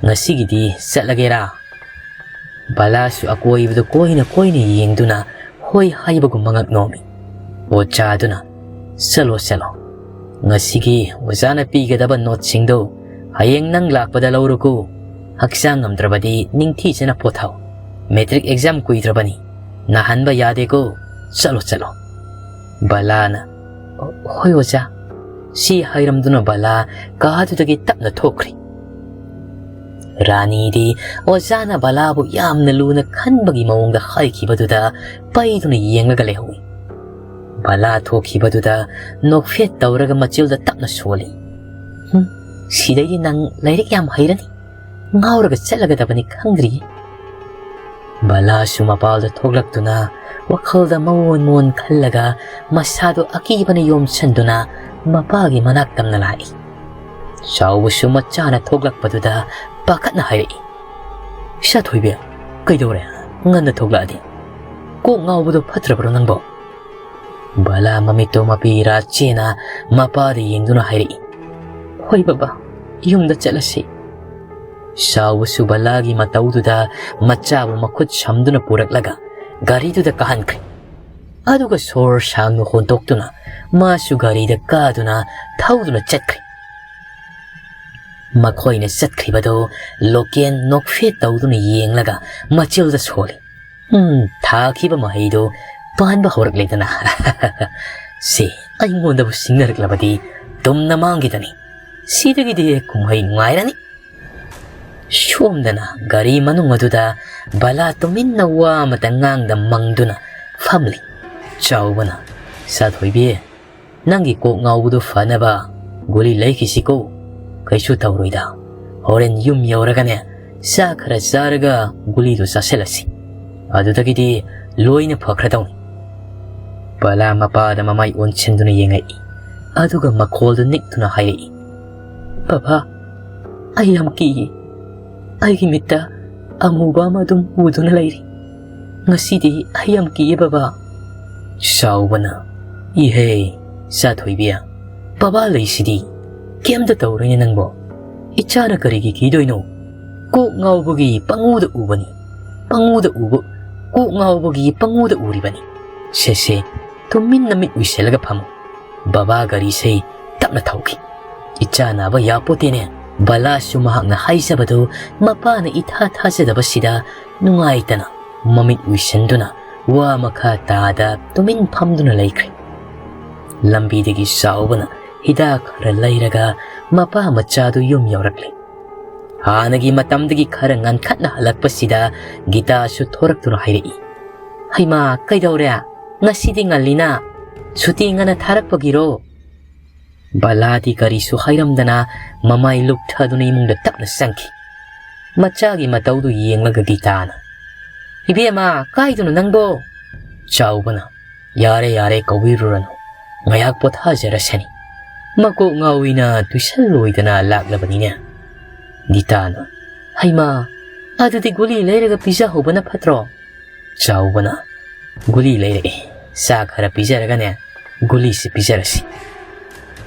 ꯉꯁꯤꯒꯤꯗꯤ ꯆꯠꯂꯒꯦꯔꯥ?" ꯕꯂꯥꯁꯨ ꯑꯀꯣꯏꯕꯗꯨ ꯀꯣꯏꯅ ꯀꯣꯏꯅ ꯌꯦꯡꯗꯨꯅ ꯍꯣꯏ ꯍꯥꯏꯕꯒꯨꯝ ꯃꯉꯛ ꯅꯣꯝꯃꯤ꯫ ꯑꯣꯖꯥꯗꯨꯅ, "ꯆꯠꯂꯣ, ꯆꯠꯂꯣ꯫ ꯉꯁꯤꯒꯤ ꯑꯣꯖꯥꯅ ꯄꯤꯒꯗꯕ ꯅꯣꯠꯁꯤꯡꯗꯨ ꯍꯌꯦꯡ ꯅꯪ ꯂꯥꯛꯄꯗ ꯂꯧꯔꯨꯀꯣ꯫ ꯍꯛꯆꯥꯡ ꯉꯝꯗ꯭ꯔꯕꯗꯤ ꯅꯤꯡꯊꯤꯖꯅ ꯄꯣꯊꯥꯎ꯫ Matric exam ꯀꯨꯏꯗ꯭ꯔꯕꯅꯤ꯫ ꯅꯥꯍꯟꯕ ꯌꯥꯗꯦꯀꯣ꯫ ꯆꯠꯂꯣ, ꯆꯠꯂꯣ꯫" ꯕꯂꯥꯅ, "ꯍꯣꯏ ꯑꯣꯖꯥ꯫" ꯁꯤ ꯍꯥꯏꯔꯝꯗꯨꯅ ꯕꯂꯥ ꯀꯥꯗꯨꯗꯒꯤ ꯇꯞꯅ ꯊꯣꯛꯈ꯭ꯔꯤ꯫ ꯔꯥꯅꯤꯗꯤ ꯑꯣꯖꯥꯅ ꯕꯂꯥꯕꯨ ꯌꯥꯝꯅ ꯂꯨꯅ ꯈꯟꯕꯒꯤ ꯃꯑꯣꯡꯗ ꯍꯥꯏꯈꯤꯕꯗꯨꯗ ꯄꯩꯗꯨꯅ ꯌꯦꯡꯂꯒ ꯂꯩꯍꯧꯏ꯫ ꯕꯂꯥ ꯊꯣꯛꯈꯤꯕꯗꯨꯗ ꯅꯣꯛꯐꯦꯠ ꯇꯧꯔꯒ ꯃꯆꯤꯜꯗ ꯇꯞꯅ ꯁꯣꯜꯂꯤ꯫ "ꯍꯨꯝ, ꯁꯤꯗꯩꯗꯤ ꯅꯪ ꯂꯥꯏꯔꯤꯛ ꯌꯥꯝ ꯍꯩꯔꯅꯤ꯫ ꯉꯥꯎꯔꯒ ꯆꯠꯂꯒꯗꯕꯅꯤ ꯈꯪꯗ꯭ꯔꯤꯌꯦ꯫" ꯕꯂꯥꯁꯨ ꯃꯄꯥꯜꯗ ꯊꯣꯛꯂꯛꯇꯨꯅ ꯋꯥꯈꯜꯗ ꯃꯑꯣꯟ ꯃꯑꯣꯟ ꯈꯜꯂꯒ ꯃꯁꯥꯗꯨ ꯑꯀꯤꯕꯅ ꯌꯣꯝꯁꯤꯟꯗꯨꯅ ꯃꯄꯥꯒꯤ ꯃꯅꯥꯛ ꯇꯝꯅ ꯂꯥꯛꯏ꯫ ꯆꯥꯎꯕꯁꯨ ꯃꯆꯥꯅ ꯊꯣꯛꯂꯛꯄꯗꯨꯗ ꯄꯥꯈꯠꯅ ꯍꯥꯏꯔꯛꯏ, "ꯏꯆꯥ ꯊꯣꯏꯕꯤ, ꯀꯩꯗꯧꯔꯦ? ꯉꯟꯅ ꯊꯣꯛꯂꯛꯑꯗꯤ꯫ ꯀꯣꯛ ꯉꯥꯎꯕꯗꯣ ꯐꯠꯇ꯭ꯔꯕ꯭ꯔꯣ ꯅꯪꯕꯣ?" ꯕꯂꯥ ꯃꯃꯤꯠꯇꯣ ꯃꯄꯤ ꯏꯔꯥ ꯆꯦꯅ ꯃꯄꯥꯗ ꯌꯦꯡꯗꯨꯅ ꯍꯥꯏꯔꯛꯏ, "ꯍꯣꯏ ꯕꯕꯥ, ꯌꯨꯝꯗ ꯆꯠꯂꯁꯤ꯫" ꯆꯥꯎꯕꯁꯨ ꯕꯂꯥꯒꯤ ꯃꯇꯧꯗꯨꯗ ꯃꯆꯥꯕꯨ ꯃꯈꯨꯠ ꯁꯝꯗꯨꯅ ꯄꯨꯔꯛꯂꯒ ꯒꯥꯔꯤꯗꯨꯗ ꯀꯥꯍꯟꯈ꯭ꯔꯦ꯫ ꯑꯗꯨꯒ ꯁꯣꯔ ꯁꯥꯡꯅ ꯍꯣꯟꯗꯣꯛꯇꯨꯅ ꯃꯥꯁꯨ ꯒꯥꯔꯤꯗ ꯀꯥꯗꯨꯅ ꯊꯧꯗꯨꯅ ꯆꯠꯈ꯭ꯔꯦ꯫ ꯃꯈꯣꯏꯅ ꯆꯠꯈ꯭ꯔꯤꯕꯗꯨ ꯂꯣꯀꯦꯟ ꯅꯣꯛꯐꯦꯠ ꯇꯧꯗꯨꯅ ꯌꯦꯡꯂꯒ ꯃꯆꯤꯜꯗ ꯁꯣꯜꯂꯤ꯫ "ꯎꯝ, ꯊꯥꯈꯤꯕ ꯃꯍꯩꯗꯨ ꯄꯥꯟꯕ ꯍꯧꯔꯛꯂꯦꯗꯅ꯫ ꯁꯤ ꯑꯩꯉꯣꯟꯗꯕꯨ ꯁꯤꯡꯅꯔꯛꯂꯕꯗꯤ ꯇꯨꯝꯅ ꯃꯥꯡꯈꯤꯗꯅꯤ꯫ ꯁꯤꯗꯒꯤꯗꯤ ꯀꯨꯝꯍꯩ ꯅꯨꯡꯉꯥꯏꯔꯅꯤ"꯫ ꯁꯣꯝꯗꯅ ꯒꯥꯔꯤ ꯃꯅꯨꯡ ꯑꯗꯨꯗ ꯕꯂꯥ ꯇꯨꯃꯤꯟꯅ ꯋꯥ ꯑꯃꯇ ꯉꯥꯡꯗ ꯃꯪꯗꯨꯅ ꯐꯝꯂꯤ꯫ ꯆꯥꯎꯕꯅ, "ꯁꯥꯊꯣꯏꯕꯤ, ꯅꯪꯒꯤ ꯀꯣꯛ ꯉꯥꯎꯕꯗꯨ ꯐꯅꯕ ꯒꯨꯂꯤ ꯂꯩꯈꯤꯁꯤꯀꯣ꯫ ꯀꯩꯁꯨ ꯇꯧꯔꯣꯏꯗ꯫ ꯍꯣꯔꯦꯟ ꯌꯨꯝ ꯌꯧꯔꯒꯅꯦ, ꯆꯥꯛ ꯈꯔ ꯆꯥꯔꯒ ꯒꯨꯂꯤꯗꯨ ꯆꯥꯁꯤꯜꯂꯁꯤ꯫ ꯑꯗꯨꯗꯒꯤꯗꯤ ꯂꯣꯏꯅ ꯐꯈ꯭ꯔꯗꯧꯅꯤ"꯫ ꯕꯂꯥ ꯃꯄꯥꯗ ꯃꯃꯥꯏ ꯑꯣꯟꯁꯤꯟꯗꯨꯅ ꯌꯦꯡꯉꯛꯏ꯫ ꯑꯗꯨꯒ ꯃꯈꯣꯜꯗꯨ ꯅꯤꯛꯇꯨꯅ ꯍꯥꯏꯔꯛꯏ, "ꯕꯕꯥ, ꯑꯩ ꯌꯥꯝ ꯀꯤꯌꯦ꯫ ꯑꯩꯒꯤ ꯃꯤꯠꯇ ꯑꯃꯨꯕ ꯑꯃ ꯑꯗꯨꯝ ꯎꯗꯨꯅ ꯂꯩꯔꯤ꯫ ꯉꯁꯤꯗꯤ ꯑꯩ ꯌꯥꯝ ꯀꯤꯌꯦ ꯕꯕꯥ"꯫ ꯆꯥꯎꯕꯅ, "ꯏꯍꯦ, ꯁꯥꯊꯣꯏꯕꯤ, ꯕꯕꯥ ꯂꯩꯁꯤꯗꯤ꯫ ꯀꯩꯝꯇ ꯇꯧꯔꯣꯏꯅꯦ ꯅꯪꯕꯣ꯫ ꯏꯆꯥꯅ ꯀꯔꯤꯒꯤ ꯀꯤꯗꯣꯏꯅꯣ? ꯀꯣꯛ ꯉꯥꯎꯕꯒꯤ ꯄꯪꯎꯗ ꯎꯕꯅꯤ꯫ ꯄꯪꯎꯗ ꯎꯕ, ꯀꯣꯛ ꯉꯥꯎꯕꯒꯤ ꯄꯪꯎꯗ ꯎꯔꯤꯕꯅꯤ꯫ ꯁꯦ ꯁꯦ, ꯇꯨꯃꯤꯟꯅ ꯃꯤꯠ ꯎꯏꯁꯤꯜꯂꯒ ꯐꯝꯃꯨ"꯫ ꯕꯕꯥ ꯒꯥꯔꯤꯁꯦ ꯇꯞꯅ ꯊꯧꯈꯤ꯫ ꯏꯆꯥ ꯅꯥꯕ ꯌꯥꯄꯣꯠꯇꯦꯅꯦ꯫ ꯕꯂꯥꯁꯨ ꯃꯍꯥꯛꯅ ꯍꯥꯏꯖꯕꯗꯨ ꯃꯄꯥꯅ ꯏꯊꯥ ꯊꯥꯖꯗꯕꯁꯤꯗ ꯅꯨꯡꯉꯥꯏꯇꯅ ꯃꯃꯤꯠ ꯎꯏꯁꯤꯟꯗꯨꯅ ꯋꯥ ꯃꯈꯥ ꯇꯥꯗ ꯇꯨꯃꯤꯟ ꯐꯝꯗꯨꯅ ꯂꯩꯈ꯭ꯔꯦ꯫ ꯂꯝꯕꯤꯗꯒꯤ ꯆꯥꯎꯕꯅ ꯍꯤꯗꯥꯛ ꯈꯔ ꯂꯩꯔꯒ ꯃꯄꯥ ꯃꯆꯥꯗꯨ ꯌꯨꯝ ꯌꯧꯔꯛꯂꯦ꯫ ꯍꯥꯟꯅꯒꯤ ꯃꯇꯝꯗꯒꯤ ꯈꯔ ꯉꯟꯈꯠꯅ ꯍꯜꯂꯛꯄꯁꯤꯗ ꯒꯤꯇꯥꯁꯨ ꯊꯣꯔꯛꯇꯨꯅ ꯍꯥꯏꯔꯛꯏ, "ꯍꯩꯃꯥ, ꯀꯩꯗꯧꯔꯦ? ꯉꯁꯤꯗꯤ ꯉꯜꯂꯤꯅ꯫ ꯁꯨꯇꯤ ꯉꯟꯅ ꯊꯥꯔꯛꯄꯒꯤꯔꯣ?" ꯕꯂꯥꯗꯤ ꯀꯔꯤꯁꯨ ꯍꯥꯏꯔꯝꯗꯅ ꯃꯃꯥꯏ ꯂꯨꯞꯊꯗꯨꯅ ꯏꯃꯨꯡꯗ ꯇꯞꯅ ꯆꯪꯈꯤ꯫ ꯃꯆꯥꯒꯤ ꯃꯇꯧꯗꯨ ꯌꯦꯡꯂꯒ ꯒꯤꯇꯥꯅ, "ꯏꯕꯦꯝꯃ, ꯀꯥꯏꯗꯅꯣ ꯅꯪꯕꯣ?" ꯆꯥꯎꯕꯅ, "ꯌꯥꯔꯦ, ꯌꯥꯔꯦ, ꯀꯧꯕꯤꯔꯨꯔꯅꯨ꯫ ꯉꯥꯏꯍꯥꯛ ꯄꯣꯊꯥꯖꯔꯁꯅꯤ꯫ ꯃꯀꯣꯛ ꯉꯥꯎꯏꯅ ꯇꯨꯏꯁꯟ ꯂꯣꯏꯗꯅ ꯂꯥꯛꯂꯕꯅꯤꯅꯦ"꯫ ꯒꯤꯇꯥꯅ, "ꯍꯩꯃꯥ, ꯑꯗꯨꯗꯤ ꯒꯨꯂꯤ ꯂꯩꯔꯒ ꯄꯤꯖꯍꯧꯕꯅ ꯐꯠꯇ꯭ꯔꯣ?" ꯆꯥꯎꯕꯅ, "ꯒꯨꯂꯤ ꯂꯩꯔꯛꯑꯦ꯫ ꯆꯥ ꯈꯔ ꯄꯤꯖꯔꯒꯅꯦ, ꯒꯨꯂꯤꯁꯤ ꯄꯤꯖꯔꯁꯤ"꯫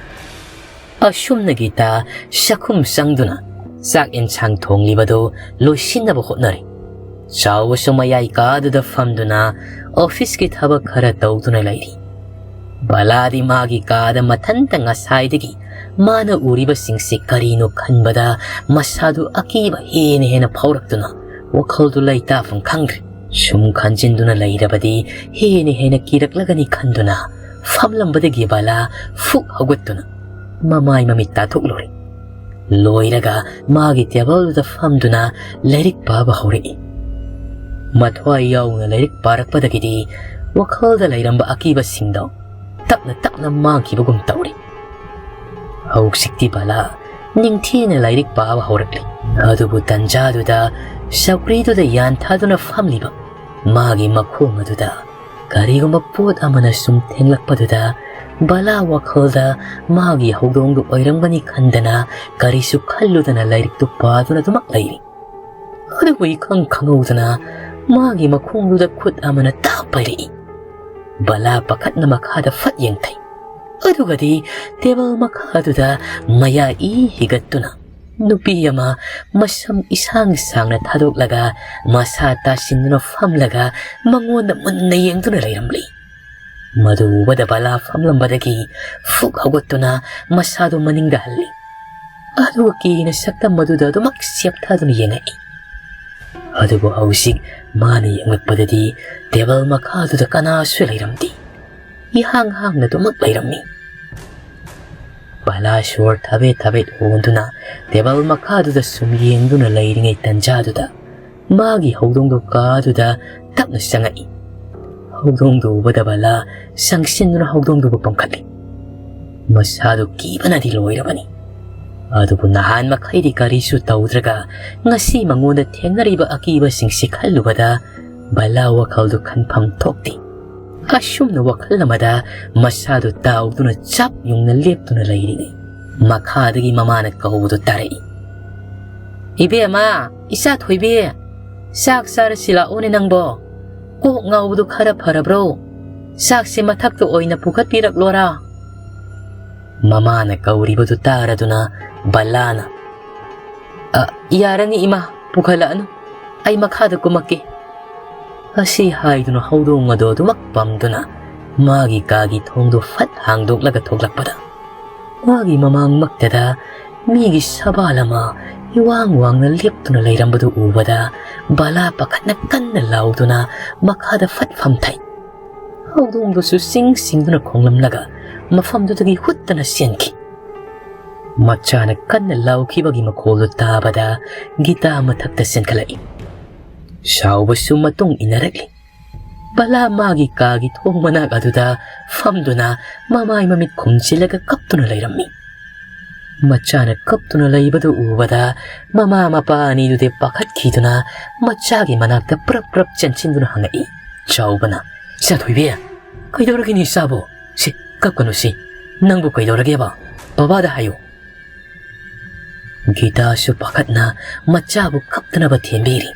ꯑꯁꯨꯝꯅ ꯒꯤꯇꯥ ꯆꯥꯛꯈꯨꯝ ꯆꯪꯗꯨꯅ ꯆꯥꯛ ꯏꯟꯁꯥꯡ ꯊꯣꯡꯂꯤꯕꯗꯨ ꯂꯣꯏꯁꯤꯟꯅꯕ ꯍꯣꯠꯅꯔꯤ꯫ ꯆꯥꯎꯕꯁꯨ ꯃꯌꯥꯏ ꯀꯥꯗꯨꯗ ꯐꯝꯗꯨꯅ ꯑꯣꯐꯤꯁꯀꯤ ꯊꯕꯛ ꯈꯔ ꯇꯧꯗꯨꯅ ꯂꯩꯔꯤ꯫ ꯕꯂꯥꯗꯤ ꯃꯥꯒꯤ ꯀꯥꯗ ꯃꯊꯟꯇ ꯉꯁꯥꯏꯗꯒꯤ ꯃꯥꯅ ꯎꯔꯤꯕꯁꯤꯡꯁꯤ ꯀꯔꯤꯅꯣ ꯈꯟꯕꯗ ꯃꯁꯥꯗꯨ ꯑꯀꯤꯕ ꯍꯦꯟꯅ ꯍꯦꯟꯅ ꯐꯥꯎꯔꯛꯇꯨꯅ ꯋꯥꯈꯜꯗꯨ ꯂꯩꯇꯥꯐꯝ ꯈꯪꯗ꯭ꯔꯦ꯫ ꯁꯨꯝ ꯈꯟꯖꯤꯟꯗꯨꯅ ꯂꯩꯔꯕꯗꯤ ꯍꯦꯟꯅ ꯍꯦꯟꯅ ꯀꯤꯔꯛꯂꯒꯅꯤ ꯈꯟꯗꯨꯅ ꯐꯝꯂꯝꯕꯗꯒꯤ ꯕꯂꯥ ꯐꯨꯛ ꯍꯧꯒꯠꯇꯨꯅ ꯃꯃꯥꯏ ꯃꯃꯤꯠ ꯇꯥꯊꯣꯛꯂꯨꯔꯦ꯫ ꯂꯣꯏꯔꯒ ꯃꯥꯒꯤ ꯇꯦꯕꯜꯗꯨꯗ ꯐꯝꯗꯨꯅ ꯂꯥꯏꯔꯤꯛ ꯄꯥꯕ ꯍꯧꯔꯛꯏ꯫ ꯃꯊ꯭ꯋꯥꯏ ꯌꯥꯎꯅ ꯂꯥꯏꯔꯤꯛ ꯄꯥꯔꯛꯄꯗꯒꯤꯗꯤ ꯋꯥꯈꯜꯗ ꯂꯩꯔꯝꯕ ꯑꯀꯤꯕꯁꯤꯡꯗꯣ ꯇꯞꯅ ꯇꯞꯅ ꯃꯥꯡꯈꯤꯕꯒꯨꯝ ꯇꯧꯔꯤ꯫ ꯍꯧꯖꯤꯛꯇꯤ ꯕꯂꯥ ꯅꯤꯡꯊꯤꯅ ꯂꯥꯏꯔꯤꯛ ꯄꯥꯕ ꯍꯧꯔꯛꯂꯤ꯫ ꯑꯗꯨꯕꯨ ꯇꯟꯖꯥꯗꯨꯗ ꯆꯧꯀ꯭ꯔꯤꯗꯨꯗ ꯌꯥꯟꯊꯥꯗꯨꯅ ꯐꯝꯂꯤꯕ ꯃꯥꯒꯤ ꯃꯈꯣꯡ ꯑꯗꯨꯗ ꯀꯔꯤꯒꯨꯝꯕ ꯄꯣꯠ ꯑꯃꯅ ꯁꯨꯝ ꯊꯦꯡꯂꯛꯄꯗꯨꯗ ꯕꯂꯥ ꯋꯥꯈꯜꯗ ꯃꯥꯒꯤ ꯍꯧꯗꯣꯡꯗꯨ ꯑꯣꯏꯔꯝꯒꯅꯤ ꯈꯟꯗꯅ ꯀꯔꯤꯁꯨ ꯈꯜꯂꯨꯗꯅ ꯂꯥꯏꯔꯤꯛꯇꯨ ꯄꯥꯗꯨꯅ ꯑꯗꯨꯃꯛ ꯂꯩꯔꯤ꯫ ꯑꯗꯨꯕꯨ ꯏꯈꯪ ꯈꯪꯍꯧꯗꯅ ꯃꯥꯒꯤ ꯃꯈꯣꯡꯗꯨꯗ ꯈꯨꯠ ꯑꯃꯅ ꯇꯥꯞ ꯄꯥꯏꯔꯛꯏ꯫ ꯕꯂꯥ ꯄꯥꯈꯠꯅ ꯃꯈꯥꯗ ꯐꯠ ꯌꯦꯡꯊꯩ꯫ ꯑꯗꯨꯒꯗꯤ ꯇꯦꯕꯜ ꯃꯈꯥꯗꯨꯗ ꯃꯌꯥ ꯏ ꯍꯤꯒꯠꯇꯨꯅ ꯅꯨꯄꯤ ꯑꯃ ꯃꯁꯝ ꯏꯁꯥꯡ ꯁꯥꯡꯅ ꯊꯥꯗꯣꯛꯂꯒ ꯃꯁꯥ ꯇꯥꯁꯤꯟꯗꯨꯅ ꯐꯝꯂꯒ ꯃꯉꯣꯟꯗ ꯃꯨꯟꯅ ꯌꯦꯡꯗꯨꯅ ꯂꯩꯔꯝꯂꯤ꯫ ꯃꯗꯨ ꯎꯕꯗ ꯕꯂꯥ ꯐꯝꯂꯝꯕꯗꯒꯤ ꯐꯨꯛ ꯍꯧꯒꯠꯇꯨꯅ ꯃꯁꯥꯗꯨ ꯃꯅꯤꯡꯗ ꯍꯜꯂꯤ꯫ ꯑꯗꯨꯒ ꯀꯤꯅ ꯁꯛꯇꯝ ꯑꯗꯨꯗ ꯑꯗꯨꯃꯛ ꯁꯦꯞꯊꯗꯨꯅ ꯌꯦꯡꯉꯛꯏ꯫ ꯑꯗꯨꯕꯨ ꯍꯧꯖꯤꯛ ꯃꯥꯅ ꯌꯦꯡꯂꯛꯄꯗꯗꯤ ꯇꯦꯕꯜ ꯃꯈꯥꯗꯨꯗ ꯀꯅꯥꯁꯨ ꯂꯩꯔꯝꯗꯦ꯫ ꯏꯍꯥꯡ ꯍꯥꯡꯅ ꯑꯗꯨꯃꯛ ꯂꯩꯔꯝꯃꯤ꯫ ꯕꯂꯥ ꯁꯣꯔ ꯊꯕꯦꯠ ꯊꯕꯦꯠ ꯍꯣꯟꯗꯨꯅ ꯇꯦꯕꯜ ꯃꯈꯥꯗꯨꯗ ꯁꯨꯝ ꯌꯦꯡꯗꯨꯅ ꯂꯩꯔꯤꯉꯩ ꯇꯟꯖꯥꯗꯨꯗ ꯃꯥꯒꯤ ꯍꯧꯗꯣꯡꯗꯨ ꯀꯥꯗꯨꯗ ꯇꯞꯅ ꯆꯪꯉꯛꯏ꯫ ꯍꯧꯗꯣꯡꯗꯨ ꯎꯕꯗ ꯕꯂꯥ ꯆꯪꯁꯤꯟꯗꯨꯅ ꯍꯧꯗꯣꯡꯗꯨꯕꯨ ꯄꯝꯈꯠꯂꯤ꯫ ꯃꯁꯥꯗꯨ ꯀꯤꯕꯅꯗꯤ ꯂꯣꯏꯔꯕꯅꯤ꯫ ꯑꯗꯨꯕꯨ ꯅꯍꯥꯟ ꯃꯈꯩꯗꯤ ꯀꯔꯤꯁꯨ ꯇꯧꯗ꯭ꯔꯒ ꯉꯁꯤ ꯃꯉꯣꯟꯗ ꯊꯦꯡꯅꯔꯤꯕ ꯑꯀꯤꯕꯁꯤꯡꯁꯤ ꯈꯜꯂꯨꯕꯗ ꯕꯂꯥ ꯋꯥꯈꯜꯗꯨ ꯈꯟꯐꯝ ꯊꯣꯛꯇꯦ꯫ ꯑꯁꯨꯝꯅ ꯋꯥꯈꯜ ꯑꯃꯗ ꯃꯁꯥꯗꯨ ꯇꯥꯎꯗꯨꯅ ꯆꯞ ꯌꯨꯡꯅ ꯂꯦꯞꯇꯨꯅ ꯂꯩꯔꯤꯉꯩ ꯃꯈꯥꯗꯒꯤ ꯃꯃꯥꯅ ꯀꯧꯕꯗꯨ ꯇꯥꯔꯛꯏ꯫ "ꯏꯕꯦꯝꯃ, ꯏꯆꯥ ꯊꯣꯏꯕꯤ, ꯆꯥꯛ ꯆꯥꯔꯁꯤ ꯂꯥꯛꯑꯣꯅꯦ ꯅꯪꯕꯣ꯫ ꯀꯣꯛ ꯉꯥꯎꯕꯗꯨ ꯈꯔ ꯐꯔꯕ꯭ꯔꯣ? ꯆꯥꯛꯁꯦ ꯃꯊꯛꯇ ꯑꯣꯏꯅ ꯄꯨꯈꯠꯄꯤꯔꯛꯂꯣꯔꯥ?" ꯃꯃꯥꯅ ꯀꯧꯔꯤꯕꯗꯨ ꯇꯥꯔꯗꯨꯅ ꯕꯂꯥꯅ, "ꯑ, ꯌꯥꯔꯅꯤ ꯏꯃꯥ, ꯄꯨꯈꯠꯂꯛꯑꯅꯨ꯫ ꯑꯩ ꯃꯈꯥꯗ ꯀꯨꯝꯃꯛꯀꯦ꯫" ꯑꯁꯤ ꯍꯥꯏꯗꯨꯅ ꯍꯧꯗꯣꯡ ꯑꯗꯨ ꯑꯗꯨꯃꯛ ꯄꯝꯗꯨꯅ ꯃꯥꯒꯤ ꯀꯥꯒꯤ ꯊꯣꯡꯗꯨ ꯐꯠ ꯍꯥꯡꯗꯣꯛꯂꯒ ꯊꯣꯛꯂꯛꯄꯗ, ꯃꯥꯒꯤ ꯃꯃꯥꯡꯃꯛꯇꯗ ꯃꯤꯒꯤ ꯁꯕꯥꯜ ꯑꯃ ꯏꯋꯥꯡ ꯋꯥꯡꯅ ꯂꯦꯞꯇꯨꯅ ꯂꯩꯔꯝꯕꯗꯨ ꯎꯕꯗ, ꯕꯂꯥ ꯄꯥꯈꯠꯅ ꯀꯟꯅ ꯂꯥꯎꯗꯨꯅ ꯃꯈꯥꯗ ꯐꯠ ꯐꯝꯊꯩ꯫ ꯍꯧꯗꯣꯡꯗꯨꯁꯨ ꯆꯤꯡ ꯆꯤꯡꯗꯨꯅ ꯈꯣꯡꯂꯝꯂꯒ ꯃꯐꯝꯗꯨꯗꯒꯤ ꯍꯨꯠꯇꯅ ꯆꯦꯟꯈꯤ꯫ ꯃꯆꯥꯅ ꯀꯟꯅ ꯂꯥꯎꯈꯤꯕꯒꯤ ꯃꯈꯣꯜꯗꯨ ꯇꯥꯕꯗ ꯒꯤꯇꯥ ꯃꯊꯛꯇ ꯆꯦꯟꯈꯠꯂꯛꯏ꯫ ꯆꯥꯎꯕꯁꯨ ꯃꯇꯨꯡ ꯏꯟꯅꯔꯛꯂꯤ꯫ ꯕꯂꯥ ꯃꯥꯒꯤ ꯀꯥꯒꯤ ꯊꯣꯡ ꯃꯅꯥꯛ ꯑꯗꯨꯗ ꯐꯝꯗꯨꯅ ꯃꯃꯥꯏ ꯃꯃꯤꯠ ꯈꯨꯝꯖꯤꯜꯂꯒ ꯀꯞꯇꯨꯅ ꯂꯩꯔꯝꯃꯤ꯫ ꯃꯆꯥꯅ ꯀꯞꯇꯨꯅ ꯂꯩꯕꯗꯨ ꯎꯕꯗ ꯃꯃꯥ ꯃꯄꯥ ꯑꯅꯤꯗꯨꯗꯤ ꯄꯥꯈꯠꯈꯤꯗꯨꯅ ꯃꯆꯥꯒꯤ ꯃꯅꯥꯛꯇ ꯄ꯭ꯔꯞ ꯄ꯭ꯔꯞ ꯆꯦꯟꯁꯤꯟꯗꯨꯅ ꯍꯪꯉꯛꯏ꯫ ꯆꯥꯎꯕꯅ, "ꯏꯆꯥ ꯊꯣꯏꯕꯤ, ꯀꯩꯗꯧꯔꯒꯦꯅꯦ ꯏꯆꯥꯕꯨ? ꯁꯤ, ꯀꯞꯀꯅꯨ ꯁꯤ꯫ ꯅꯪꯕꯨ ꯀꯩꯗꯧꯔꯒꯦꯕ? ꯕꯕꯥꯗ ꯍꯥꯏꯌꯨ꯫" ꯒꯤꯇꯥꯁꯨ ꯄꯥꯈꯠꯅ ꯃꯆꯥꯕꯨ ꯀꯞꯇꯅꯕ ꯊꯦꯝꯕꯤꯔꯤ꯫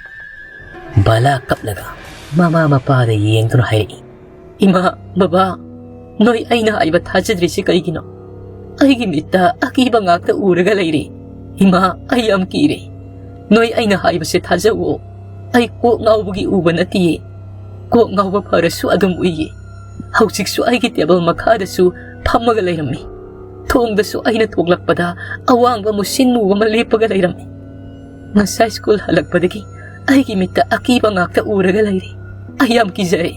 ꯕꯂꯥ ꯀꯞꯂꯒ ꯃꯃꯥ ꯃꯄꯥꯗ ꯌꯦꯡꯗꯨꯅ ꯍꯥꯏꯔꯛꯏ, "ꯏꯃꯥ, ꯕꯕꯥ, ꯅꯣꯏ ꯑꯩꯅ ꯍꯥꯏꯕ ꯊꯥꯖꯗ꯭ꯔꯤꯁꯤ ꯀꯩꯒꯤꯅꯣ? ꯑꯩꯒꯤ ꯃꯤꯠꯇ ꯑꯀꯤꯕ ꯉꯥꯛꯇ ꯎꯔꯒ ꯂꯩꯔꯦ꯫ ꯏꯃꯥ, ꯑꯩ ꯌꯥꯝ ꯀꯤꯔꯦ꯫ ꯅꯣꯏ ꯑꯩꯅ ꯍꯥꯏꯕꯁꯦ ꯊꯥꯖꯧꯑꯣ꯫ ꯑꯩ ꯀꯣꯛ ꯉꯥꯎꯕꯒꯤ ꯎꯕ ꯅꯠꯇꯤꯌꯦ꯫ ꯀꯣꯛ ꯉꯥꯎꯕ ꯐꯔꯁꯨ ꯑꯗꯨꯝ ꯎꯏꯌꯦ꯫ ꯍꯧꯖꯤꯛꯁꯨ ꯑꯩꯒꯤ ꯇꯦꯕꯜ ꯃꯈꯥꯗꯁꯨ ꯐꯝꯃꯒ ꯂꯩꯔꯝꯃꯤ꯫ ꯊꯣꯡꯗꯁꯨ ꯑꯩꯅ ꯊꯣꯛꯂꯛꯄꯗ ꯑꯋꯥꯡꯕ ꯃꯨꯁꯤꯟ ꯃꯨꯕ ꯑꯃ ꯂꯦꯞꯄꯒ ꯂꯩꯔꯝꯃꯤ꯫ ꯉꯁꯥꯏ ꯁ꯭ꯀꯨꯜ ꯍꯜꯂꯛꯄꯗꯒꯤ ꯑꯩꯒꯤ ꯃꯤꯠꯇ ꯑꯀꯤꯕ ꯉꯥꯛꯇ ꯎꯔꯒ ꯂꯩꯔꯦ꯫ ꯑꯩ ꯌꯥꯝ ꯀꯤꯖꯔꯦ꯫"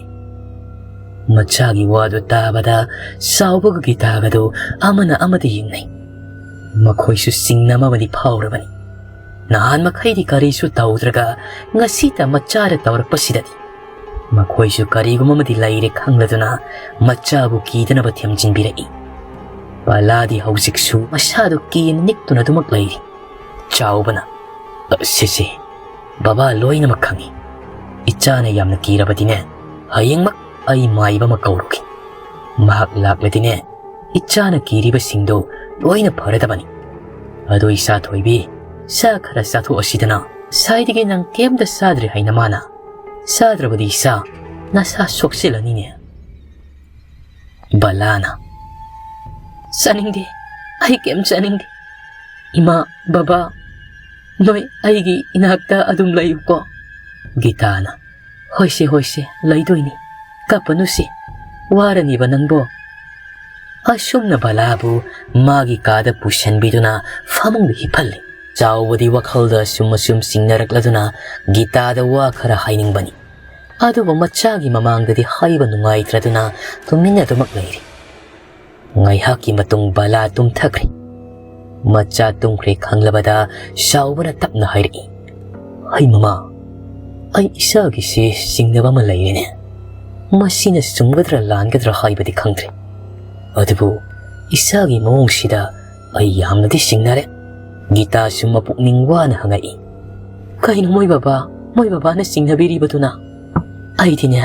ꯃꯆꯥꯒꯤ ꯋꯥꯗꯨ ꯇꯥꯕꯗ ꯆꯥꯎꯕꯒ ꯒꯤꯇꯥꯒꯗꯨ ꯑꯃꯅ ꯑꯃꯗ ꯌꯦꯡꯅꯩ꯫ ꯃꯈꯣꯏꯁꯨ ꯆꯤꯡꯅꯕ ꯑꯃꯗꯤ ꯐꯥꯎꯔꯕꯅꯤ꯫ ꯅꯍꯥꯟ ꯃꯈꯩꯗꯤ ꯀꯔꯤꯁꯨ ꯇꯧꯗ꯭ꯔꯒ ꯉꯁꯤꯇ ꯃꯆꯥꯗ ꯇꯧꯔꯛꯄꯁꯤꯗꯗꯤ ꯃꯈꯣꯏꯁꯨ ꯀꯔꯤꯒꯨꯝꯕ ꯑꯃꯗꯤ ꯂꯩꯔꯦ ꯈꯪꯂꯗꯨꯅ ꯃꯆꯥꯕꯨ ꯀꯤꯗꯅꯕ ꯊꯦꯝꯖꯤꯟꯕꯤꯔꯛꯏ꯫ ꯕꯂꯥꯗꯤ ꯍꯧꯖꯤꯛꯁꯨ ꯃꯁꯥꯗꯨ ꯀꯤꯅ ꯅꯤꯛꯇꯨꯅ ꯑꯗꯨꯃꯛ ꯂꯩꯔꯤ꯫ ꯆꯥꯎꯕꯅ, "ꯑ, ꯁꯤꯁꯤ, ꯕꯕꯥ ꯂꯣꯏꯅꯃꯛ ꯈꯪꯏ꯫ ꯏꯆꯥꯅ ꯌꯥꯝꯅ ꯀꯤꯔꯕꯗꯤꯅꯦ, ꯍꯌꯦꯡꯃꯛ ꯑꯩ ꯃꯥꯏꯕ ꯑꯃ ꯀꯧꯔꯨꯒꯦ꯫ ꯃꯍꯥꯛ ꯂꯥꯛꯂꯗꯤꯅꯦ, ꯏꯆꯥꯅ ꯀꯤꯔꯤꯕꯁꯤꯡꯗꯨ ꯂꯣꯏꯅ ꯐꯔꯗꯕꯅꯤ꯫ ꯑꯗꯣ ꯏꯆꯥ ꯊꯣꯏꯕꯤ, ꯆꯥ ꯈꯔ ꯆꯥꯊꯣꯛꯑꯁꯤꯗꯅ꯫ ꯉꯁꯥꯏꯗꯒꯤ ꯅꯪ ꯀꯩꯝꯇ ꯆꯥꯗ꯭ꯔꯤ ꯍꯥꯏꯅ ꯃꯥꯅ꯫ ꯆꯥꯗ꯭ꯔꯕꯗꯤ ꯏꯆꯥ, ꯅꯁꯥ ꯁꯣꯛꯆꯤꯜꯂꯅꯤꯅꯦ꯫" ꯕꯂꯥꯅ, "ꯆꯥꯅꯤꯡꯗꯦ, ꯑꯩ ꯀꯩꯝ ꯆꯥꯅꯤꯡꯗꯦ꯫ ꯏꯃꯥ, ꯕꯕꯥ, ꯅꯣꯏ ꯑꯩꯒꯤ ꯏꯅꯥꯛꯇ ꯑꯗꯨꯝ ꯂꯩꯌꯨꯀꯣ꯫ ꯒꯤꯇꯥꯅ, "ꯍꯣꯏꯁꯦ, ꯍꯣꯏꯁꯦ, ꯂꯩꯗꯣꯏꯅꯤ꯫ ꯀꯞꯄꯅꯨꯁꯦ꯫ ꯋꯥꯔꯅꯤꯕ ꯅꯪꯕꯣ꯫" ꯑꯁꯨꯝꯅ ꯕꯂꯥꯕꯨ ꯃꯥꯒꯤ ꯀꯥꯗ ꯄꯨꯁꯤꯟꯕꯤꯗꯨꯅ ꯐꯃꯨꯡꯗ ꯍꯤꯞꯍꯜꯂꯤ꯫ ꯆꯥꯎꯕꯗꯤ ꯋꯥꯈꯜꯗ ꯑꯁꯨꯝ ꯑꯁꯨꯝ ꯆꯤꯡꯅꯔꯛꯂꯗꯨꯅ ꯒꯤꯇꯥꯗ ꯋꯥ ꯈꯔ ꯍꯥꯏꯅꯤꯡꯕꯅꯤ꯫ ꯑꯗꯨꯕꯨ ꯃꯆꯥꯒꯤ ꯃꯃꯥꯡꯗꯗꯤ ꯍꯥꯏꯕ ꯅꯨꯡꯉꯥꯏꯇ꯭ꯔꯗꯨꯅ ꯇꯨꯃꯤꯟꯅꯗꯨꯃꯛ ꯂꯩꯔꯤ꯫ ꯉꯥꯏꯍꯥꯛꯀꯤ ꯃꯇꯨꯡ ꯕꯂꯥ ꯇꯨꯝꯊꯈ꯭ꯔꯦ꯫ ꯃꯆꯥ ꯇꯨꯝꯈ꯭ꯔꯦ ꯈꯪꯂꯕꯗ ꯆꯥꯎꯕꯅ ꯇꯞꯅ ꯍꯥꯏꯔꯛꯏ, "ꯍꯩ ꯃꯃꯥ, ꯑꯩ ꯏꯆꯥꯒꯤꯁꯦ ꯆꯤꯡꯅꯕ ꯑꯃ ꯂꯩꯔꯦꯅꯦ꯫ ꯃꯁꯤꯅ ꯆꯨꯝꯒꯗ꯭ꯔꯥ ꯂꯥꯟꯒꯗ꯭ꯔꯥ ꯍꯥꯏꯕꯗꯤ ꯈꯪꯗ꯭ꯔꯦ꯫ ꯑꯗꯨꯕꯨ ꯏꯆꯥꯒꯤ ꯃꯑꯣꯡꯁꯤꯗ ꯑꯩ ꯌꯥꯝꯅꯗꯤ ꯆꯤꯡꯅꯔꯦ꯫" ꯒꯤꯇꯥꯁꯨ ꯃꯄꯨꯛꯅꯤꯡ ꯋꯥꯅ ꯍꯪꯉꯛꯏ, "ꯀꯩꯅꯣ ꯃꯣꯏ ꯕꯕꯥ, ꯃꯣꯏ ꯕꯕꯥꯅ ꯆꯤꯡꯅꯕꯤꯔꯤꯕꯗꯨꯅ? ꯑꯩꯗꯤꯅꯦ,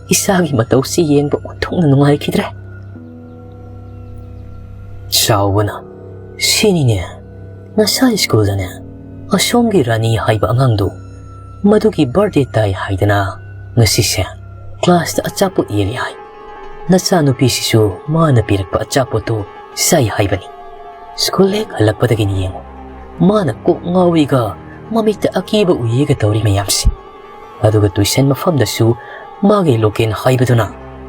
ꯏꯆꯥꯒꯤ ꯃꯇꯧꯁꯤ ꯌꯦꯡꯕ ꯑꯣꯟꯊꯣꯛꯅ ꯅꯨꯡꯉꯥꯏꯈꯤꯗ꯭ꯔꯦ꯫" ꯆꯥꯎꯕꯅ, "ꯁꯤꯅꯤꯅꯦ, ꯉꯁꯥꯏ ꯁ꯭ꯀꯨꯜꯗꯅꯦ, ꯑꯁꯣꯝꯒꯤ ꯔꯥꯅꯤ ꯍꯥꯏꯕ ꯑꯉꯥꯡꯗꯨ, ꯃꯗꯨꯒꯤ ꯕꯥꯔꯗꯦ ꯇꯥꯏ ꯍꯥꯏꯗꯅ ꯉꯁꯤꯁꯦ ꯀ꯭ꯂꯥꯁꯇ ꯑꯆꯥꯄꯣꯠ ꯌꯦꯜꯂꯤ ꯍꯥꯏ꯫ ꯅꯆꯥꯅꯨꯄꯤꯁꯤꯁꯨ ꯃꯥꯅ ꯄꯤꯔꯛꯄ ꯑꯆꯥꯄꯣꯠꯇꯨ ꯆꯥꯏ ꯍꯥꯏꯕꯅꯤ꯫ ꯁ꯭ꯀꯨꯜ ꯍꯦꯛ ꯍꯜꯂꯛꯄꯗꯒꯤꯅꯤ ꯌꯦꯡꯉꯨ, ꯃꯥꯅ ꯀꯣꯛ ꯉꯥꯎꯏꯒ ꯃꯃꯤꯠꯇ ꯑꯀꯤꯕ ꯎꯏꯌꯦꯒ ꯇꯧꯔꯤ ꯃꯌꯥꯝꯁꯦ꯫ ꯑꯗꯨꯒ ꯇꯨꯏꯁꯟ ꯃꯐꯝꯗꯁꯨ ꯃꯥꯒꯤ ꯂꯣꯀꯦꯟ ꯍꯥꯏꯕꯗꯨꯅ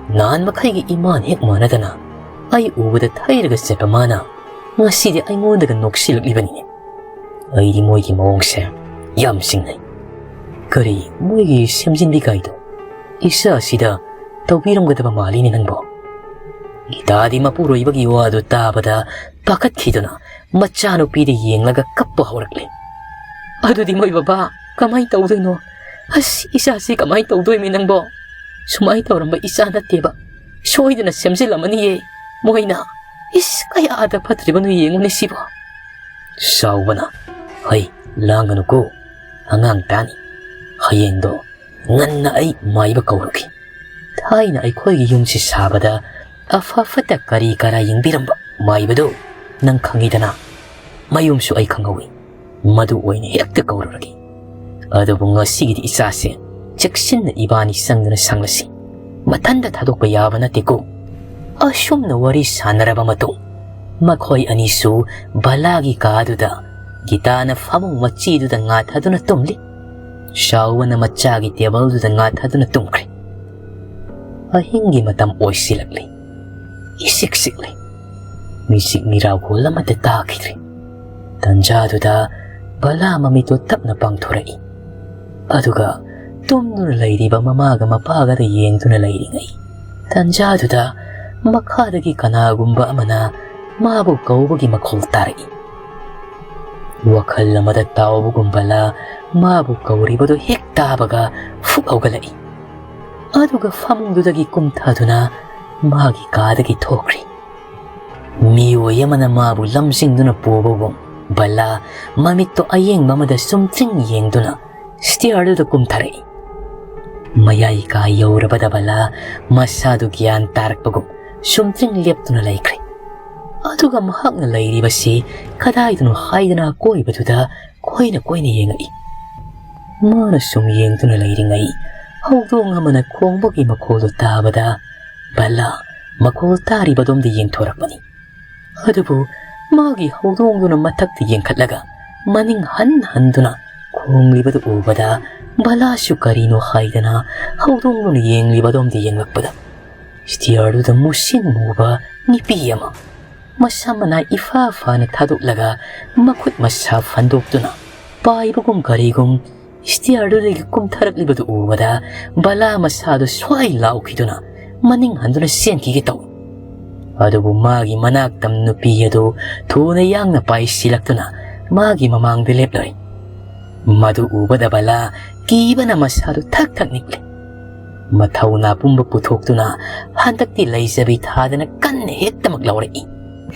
ꯅꯍꯥꯟ ꯃꯈꯩꯒꯤ ꯏꯃꯥꯟ ꯍꯦꯛ ꯃꯥꯟꯅꯗꯅ ꯑꯩ ꯎꯕꯗ ꯊꯩꯔꯒ ꯆꯠꯄ ꯃꯥꯅ ꯉꯁꯤꯗꯤ ꯑꯩꯉꯣꯟꯗꯒ ꯅꯣꯛꯁꯤꯜꯂꯛꯂꯤꯕꯅꯤꯅꯦ꯫ ꯑꯩꯗꯤ ꯃꯣꯏꯒꯤ ꯃꯑꯣꯡꯁꯦ ꯌꯥꯝ ꯆꯤꯡꯅꯩ꯫ ꯀꯔꯤ ꯃꯣꯏꯒꯤ ꯁꯦꯝꯖꯤꯟꯕꯤ ꯀꯥꯏꯗꯣ ꯏꯆꯥ ꯑꯁꯤꯗ ꯇꯧꯕꯤꯔꯝꯒꯗꯕ ꯃꯥꯜꯂꯤꯅꯦ ꯅꯪꯕꯣ?" ꯒꯤꯇꯥꯗꯤ ꯃꯄꯨꯔꯣꯏꯕꯒꯤ ꯋꯥꯗꯨ ꯇꯥꯕꯗ ꯄꯥꯈꯠꯈꯤꯗꯨꯅ ꯃꯆꯥꯅꯨꯄꯤꯗ ꯌꯦꯡꯂꯒ ꯀꯞꯄ ꯍꯧꯔꯛꯂꯦ꯫ "ꯑꯗꯨꯗꯤ ꯃꯣꯏ ꯕꯕꯥ ꯀꯃꯥꯏꯅ ꯇꯧꯗꯣꯏꯅꯣ? ꯑꯁ, ꯏꯆꯥꯁꯤ ꯀꯃꯥꯏꯅ ꯇꯧꯗꯣꯏꯃꯤ ꯅꯪꯕꯣ? ꯁꯨꯃꯥꯏꯅ ꯇꯧꯔꯝꯕ ꯏꯆꯥ ꯅꯠꯇꯦꯕ꯫ ꯁꯣꯏꯗꯅ ꯁꯦꯝꯖꯤꯜꯂꯝꯃꯅꯤꯌꯦ ꯃꯣꯏꯅ꯫ ꯏꯁ, ꯀꯌꯥꯗ ꯐꯠꯇ꯭ꯔꯤꯕꯅꯣ ꯌꯦꯡꯉꯨꯅꯦ ꯁꯤꯕꯣ꯫" ꯆꯥꯎꯕꯅ, "ꯍꯩ, ꯂꯥꯡꯒꯅꯨꯀꯣ, ꯑꯉꯥꯡ ꯇꯥꯅꯤ꯫ ꯍꯌꯦꯡꯗꯣ ꯉꯟꯅ ꯑꯩ ꯃꯥꯏꯕ ꯀꯧꯔꯨꯒꯦ꯫ ꯊꯥꯏꯅ ꯑꯩꯈꯣꯏꯒꯤ ꯌꯨꯝꯁꯤ ꯁꯥꯕꯗ ꯑꯐ ꯐꯠꯇ ꯀꯔꯤ ꯀꯔꯥ ꯌꯦꯡꯕꯤꯔꯝꯕ ꯃꯥꯏꯕꯗꯨ ꯅꯪ ꯈꯪꯉꯤꯗꯅ꯫ ꯃꯌꯨꯝꯁꯨ ꯑꯩ ꯈꯪꯍꯧꯏ꯫ ꯃꯗꯨ ꯑꯣꯏꯅ ꯍꯦꯛꯇ ꯀꯧꯔꯨꯔꯒꯦ꯫ ꯑꯗꯨꯕꯨ ꯉꯁꯤꯒꯤꯗꯤ ꯏꯆꯥꯁꯦ ꯆꯦꯛꯁꯤꯟꯅ ꯏꯕꯥꯅꯤ ꯆꯪꯗꯨꯅ ꯁꯪꯂꯁꯤ꯫ ꯃꯊꯟꯇ ꯊꯥꯗꯣꯛꯄ ꯌꯥꯕ ꯅꯠꯇꯦꯀꯣ꯫" ꯑꯁꯨꯝꯅ ꯋꯥꯔꯤ ꯁꯥꯟꯅꯔꯕ ꯃꯇꯨꯡ ꯃꯈꯣꯏ ꯑꯅꯤꯁꯨ ꯕꯂꯥꯒꯤ ꯀꯥꯗꯨꯗ ꯒꯤꯇꯥꯅ ꯐꯃꯨꯡ ꯃꯆꯤꯗꯨꯗ ꯉꯥꯊꯗꯨꯅ ꯇꯨꯝꯂꯤ꯫ ꯆꯥꯎꯕꯅ ꯃꯆꯥꯒꯤ ꯇꯦꯕꯜꯗꯨꯗ ꯉꯥꯊꯗꯨꯅ ꯇꯨꯝꯈ꯭ꯔꯦ꯫ ꯑꯍꯤꯡꯒꯤ ꯃꯇꯝ ꯑꯣꯏꯁꯤꯜꯂꯛꯂꯤ꯫ ꯏꯁꯤꯛ ꯁꯤꯛꯂꯤ꯫ ꯃꯤꯆꯤꯛ ꯃꯤꯔꯥꯎꯈꯣꯜ ꯑꯃꯠꯇ ꯇꯥꯈꯤꯗ꯭ꯔꯦ꯫ ꯇꯟꯖꯥꯗꯨꯗ ꯕꯂꯥ ꯃꯃꯤꯠꯇꯨ ꯇꯞꯅ ꯄꯥꯡꯊꯣꯔꯛꯏ꯫ ꯑꯗꯨꯒ ꯇꯨꯝꯗꯨꯅ ꯂꯩꯔꯤꯕ ꯃꯃꯥꯒ ꯃꯄꯥꯒꯗ ꯌꯦꯡꯗꯨꯅ ꯂꯩꯔꯤꯉꯩ ꯇꯟꯖꯥꯗꯨꯗ ꯃꯈꯥꯗꯒꯤ ꯀꯅꯥꯒꯨꯝꯕ ꯑꯃꯅ ꯃꯥꯕꯨ ꯀꯧꯕꯒꯤ ꯃꯈꯣꯜ ꯇꯥꯔꯛꯏ꯫ ꯋꯥꯈꯜ ꯑꯃꯗ ꯇꯥꯎꯕꯒꯨꯝ ꯕꯂꯥ ꯃꯥꯕꯨ ꯀꯧꯔꯤꯕꯗꯨ ꯍꯦꯛ ꯇꯥꯕꯒ ꯐꯨꯛ ꯍꯧꯒꯠꯂꯛꯏ꯫ ꯑꯗꯨꯒ ꯐꯃꯨꯡꯗꯨꯗꯒꯤ ꯀꯨꯝꯊꯗꯨꯅ ꯃꯥꯒꯤ ꯀꯥꯗꯒꯤ ꯊꯣꯛꯈ꯭ꯔꯤ꯫ ꯃꯤꯑꯣꯏ ꯑꯃꯅ ꯃꯥꯕꯨ ꯂꯝꯖꯤꯡꯗꯨꯅ ꯄꯨꯕꯒꯨꯝ ꯕꯂꯥ ꯃꯃꯤꯠꯇꯣ ꯑꯌꯦꯡꯕ ꯑꯃꯗ ꯆꯨꯝꯗ꯭ꯔꯤꯡ ꯌꯦꯡꯗꯨꯅ ꯁ꯭ꯇꯤꯌꯔꯗꯨꯗ ꯀꯨꯝꯊꯔꯛꯏ꯫ ꯃꯌꯥꯏ ꯀꯥ ꯌꯧꯔꯕꯗ ꯕꯂꯥ ꯃꯁꯥꯗꯨ ꯒ꯭ꯌꯥꯟ ꯇꯥꯔꯛꯄꯒꯨꯝ ꯆꯨꯝꯗ꯭ꯔꯤꯡ ꯂꯦꯞꯇꯨꯅ ꯂꯩꯈ꯭ꯔꯦ꯫ ꯑꯗꯨꯒ ꯃꯍꯥꯛꯅ ꯂꯩꯔꯤꯕꯁꯤ ꯀꯗꯥꯏꯗꯅꯣ ꯍꯥꯏꯗꯅ ꯑꯀꯣꯏꯕꯗꯨꯗ ꯀꯣꯏꯅ ꯀꯣꯏꯅ ꯌꯦꯡꯉꯛꯏ꯫ ꯃꯥꯅ ꯁꯨꯝ ꯌꯦꯡꯗꯨꯅ ꯂꯩꯔꯤꯉꯩ ꯍꯧꯗꯣꯡ ꯑꯃꯅ ꯈꯣꯡꯕꯒꯤ ꯃꯈꯣꯜꯗꯨ ꯇꯥꯕꯗ ꯕꯂꯥ ꯃꯈꯣꯜ ꯇꯥꯔꯤꯕꯗꯣꯝꯗ ꯌꯦꯡꯊꯣꯔꯛꯄꯅꯤ꯫ ꯑꯗꯨꯕꯨ ꯃꯥꯒꯤ ꯍꯧꯗꯣꯡꯗꯨꯅ ꯃꯊꯛꯇ ꯌꯦꯡꯈꯠꯂꯒ ꯃꯅꯤꯡ ꯍꯟ ꯍꯟꯗꯨꯅ ꯈꯣꯡꯂꯤꯕꯗꯨ ꯎꯕꯗ ꯕꯂꯥꯁꯨ ꯀꯔꯤꯅꯣ ꯍꯥꯏꯗꯅ ꯍꯧꯗꯣꯡꯗꯨꯅ ꯌꯦꯡꯂꯤꯕꯗꯣꯝꯗ ꯌꯦꯡꯂꯛꯄꯗ ꯁ꯭ꯇꯤꯌꯔꯗꯨꯗ ꯃꯨꯁꯤꯟ ꯃꯨꯕ ꯅꯨꯄꯤ ꯑꯃ ꯃꯁꯝ ꯃꯅꯥ ꯏꯐꯥ ꯐꯥꯅ ꯊꯥꯗꯣꯛꯂꯒ ꯃꯈꯨꯠ ꯃꯁꯥ ꯐꯟꯗꯣꯛꯇꯨꯅ ꯄꯥꯏꯕꯒꯨꯝ ꯀꯔꯤꯒꯨꯝ ꯁ꯭ꯇꯤꯌꯔꯗꯨꯗꯒꯤ ꯀꯨꯝꯊꯔꯛꯂꯤꯕꯗꯨ ꯎꯕꯗ ꯕꯂꯥ ꯃꯁꯥꯗꯨ ꯁ꯭ꯋꯥꯏ ꯂꯥꯎꯈꯤꯗꯨꯅ ꯃꯅꯤꯡ ꯍꯟꯗꯨꯅ ꯆꯦꯟꯈꯤꯒꯦ ꯇꯧꯏ꯫ ꯑꯗꯨꯕꯨ ꯃꯥꯒꯤ ꯃꯅꯥꯛꯇꯝ ꯅꯨꯄꯤ ꯑꯗꯨ ꯊꯨꯅ ꯌꯥꯡꯅ ꯄꯥꯏꯁꯤꯜꯂꯛꯇꯨꯅ ꯃꯥꯒꯤ ꯃꯃꯥꯡꯗ ꯂꯦꯞꯂꯔꯦ꯫ ꯃꯗꯨ ꯎꯕꯗ ꯕꯂꯥ ꯀꯤꯕꯅ ꯃꯁꯥꯗꯨ ꯊꯛ ꯊꯛ ꯅꯤꯛꯂꯦ꯫ ꯃꯊꯧꯅꯥ ꯄꯨꯝꯕ ꯄꯨꯊꯣꯛꯇꯨꯅ ꯍꯟꯗꯛꯇꯤ ꯂꯩꯖꯕꯤ ꯊꯥꯗꯅ ꯀꯟꯅ ꯍꯦꯛꯇꯃꯛ ꯂꯥꯎꯔꯛꯏ꯫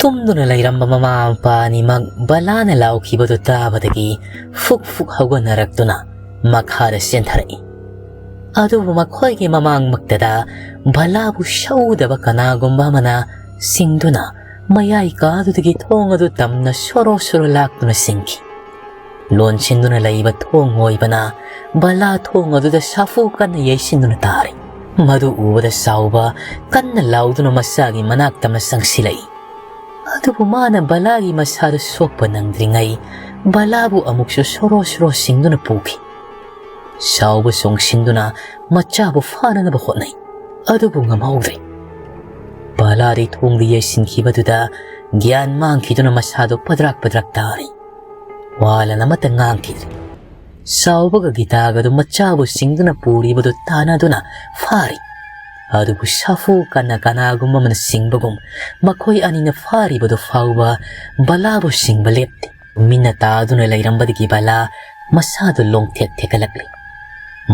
ꯇꯨꯝꯗꯨꯅ ꯂꯩꯔꯝꯕ ꯃꯃꯥ ꯃꯄꯥ ꯑꯅꯤꯃꯛ ꯕꯂꯥꯅ ꯂꯥꯎꯈꯤꯕꯗꯨ ꯇꯥꯕꯗꯒꯤ ꯐꯨꯛ ꯐꯨꯛ ꯍꯧꯒꯠꯅꯔꯛꯇꯨꯅ ꯃꯈꯥꯗ ꯆꯦꯟꯊꯔꯛꯏ꯫ ꯑꯗꯨꯕꯨ ꯃꯈꯣꯏꯒꯤ ꯃꯃꯥꯡꯃꯛꯇꯗ ꯕꯂꯥꯕꯨ ꯁꯧꯗꯕ ꯀꯅꯥꯒꯨꯝꯕ ꯑꯃꯅ ꯆꯤꯡꯗꯨꯅ ꯃꯌꯥꯏ ꯀꯥꯗꯨꯗꯒꯤ ꯊꯣꯡ ꯑꯗꯨ ꯇꯝꯅ ꯁꯣꯔꯣ ꯁꯣꯔꯣ ꯂꯥꯛꯇꯨꯅ ꯆꯤꯡꯈꯤ꯫ ꯂꯣꯟꯁꯤꯟꯗꯨꯅ ꯂꯩꯕ ꯊꯣꯡ ꯑꯣꯏꯕꯅ ꯕꯂꯥ ꯊꯣꯡ ꯑꯗꯨꯗ ꯁꯥꯐꯨ ꯀꯟꯅ ꯌꯩꯁꯤꯟꯗꯨꯅ ꯇꯥꯔꯤ꯫ ꯃꯗꯨ ꯎꯕꯗ ꯆꯥꯎꯕ ꯀꯟꯅ ꯂꯥꯎꯗꯨꯅ ꯃꯆꯥꯒꯤ ꯃꯅꯥꯛꯇ ꯑꯃ ꯆꯪꯁꯤꯜꯂꯛꯏ꯫ ꯑꯗꯨꯕꯨ ꯃꯥꯅ ꯕꯂꯥꯒꯤ ꯃꯁꯥꯗꯨ ꯁꯣꯛꯄ ꯅꯪꯗ꯭ꯔꯤꯉꯩ ꯕꯂꯥꯕꯨ ꯑꯃꯨꯛꯁꯨ ꯁꯣꯔꯣ ꯁꯣꯔꯣ ꯁꯤꯡꯗꯨꯅ ꯄꯨꯈꯤ꯫ ꯁꯥꯎꯕ ꯆꯣꯡꯁꯤꯟꯗꯨꯅ ꯃꯆꯥꯕꯨ ꯐꯥꯅꯅꯕ ꯍꯣꯠꯅꯩ꯫ ꯑꯗꯨꯕꯨ ꯉꯝꯍꯧꯗ꯭ꯔꯦ꯫ ꯕꯂꯥꯗꯤ ꯊꯣꯡꯗ ꯌꯩꯁꯤꯟꯈꯤꯕꯗꯨꯗ ꯒ꯭ꯌꯥꯟ ꯃꯥꯡꯈꯤꯗꯨꯅ ꯃꯁꯥꯗꯣ ꯄꯗ꯭ꯔꯥꯛ ꯄꯗ꯭ꯔꯥꯛ ꯇꯥꯔꯤ꯫ ꯋꯥ ꯂꯥꯟ ꯑꯃꯠꯇ ꯉꯥꯡꯈꯤꯗ꯭ꯔꯦ꯫ ꯁꯥꯎꯕꯒ ꯒꯤꯇꯥꯒꯗꯨ ꯃꯆꯥꯕꯨ ꯁꯤꯡꯗꯨꯅ ꯄꯨꯔꯤꯕꯗꯨ ꯇꯥꯟꯅꯗꯨꯅ ꯐꯥꯔꯤ꯫ ꯑꯗꯨꯕꯨ ꯁꯥꯐꯨ ꯀꯟꯅ ꯀꯅꯥꯒꯨꯝꯕ ꯑꯃꯅ ꯁꯤꯡꯕꯒꯨꯝ ꯃꯈꯣꯏ ꯑꯅꯤꯅ ꯐꯥꯔꯤꯕꯗꯨ ꯐꯥꯎꯕ ꯕꯂꯥꯕꯨ ꯁꯤꯡꯕ ꯂꯦꯞꯇꯦ꯫ ꯃꯤꯅ ꯇꯥꯗꯨꯅ ꯂꯩꯔꯝꯕꯗꯒꯤ ꯕꯂꯥ ꯃꯁꯥꯗꯨ ꯂꯣꯡꯊꯦꯛ ꯊꯦꯛꯀꯠꯂꯛꯂꯤ꯫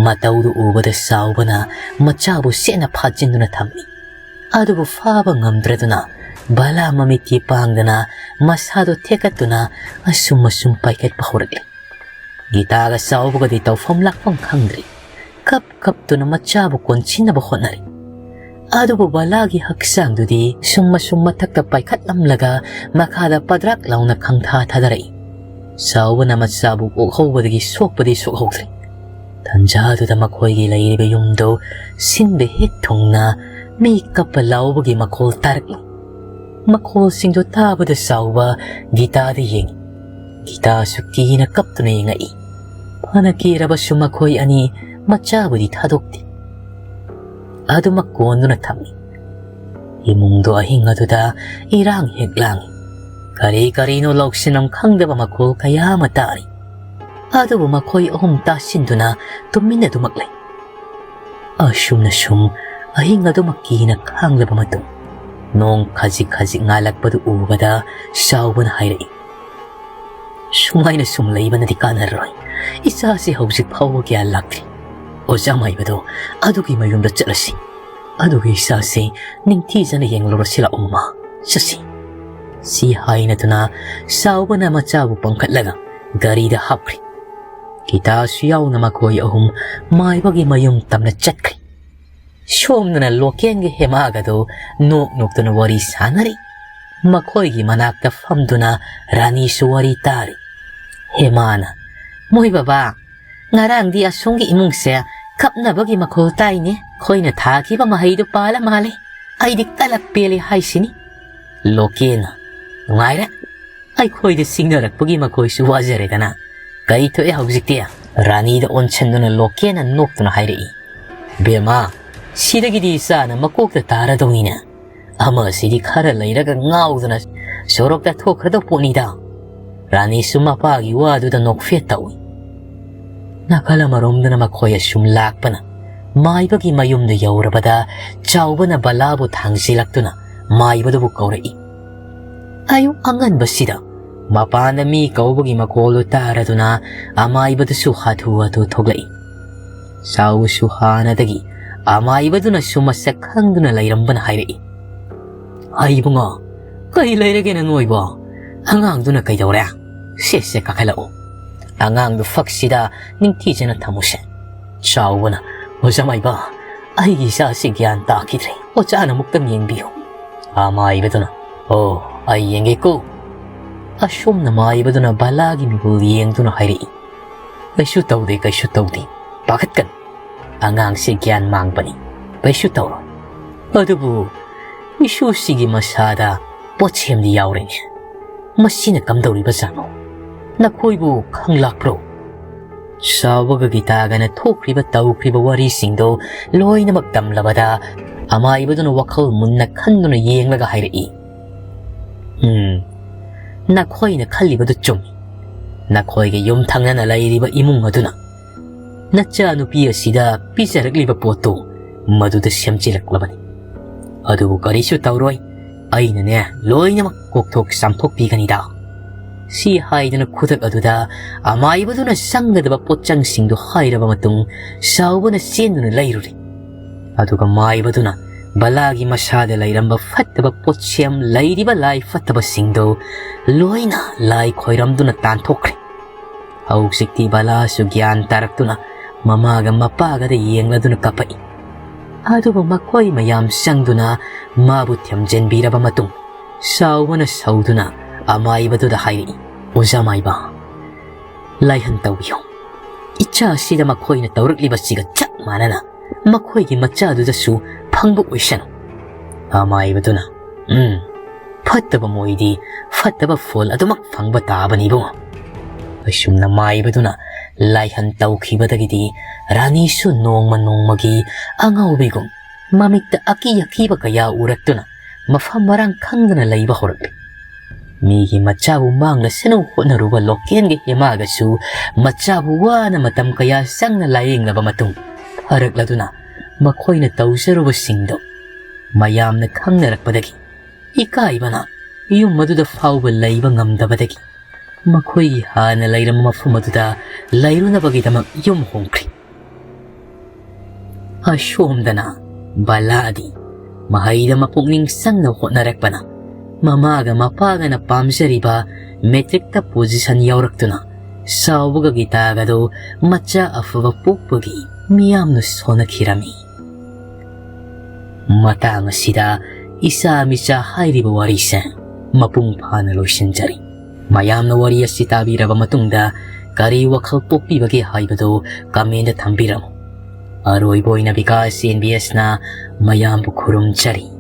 ꯃꯇꯧꯗꯨ ꯎꯕꯗ ꯁꯥꯎꯕꯅ ꯃꯆꯥꯕꯨ ꯁꯦꯠꯅ ꯐꯥꯖꯤꯟꯗꯨꯅ ꯊꯝꯃꯤ꯫ ꯑꯗꯨꯕꯨ ꯐꯥꯕ ꯉꯝꯗ꯭ꯔꯗꯨꯅ ꯕꯂꯥ ꯃꯃꯤꯠꯀꯤ ꯄꯥꯡꯗꯅ ꯃꯁꯥꯗꯨ ꯊꯦꯛꯀꯠꯇꯨꯅ ꯑꯁꯨꯝ ꯑꯁꯨꯝ ꯄꯥꯏꯈꯠꯄ ꯍꯧꯔꯛꯂꯤ꯫ ꯒꯤꯇꯥꯒ ꯁꯥꯎꯕꯒꯗꯤ ꯇꯧꯐꯝ ꯂꯥꯛꯐꯝ ꯈꯪꯗ꯭ꯔꯤ꯫ ꯀꯞ ꯀꯞꯇꯨꯅ ꯃꯆꯥꯕꯨ ꯀꯣꯟꯁꯤꯟꯅꯕ ꯍꯣꯠꯅꯔꯤ꯫ ꯑꯗꯨꯕꯨ ꯕꯂꯥꯒꯤ ꯍꯛꯆꯥꯡꯗꯨꯗꯤ ꯁꯨꯝ ꯑꯁꯨꯝ ꯃꯊꯛꯇ ꯄꯥꯏꯈꯠꯂꯝꯂꯒ ꯃꯈꯥꯗ ꯄꯗ꯭ꯔꯥꯛ ꯂꯥꯎꯅ ꯈꯪꯊꯥ ꯊꯥꯗꯔꯛꯏ꯫ ꯁꯥꯎꯕꯅ ꯃꯆꯥꯕꯨ ꯑꯣꯛꯍꯧꯕꯗꯒꯤ ꯁꯣꯛꯄꯗꯤ ꯁꯣꯛꯍꯧꯗ꯭ꯔꯦ꯫ ꯇꯟꯖꯥꯗꯨꯗ ꯃꯈꯣꯏꯒꯤ ꯂꯩꯔꯤꯕ ꯌꯨꯝꯗꯨ ꯁꯤꯟꯕ ꯍꯦꯛ ꯊꯨꯡꯅ ꯃꯤ ꯀꯞꯄ ꯂꯥꯎꯕꯒꯤ ꯃꯈꯣꯜ ꯇꯥꯔꯛꯂꯤ꯫ ꯃꯈꯣꯜꯁꯤꯡꯗꯨ ꯇꯥꯕꯗ ꯁꯥꯎꯕ ꯒꯤꯇꯥꯗ ꯌꯦꯡꯏ꯫ ꯒꯤꯇꯥꯁꯨ ꯀꯤꯅ ꯀꯞꯇꯨꯅ ꯌꯦꯡꯉꯛꯏ꯫ ꯐꯅ ꯀꯤꯔꯕꯁꯨ ꯃꯈꯣꯏ ꯑꯅꯤ ꯃꯆꯥꯕꯨꯗꯤ ꯊꯥꯗꯣꯛꯇꯦ꯫ ꯑꯗꯨꯃꯛ ꯀꯣꯟꯗꯨꯅ ꯊꯝꯃꯤ꯫ ꯏꯃꯨꯡꯗꯣ ꯑꯍꯤꯡ ꯑꯗꯨꯗ ꯏꯔꯥꯡ ꯍꯦꯛ ꯂꯥꯡꯏ꯫ ꯀꯔꯤ ꯀꯔꯤꯅꯣ ꯂꯧꯁꯤꯟꯐꯝ ꯈꯪꯗꯕ ꯃꯈꯣꯜ ꯀꯌꯥ ꯑꯃ ꯇꯥꯔꯤ꯫ ꯑꯗꯨꯕꯨ ꯃꯈꯣꯏ ꯑꯍꯨꯝ ꯇꯥꯁꯤꯟꯗꯨꯅ ꯇꯨꯃꯤꯟꯅꯗꯨꯃꯛ ꯂꯩ꯫ ꯑꯁꯨꯝꯅ ꯁꯨꯝ ꯑꯍꯤꯡ ꯑꯗꯨꯃꯛ ꯀꯤꯅ ꯈꯥꯡꯂꯕ ꯃꯇꯨꯡ, ꯅꯣꯡ ꯈꯖꯤꯛ ꯈꯖꯤꯛ ꯉꯥꯜꯂꯛꯄꯗꯨ ꯎꯕꯗ ꯁꯥꯎꯕꯅ ꯍꯥꯏꯔꯛꯏ, "ꯁꯨꯃꯥꯏꯅ ꯁꯨꯝ ꯂꯩꯕꯅꯗꯤ ꯀꯥꯟꯅꯔꯔꯣꯏ꯫ ꯏꯆꯥꯁꯤ ꯍꯧꯖꯤꯛ ꯐꯥꯎꯕ ꯒ꯭ꯌꯥꯟ ꯂꯥꯛꯇ꯭ꯔꯤ꯫ ꯑꯣꯖꯥ ꯃꯥꯏꯕꯗꯣ ꯑꯗꯨꯒꯤ ꯃꯌꯨꯝꯗ ꯆꯠꯂꯁꯤ꯫ ꯑꯗꯨꯒ ꯏꯆꯥꯁꯤ ꯅꯤꯡꯊꯤꯖꯅ ꯌꯦꯡꯂꯨꯔꯁꯤ ꯂꯥꯛꯑꯣ ꯃꯃꯥ꯫ ꯆꯠꯁꯤ꯫" ꯁꯤ ꯍꯥꯏꯅꯗꯨꯅ ꯁꯥꯎꯕꯅ ꯃꯆꯥꯕꯨ ꯄꯝꯈꯠꯂꯒ ꯒꯥꯔꯤꯗ ꯍꯥꯞꯈ꯭ꯔꯦ꯫ ꯒꯤꯇꯥꯁꯨ ꯌꯥꯎꯅ ꯃꯈꯣꯏ ꯑꯍꯨꯝ ꯃꯥꯏꯕꯒꯤ ꯃꯌꯨꯝ ꯇꯝꯅ ꯆꯠꯈ꯭ꯔꯦ꯫ ꯁꯣꯝꯗꯅ ꯂꯣꯀꯦꯟꯒ ꯍꯦꯃꯥꯒꯗꯨ ꯅꯣꯛ ꯅꯣꯛꯇꯨꯅ ꯋꯥꯔꯤ ꯁꯥꯟꯅꯔꯤ꯫ ꯃꯈꯣꯏꯒꯤ ꯃꯅꯥꯛꯇ ꯐꯝꯗꯨꯅ ꯔꯥꯅꯤꯁꯨ ꯋꯥꯔꯤ ꯇꯥꯔꯤ꯫ ꯍꯦꯃꯥꯅ, "ꯃꯣꯏ ꯕꯕꯥ, ꯉꯔꯥꯡꯗꯤ ꯑꯁꯣꯝꯒꯤ ꯏꯃꯨꯡꯁꯦ ꯀꯞꯅꯕꯒꯤ ꯃꯈꯣꯜ ꯇꯥꯏꯅꯦ꯫ ꯑꯩꯈꯣꯏꯅ ꯊꯥꯈꯤꯕ ꯃꯍꯩꯗꯨ ꯄꯥꯜꯂ ꯃꯥꯜꯂꯦ꯫ ꯑꯩꯗꯤ ꯀꯂꯛ ꯄꯦꯜꯂꯦ ꯍꯥꯏꯁꯤꯅꯤ꯫" ꯂꯣꯀꯦꯟꯅ, ꯅꯨꯡꯉꯥꯏꯔꯦ꯫ ꯑꯩꯈꯣꯏꯗ ꯁꯤꯡꯅꯔꯛꯄꯒꯤ ꯃꯈꯣꯏꯁꯨ ꯋꯥꯖꯔꯦꯗꯅ꯫ ꯀꯔꯤ ꯊꯣꯛꯑꯦ ꯍꯧꯖꯤꯛꯇꯤ?" ꯔꯥꯅꯤꯗ ꯑꯣꯟꯁꯤꯟꯗꯨꯅ ꯂꯣꯀꯦꯟꯅ ꯅꯣꯛꯇꯨꯅ ꯍꯥꯏꯔꯛꯏ꯫ "ꯕꯦꯝꯃ, ꯁꯤꯗꯒꯤꯗꯤ ꯏꯆꯥꯅ ꯃꯀꯣꯛꯇ ꯇꯥꯔꯗꯧꯅꯤꯅꯦ꯫ ꯑꯃꯁꯤꯗꯤ ꯈꯔ ꯂꯩꯔꯒ ꯉꯥꯎꯗꯅ ꯁꯣꯔꯣꯛꯇ ꯊꯣꯛꯈ꯭ꯔꯗꯧ ꯄꯣꯠꯅꯤꯗ꯫" ꯔꯥꯅꯤꯁꯨ ꯃꯄꯥꯒꯤ ꯋꯥꯗꯨꯗ ꯅꯣꯛꯐꯦꯠ ꯇꯧꯏ꯫ ꯅꯥꯀꯜ ꯑꯃꯔꯣꯝꯗꯅ ꯃꯈꯣꯏ ꯑꯁꯨꯝ ꯂꯥꯛꯄꯅ ꯃꯥꯏꯕꯒꯤ ꯃꯌꯨꯝꯗ ꯌꯧꯔꯕꯗ ꯆꯥꯎꯕꯅ ꯕꯂꯥꯕꯨ ꯊꯥꯡꯖꯤꯜꯂꯛꯇꯨꯅ ꯃꯥꯏꯕꯗꯨꯕꯨ ꯀꯧꯔꯛꯏ꯫ ꯑꯌꯨꯛ ꯑꯉꯟꯕꯁꯤꯗ ꯃꯄꯥꯟꯗ ꯃꯤ ꯀꯧꯕꯒꯤ ꯃꯈꯣꯜꯗꯨ ꯇꯥꯔꯗꯨꯅ ꯑꯃꯥꯏꯕꯗꯨꯁꯨ ꯍꯥꯊꯨ ꯍꯥꯊꯨ ꯊꯣꯛꯂꯛꯏ꯫ ꯆꯥꯎꯕꯁꯨ ꯍꯥꯟꯅꯗꯒꯤ ꯑꯃꯥꯏꯕꯗꯨꯅꯁꯨ ꯃꯁꯛ ꯈꯪꯗꯨꯅ ꯂꯩꯔꯝꯕꯅ ꯍꯥꯏꯔꯛꯏ꯫ "ꯑꯩ ꯏꯕꯨꯡꯉꯣ, ꯀꯔꯤ ꯂꯩꯔꯒꯦꯅ ꯅꯣꯏꯕꯣ? ꯑꯉꯥꯡꯗꯨꯅ ꯀꯩꯗꯧꯔꯦ? ꯁꯦ, ꯁꯦ, ꯀꯥꯈꯠꯂꯛꯎ꯫ ꯑꯉꯥꯡꯗꯨ ꯐꯛꯁꯤꯗ ꯅꯤꯡꯊꯤꯖꯅ ꯊꯝꯃꯨꯁꯦ꯫" ꯆꯥꯎꯕꯅ, "ꯑꯣꯖꯥ ꯃꯥꯏꯕ, ꯑꯩꯒꯤ ꯏꯆꯥꯁꯤ ꯒ꯭ꯌꯥꯟ ꯇꯥꯈꯤꯗ꯭ꯔꯦ꯫ ꯑꯣꯖꯥꯅ ꯑꯃꯨꯛꯇꯪ ꯌꯦꯡꯕꯤꯌꯨ꯫" ꯑꯃꯥꯏꯕꯗꯨꯅ, "ꯑꯣ, ꯑꯩ ꯌꯦꯡꯒꯦꯀꯣ꯫" ꯑꯁꯣꯝꯅ ꯃꯥꯏꯕꯗꯨꯅ ꯕꯂꯥꯒꯤ ꯃꯤꯍꯨꯜ ꯌꯦꯡꯗꯨꯅ ꯍꯥꯏꯔꯛꯏ꯫ "ꯀꯩꯁꯨ ꯇꯧꯗꯦ, ꯀꯩꯁꯨ ꯇꯧꯗꯦ꯫ ꯄꯥꯈꯠꯀꯅꯨ꯫ ꯑꯉꯥꯡꯁꯦ ꯒ꯭ꯌꯥꯟ ꯃꯥꯡꯕꯅꯤ꯫ ꯀꯩꯁꯨ ꯇꯧꯔꯣꯏ꯫ ꯑꯗꯨꯕꯨ ꯏꯁꯨꯁꯤꯒꯤ ꯃꯁꯥꯗ ꯄꯣꯠꯁꯦꯝꯗꯤ ꯌꯥꯎꯔꯦꯅꯦ꯫ ꯃꯁꯤꯅ ꯀꯝꯗꯧꯔꯤꯕꯖꯥꯠꯅꯣ? ꯅꯈꯣꯏꯕꯨ ꯈꯪꯂꯥꯛꯄ꯭ꯔꯣ?" ꯁꯥꯎꯕꯒ ꯒꯤꯇꯥꯒꯅ ꯊꯣꯛꯈ꯭ꯔꯤꯕ ꯇꯧꯈ꯭ꯔꯤꯕ ꯋꯥꯔꯤꯁꯤꯡꯗꯣ ꯂꯣꯏꯅꯃꯛ ꯇꯝꯂꯕꯗ ꯑꯃꯥꯏꯕꯗꯨꯅ ꯋꯥꯈꯜ ꯃꯨꯟꯅ ꯈꯟꯗꯨꯅ ꯌꯦꯡꯂꯒ ꯍꯥꯏꯔꯛꯏ꯫ "ꯎꯝ, ꯅꯈꯣꯏꯅ ꯈꯜꯂꯤꯕꯗꯨ ꯆꯨꯝꯃꯤ꯫ ꯅꯈꯣꯏꯒꯤ ꯌꯨꯝ ꯊꯪꯅꯅ ꯂꯩꯔꯤꯕ ꯏꯃꯨꯡ ꯑꯗꯨꯅ ꯅꯆꯥꯅꯨꯄꯤ ꯑꯁꯤꯗ ꯄꯤꯖꯔꯛꯂꯤꯕ ꯄꯣꯠꯇꯨ ꯃꯗꯨꯗ ꯁꯦꯝꯖꯤꯜꯂꯛꯂꯕꯅꯤ꯫ ꯑꯗꯨꯕꯨ ꯀꯔꯤꯁꯨ ꯇꯧꯔꯣꯏ, ꯑꯩꯅꯅꯦ ꯂꯣꯏꯅꯃꯛ ꯀꯣꯛꯊꯣꯛ ꯆꯥꯝꯊꯣꯛꯄꯤꯒꯅꯤꯗ꯫" ꯁꯤ ꯍꯥꯏꯗꯨꯅ ꯈꯨꯗꯛ ꯑꯗꯨꯗ ꯑꯃꯥꯏꯕꯗꯨꯅ ꯆꯪꯒꯗꯕ ꯄꯣꯠꯆꯪꯁꯤꯡꯗꯨ ꯍꯥꯏꯔꯕ ꯃꯇꯨꯡ ꯁꯥꯎꯕꯅ ꯆꯦꯟꯗꯨꯅ ꯂꯩꯔꯨꯔꯦ꯫ ꯑꯗꯨꯒ ꯃꯥꯏꯕꯗꯨꯅ ꯕꯂꯥꯒꯤ ꯃꯁꯥꯗ ꯂꯩꯔꯝꯕ ꯐꯠꯇꯕ ꯄꯣꯠꯁꯦꯝ, ꯂꯩꯔꯤꯕ ꯂꯥꯏ ꯐꯠꯇꯕꯁꯤꯡꯗꯨ ꯂꯣꯏꯅ ꯂꯥꯏ ꯈꯣꯏꯔꯝꯗꯨꯅ ꯇꯥꯟꯊꯣꯛꯈ꯭ꯔꯦ꯫ ꯍꯧꯖꯤꯛꯇꯤ ꯕꯂꯥꯁꯨ ꯒ꯭ꯌꯥꯟ ꯇꯥꯔꯛꯇꯨꯅ ꯃꯃꯥꯒ ꯃꯄꯥꯒꯗ ꯌꯦꯡꯂꯗꯨꯅ ꯀꯞꯄꯛꯏ꯫ ꯑꯗꯨꯕꯨ ꯃꯈꯣꯏ ꯃꯌꯥꯝ ꯆꯪꯗꯨꯅ ꯃꯥꯕꯨ ꯊꯦꯝꯖꯤꯟꯕꯤꯔꯕ ꯃꯇꯨꯡ ꯁꯥꯎꯕꯅ ꯁꯧꯗꯨꯅ ꯑꯃꯥꯏꯕꯗꯨꯗ ꯍꯥꯏꯔꯛꯏ, "ꯑꯣꯖꯥ ꯃꯥꯏꯕ, ꯂꯥꯏꯍꯟ ꯇꯧꯕꯤꯌꯨ꯫ ꯏꯆꯥꯁꯤꯗ ꯃꯈꯣꯏꯅ ꯇꯧꯔꯛꯂꯤꯕꯁꯤꯒ ꯆꯞ ꯃꯥꯟꯅꯅ ꯃꯈꯣꯏꯒꯤ ꯃꯆꯥꯗꯨꯗꯁꯨ ꯐꯪꯕ ꯑꯣꯏꯁꯅꯨ꯫" ꯑꯃꯥꯏꯕꯗꯨꯅ, "ꯎꯝ, ꯐꯠꯇꯕ ꯃꯣꯏꯗꯤ ꯐꯠꯇꯕ ꯐꯣꯜ ꯑꯗꯨꯃꯛ ꯐꯪꯕ ꯇꯥꯕꯅꯤ ꯏꯕꯨꯡꯉꯣ꯫ ꯑꯁꯨꯝꯅ ꯃꯥꯏꯕꯗꯨꯅ ꯂꯥꯏꯍꯟ ꯇꯧꯈꯤꯕꯗꯒꯤꯗꯤ ꯔꯥꯅꯤꯁꯨ ꯅꯣꯡꯃ ꯅꯣꯡꯃꯒꯤ ꯑꯉꯥꯎꯕꯤꯒꯨꯝ ꯃꯃꯤꯠꯇ ꯑꯀꯤ ꯑꯀꯤꯕ ꯀꯌꯥ ꯎꯔꯛꯇꯨꯅ ꯃꯐꯝ ꯃꯔꯥꯡ ꯈꯪꯗꯅ ꯂꯩꯕ ꯍꯧꯔꯛꯂꯤ꯫ ꯃꯤꯒꯤ ꯃꯆꯥꯕꯨ ꯃꯥꯡꯂꯁꯅꯨ ꯍꯣꯠꯅꯔꯨꯕ ꯂꯣꯀꯦꯜꯒꯤ ꯍꯦꯃꯥꯒꯁꯨ ꯃꯆꯥꯕꯨ ꯋꯥꯅ ꯃꯇꯝ ꯀꯌꯥ ꯆꯪꯅ ꯂꯥꯌꯦꯡꯂꯕ ꯃꯇꯨꯡ ꯐꯔꯛꯂꯗꯨꯅ ꯃꯈꯣꯏꯅ ꯇꯧꯖꯔꯨꯕꯁꯤꯡꯗꯨ ꯃꯌꯥꯝꯅ ꯈꯪꯅꯔꯛꯄꯗꯒꯤ ꯏꯀꯥꯏꯕꯅ ꯌꯨꯝ ꯑꯗꯨꯗ ꯐꯥꯎꯕ ꯂꯩꯕ ꯉꯝꯗꯕꯗꯒꯤ ꯃꯈꯣꯏꯒꯤ ꯍꯥꯟꯅ ꯂꯩꯔꯝꯕ ꯃꯐꯝ ꯑꯗꯨꯗ ꯂꯩꯔꯨꯅꯕꯒꯤꯗꯃꯛ ꯌꯨꯝ ꯍꯣꯡꯈ꯭ꯔꯤ꯫ ꯑꯁꯣꯝꯗꯅ ꯕꯂꯥꯗꯤ ꯃꯍꯩꯗ ꯃꯄꯨꯛꯅꯤꯡ ꯆꯪꯅ ꯍꯣꯠꯅꯔꯛꯄꯅ ꯃꯃꯥꯒ ꯃꯄꯥꯒꯅ ꯄꯥꯝꯖꯔꯤꯕ ꯃꯦꯇ꯭ꯔꯤꯛꯇ ꯄꯣꯖꯤꯁꯟ ꯌꯥꯎꯔꯛꯇꯨꯅ ꯆꯥꯎꯕꯒ ꯒꯤꯇꯥꯒꯗꯨ ꯃꯆꯥ ꯑꯐꯕ ꯄꯣꯛꯄꯒꯤ ꯃꯤꯌꯥꯝꯅ ꯁꯣꯟꯅꯈꯤꯔꯝꯃꯤ꯫ ꯃꯇꯥꯡ ꯑꯁꯤꯗ ꯏꯆꯥ ꯃꯤꯆꯥ ꯍꯥꯏꯔꯤꯕ ꯋꯥꯔꯤꯁꯦ ꯃꯄꯨꯡ ꯐꯥꯅ ꯂꯣꯏꯁꯤꯟꯖꯔꯤ꯫ ꯃꯌꯥꯝꯅ ꯋꯥꯔꯤ ꯑꯁꯤ ꯇꯥꯕꯤꯔꯕ ꯃꯇꯨꯡꯗ ꯀꯔꯤ ꯋꯥꯈꯜ ꯄꯣꯛꯄꯤꯕꯒꯦ ꯍꯥꯏꯕꯗꯨ ꯀꯃꯦꯟꯗ ꯊꯝꯕꯤꯔꯝꯃꯨ꯫ ꯑꯔꯣꯏꯕ ꯑꯣꯏꯅ ꯕꯤꯀꯥꯁ ꯑꯦꯟ ꯕꯤ ꯑꯦꯁꯅ ꯃꯌꯥꯝꯕꯨ ꯈꯨꯔꯨꯝꯖꯔꯤ꯫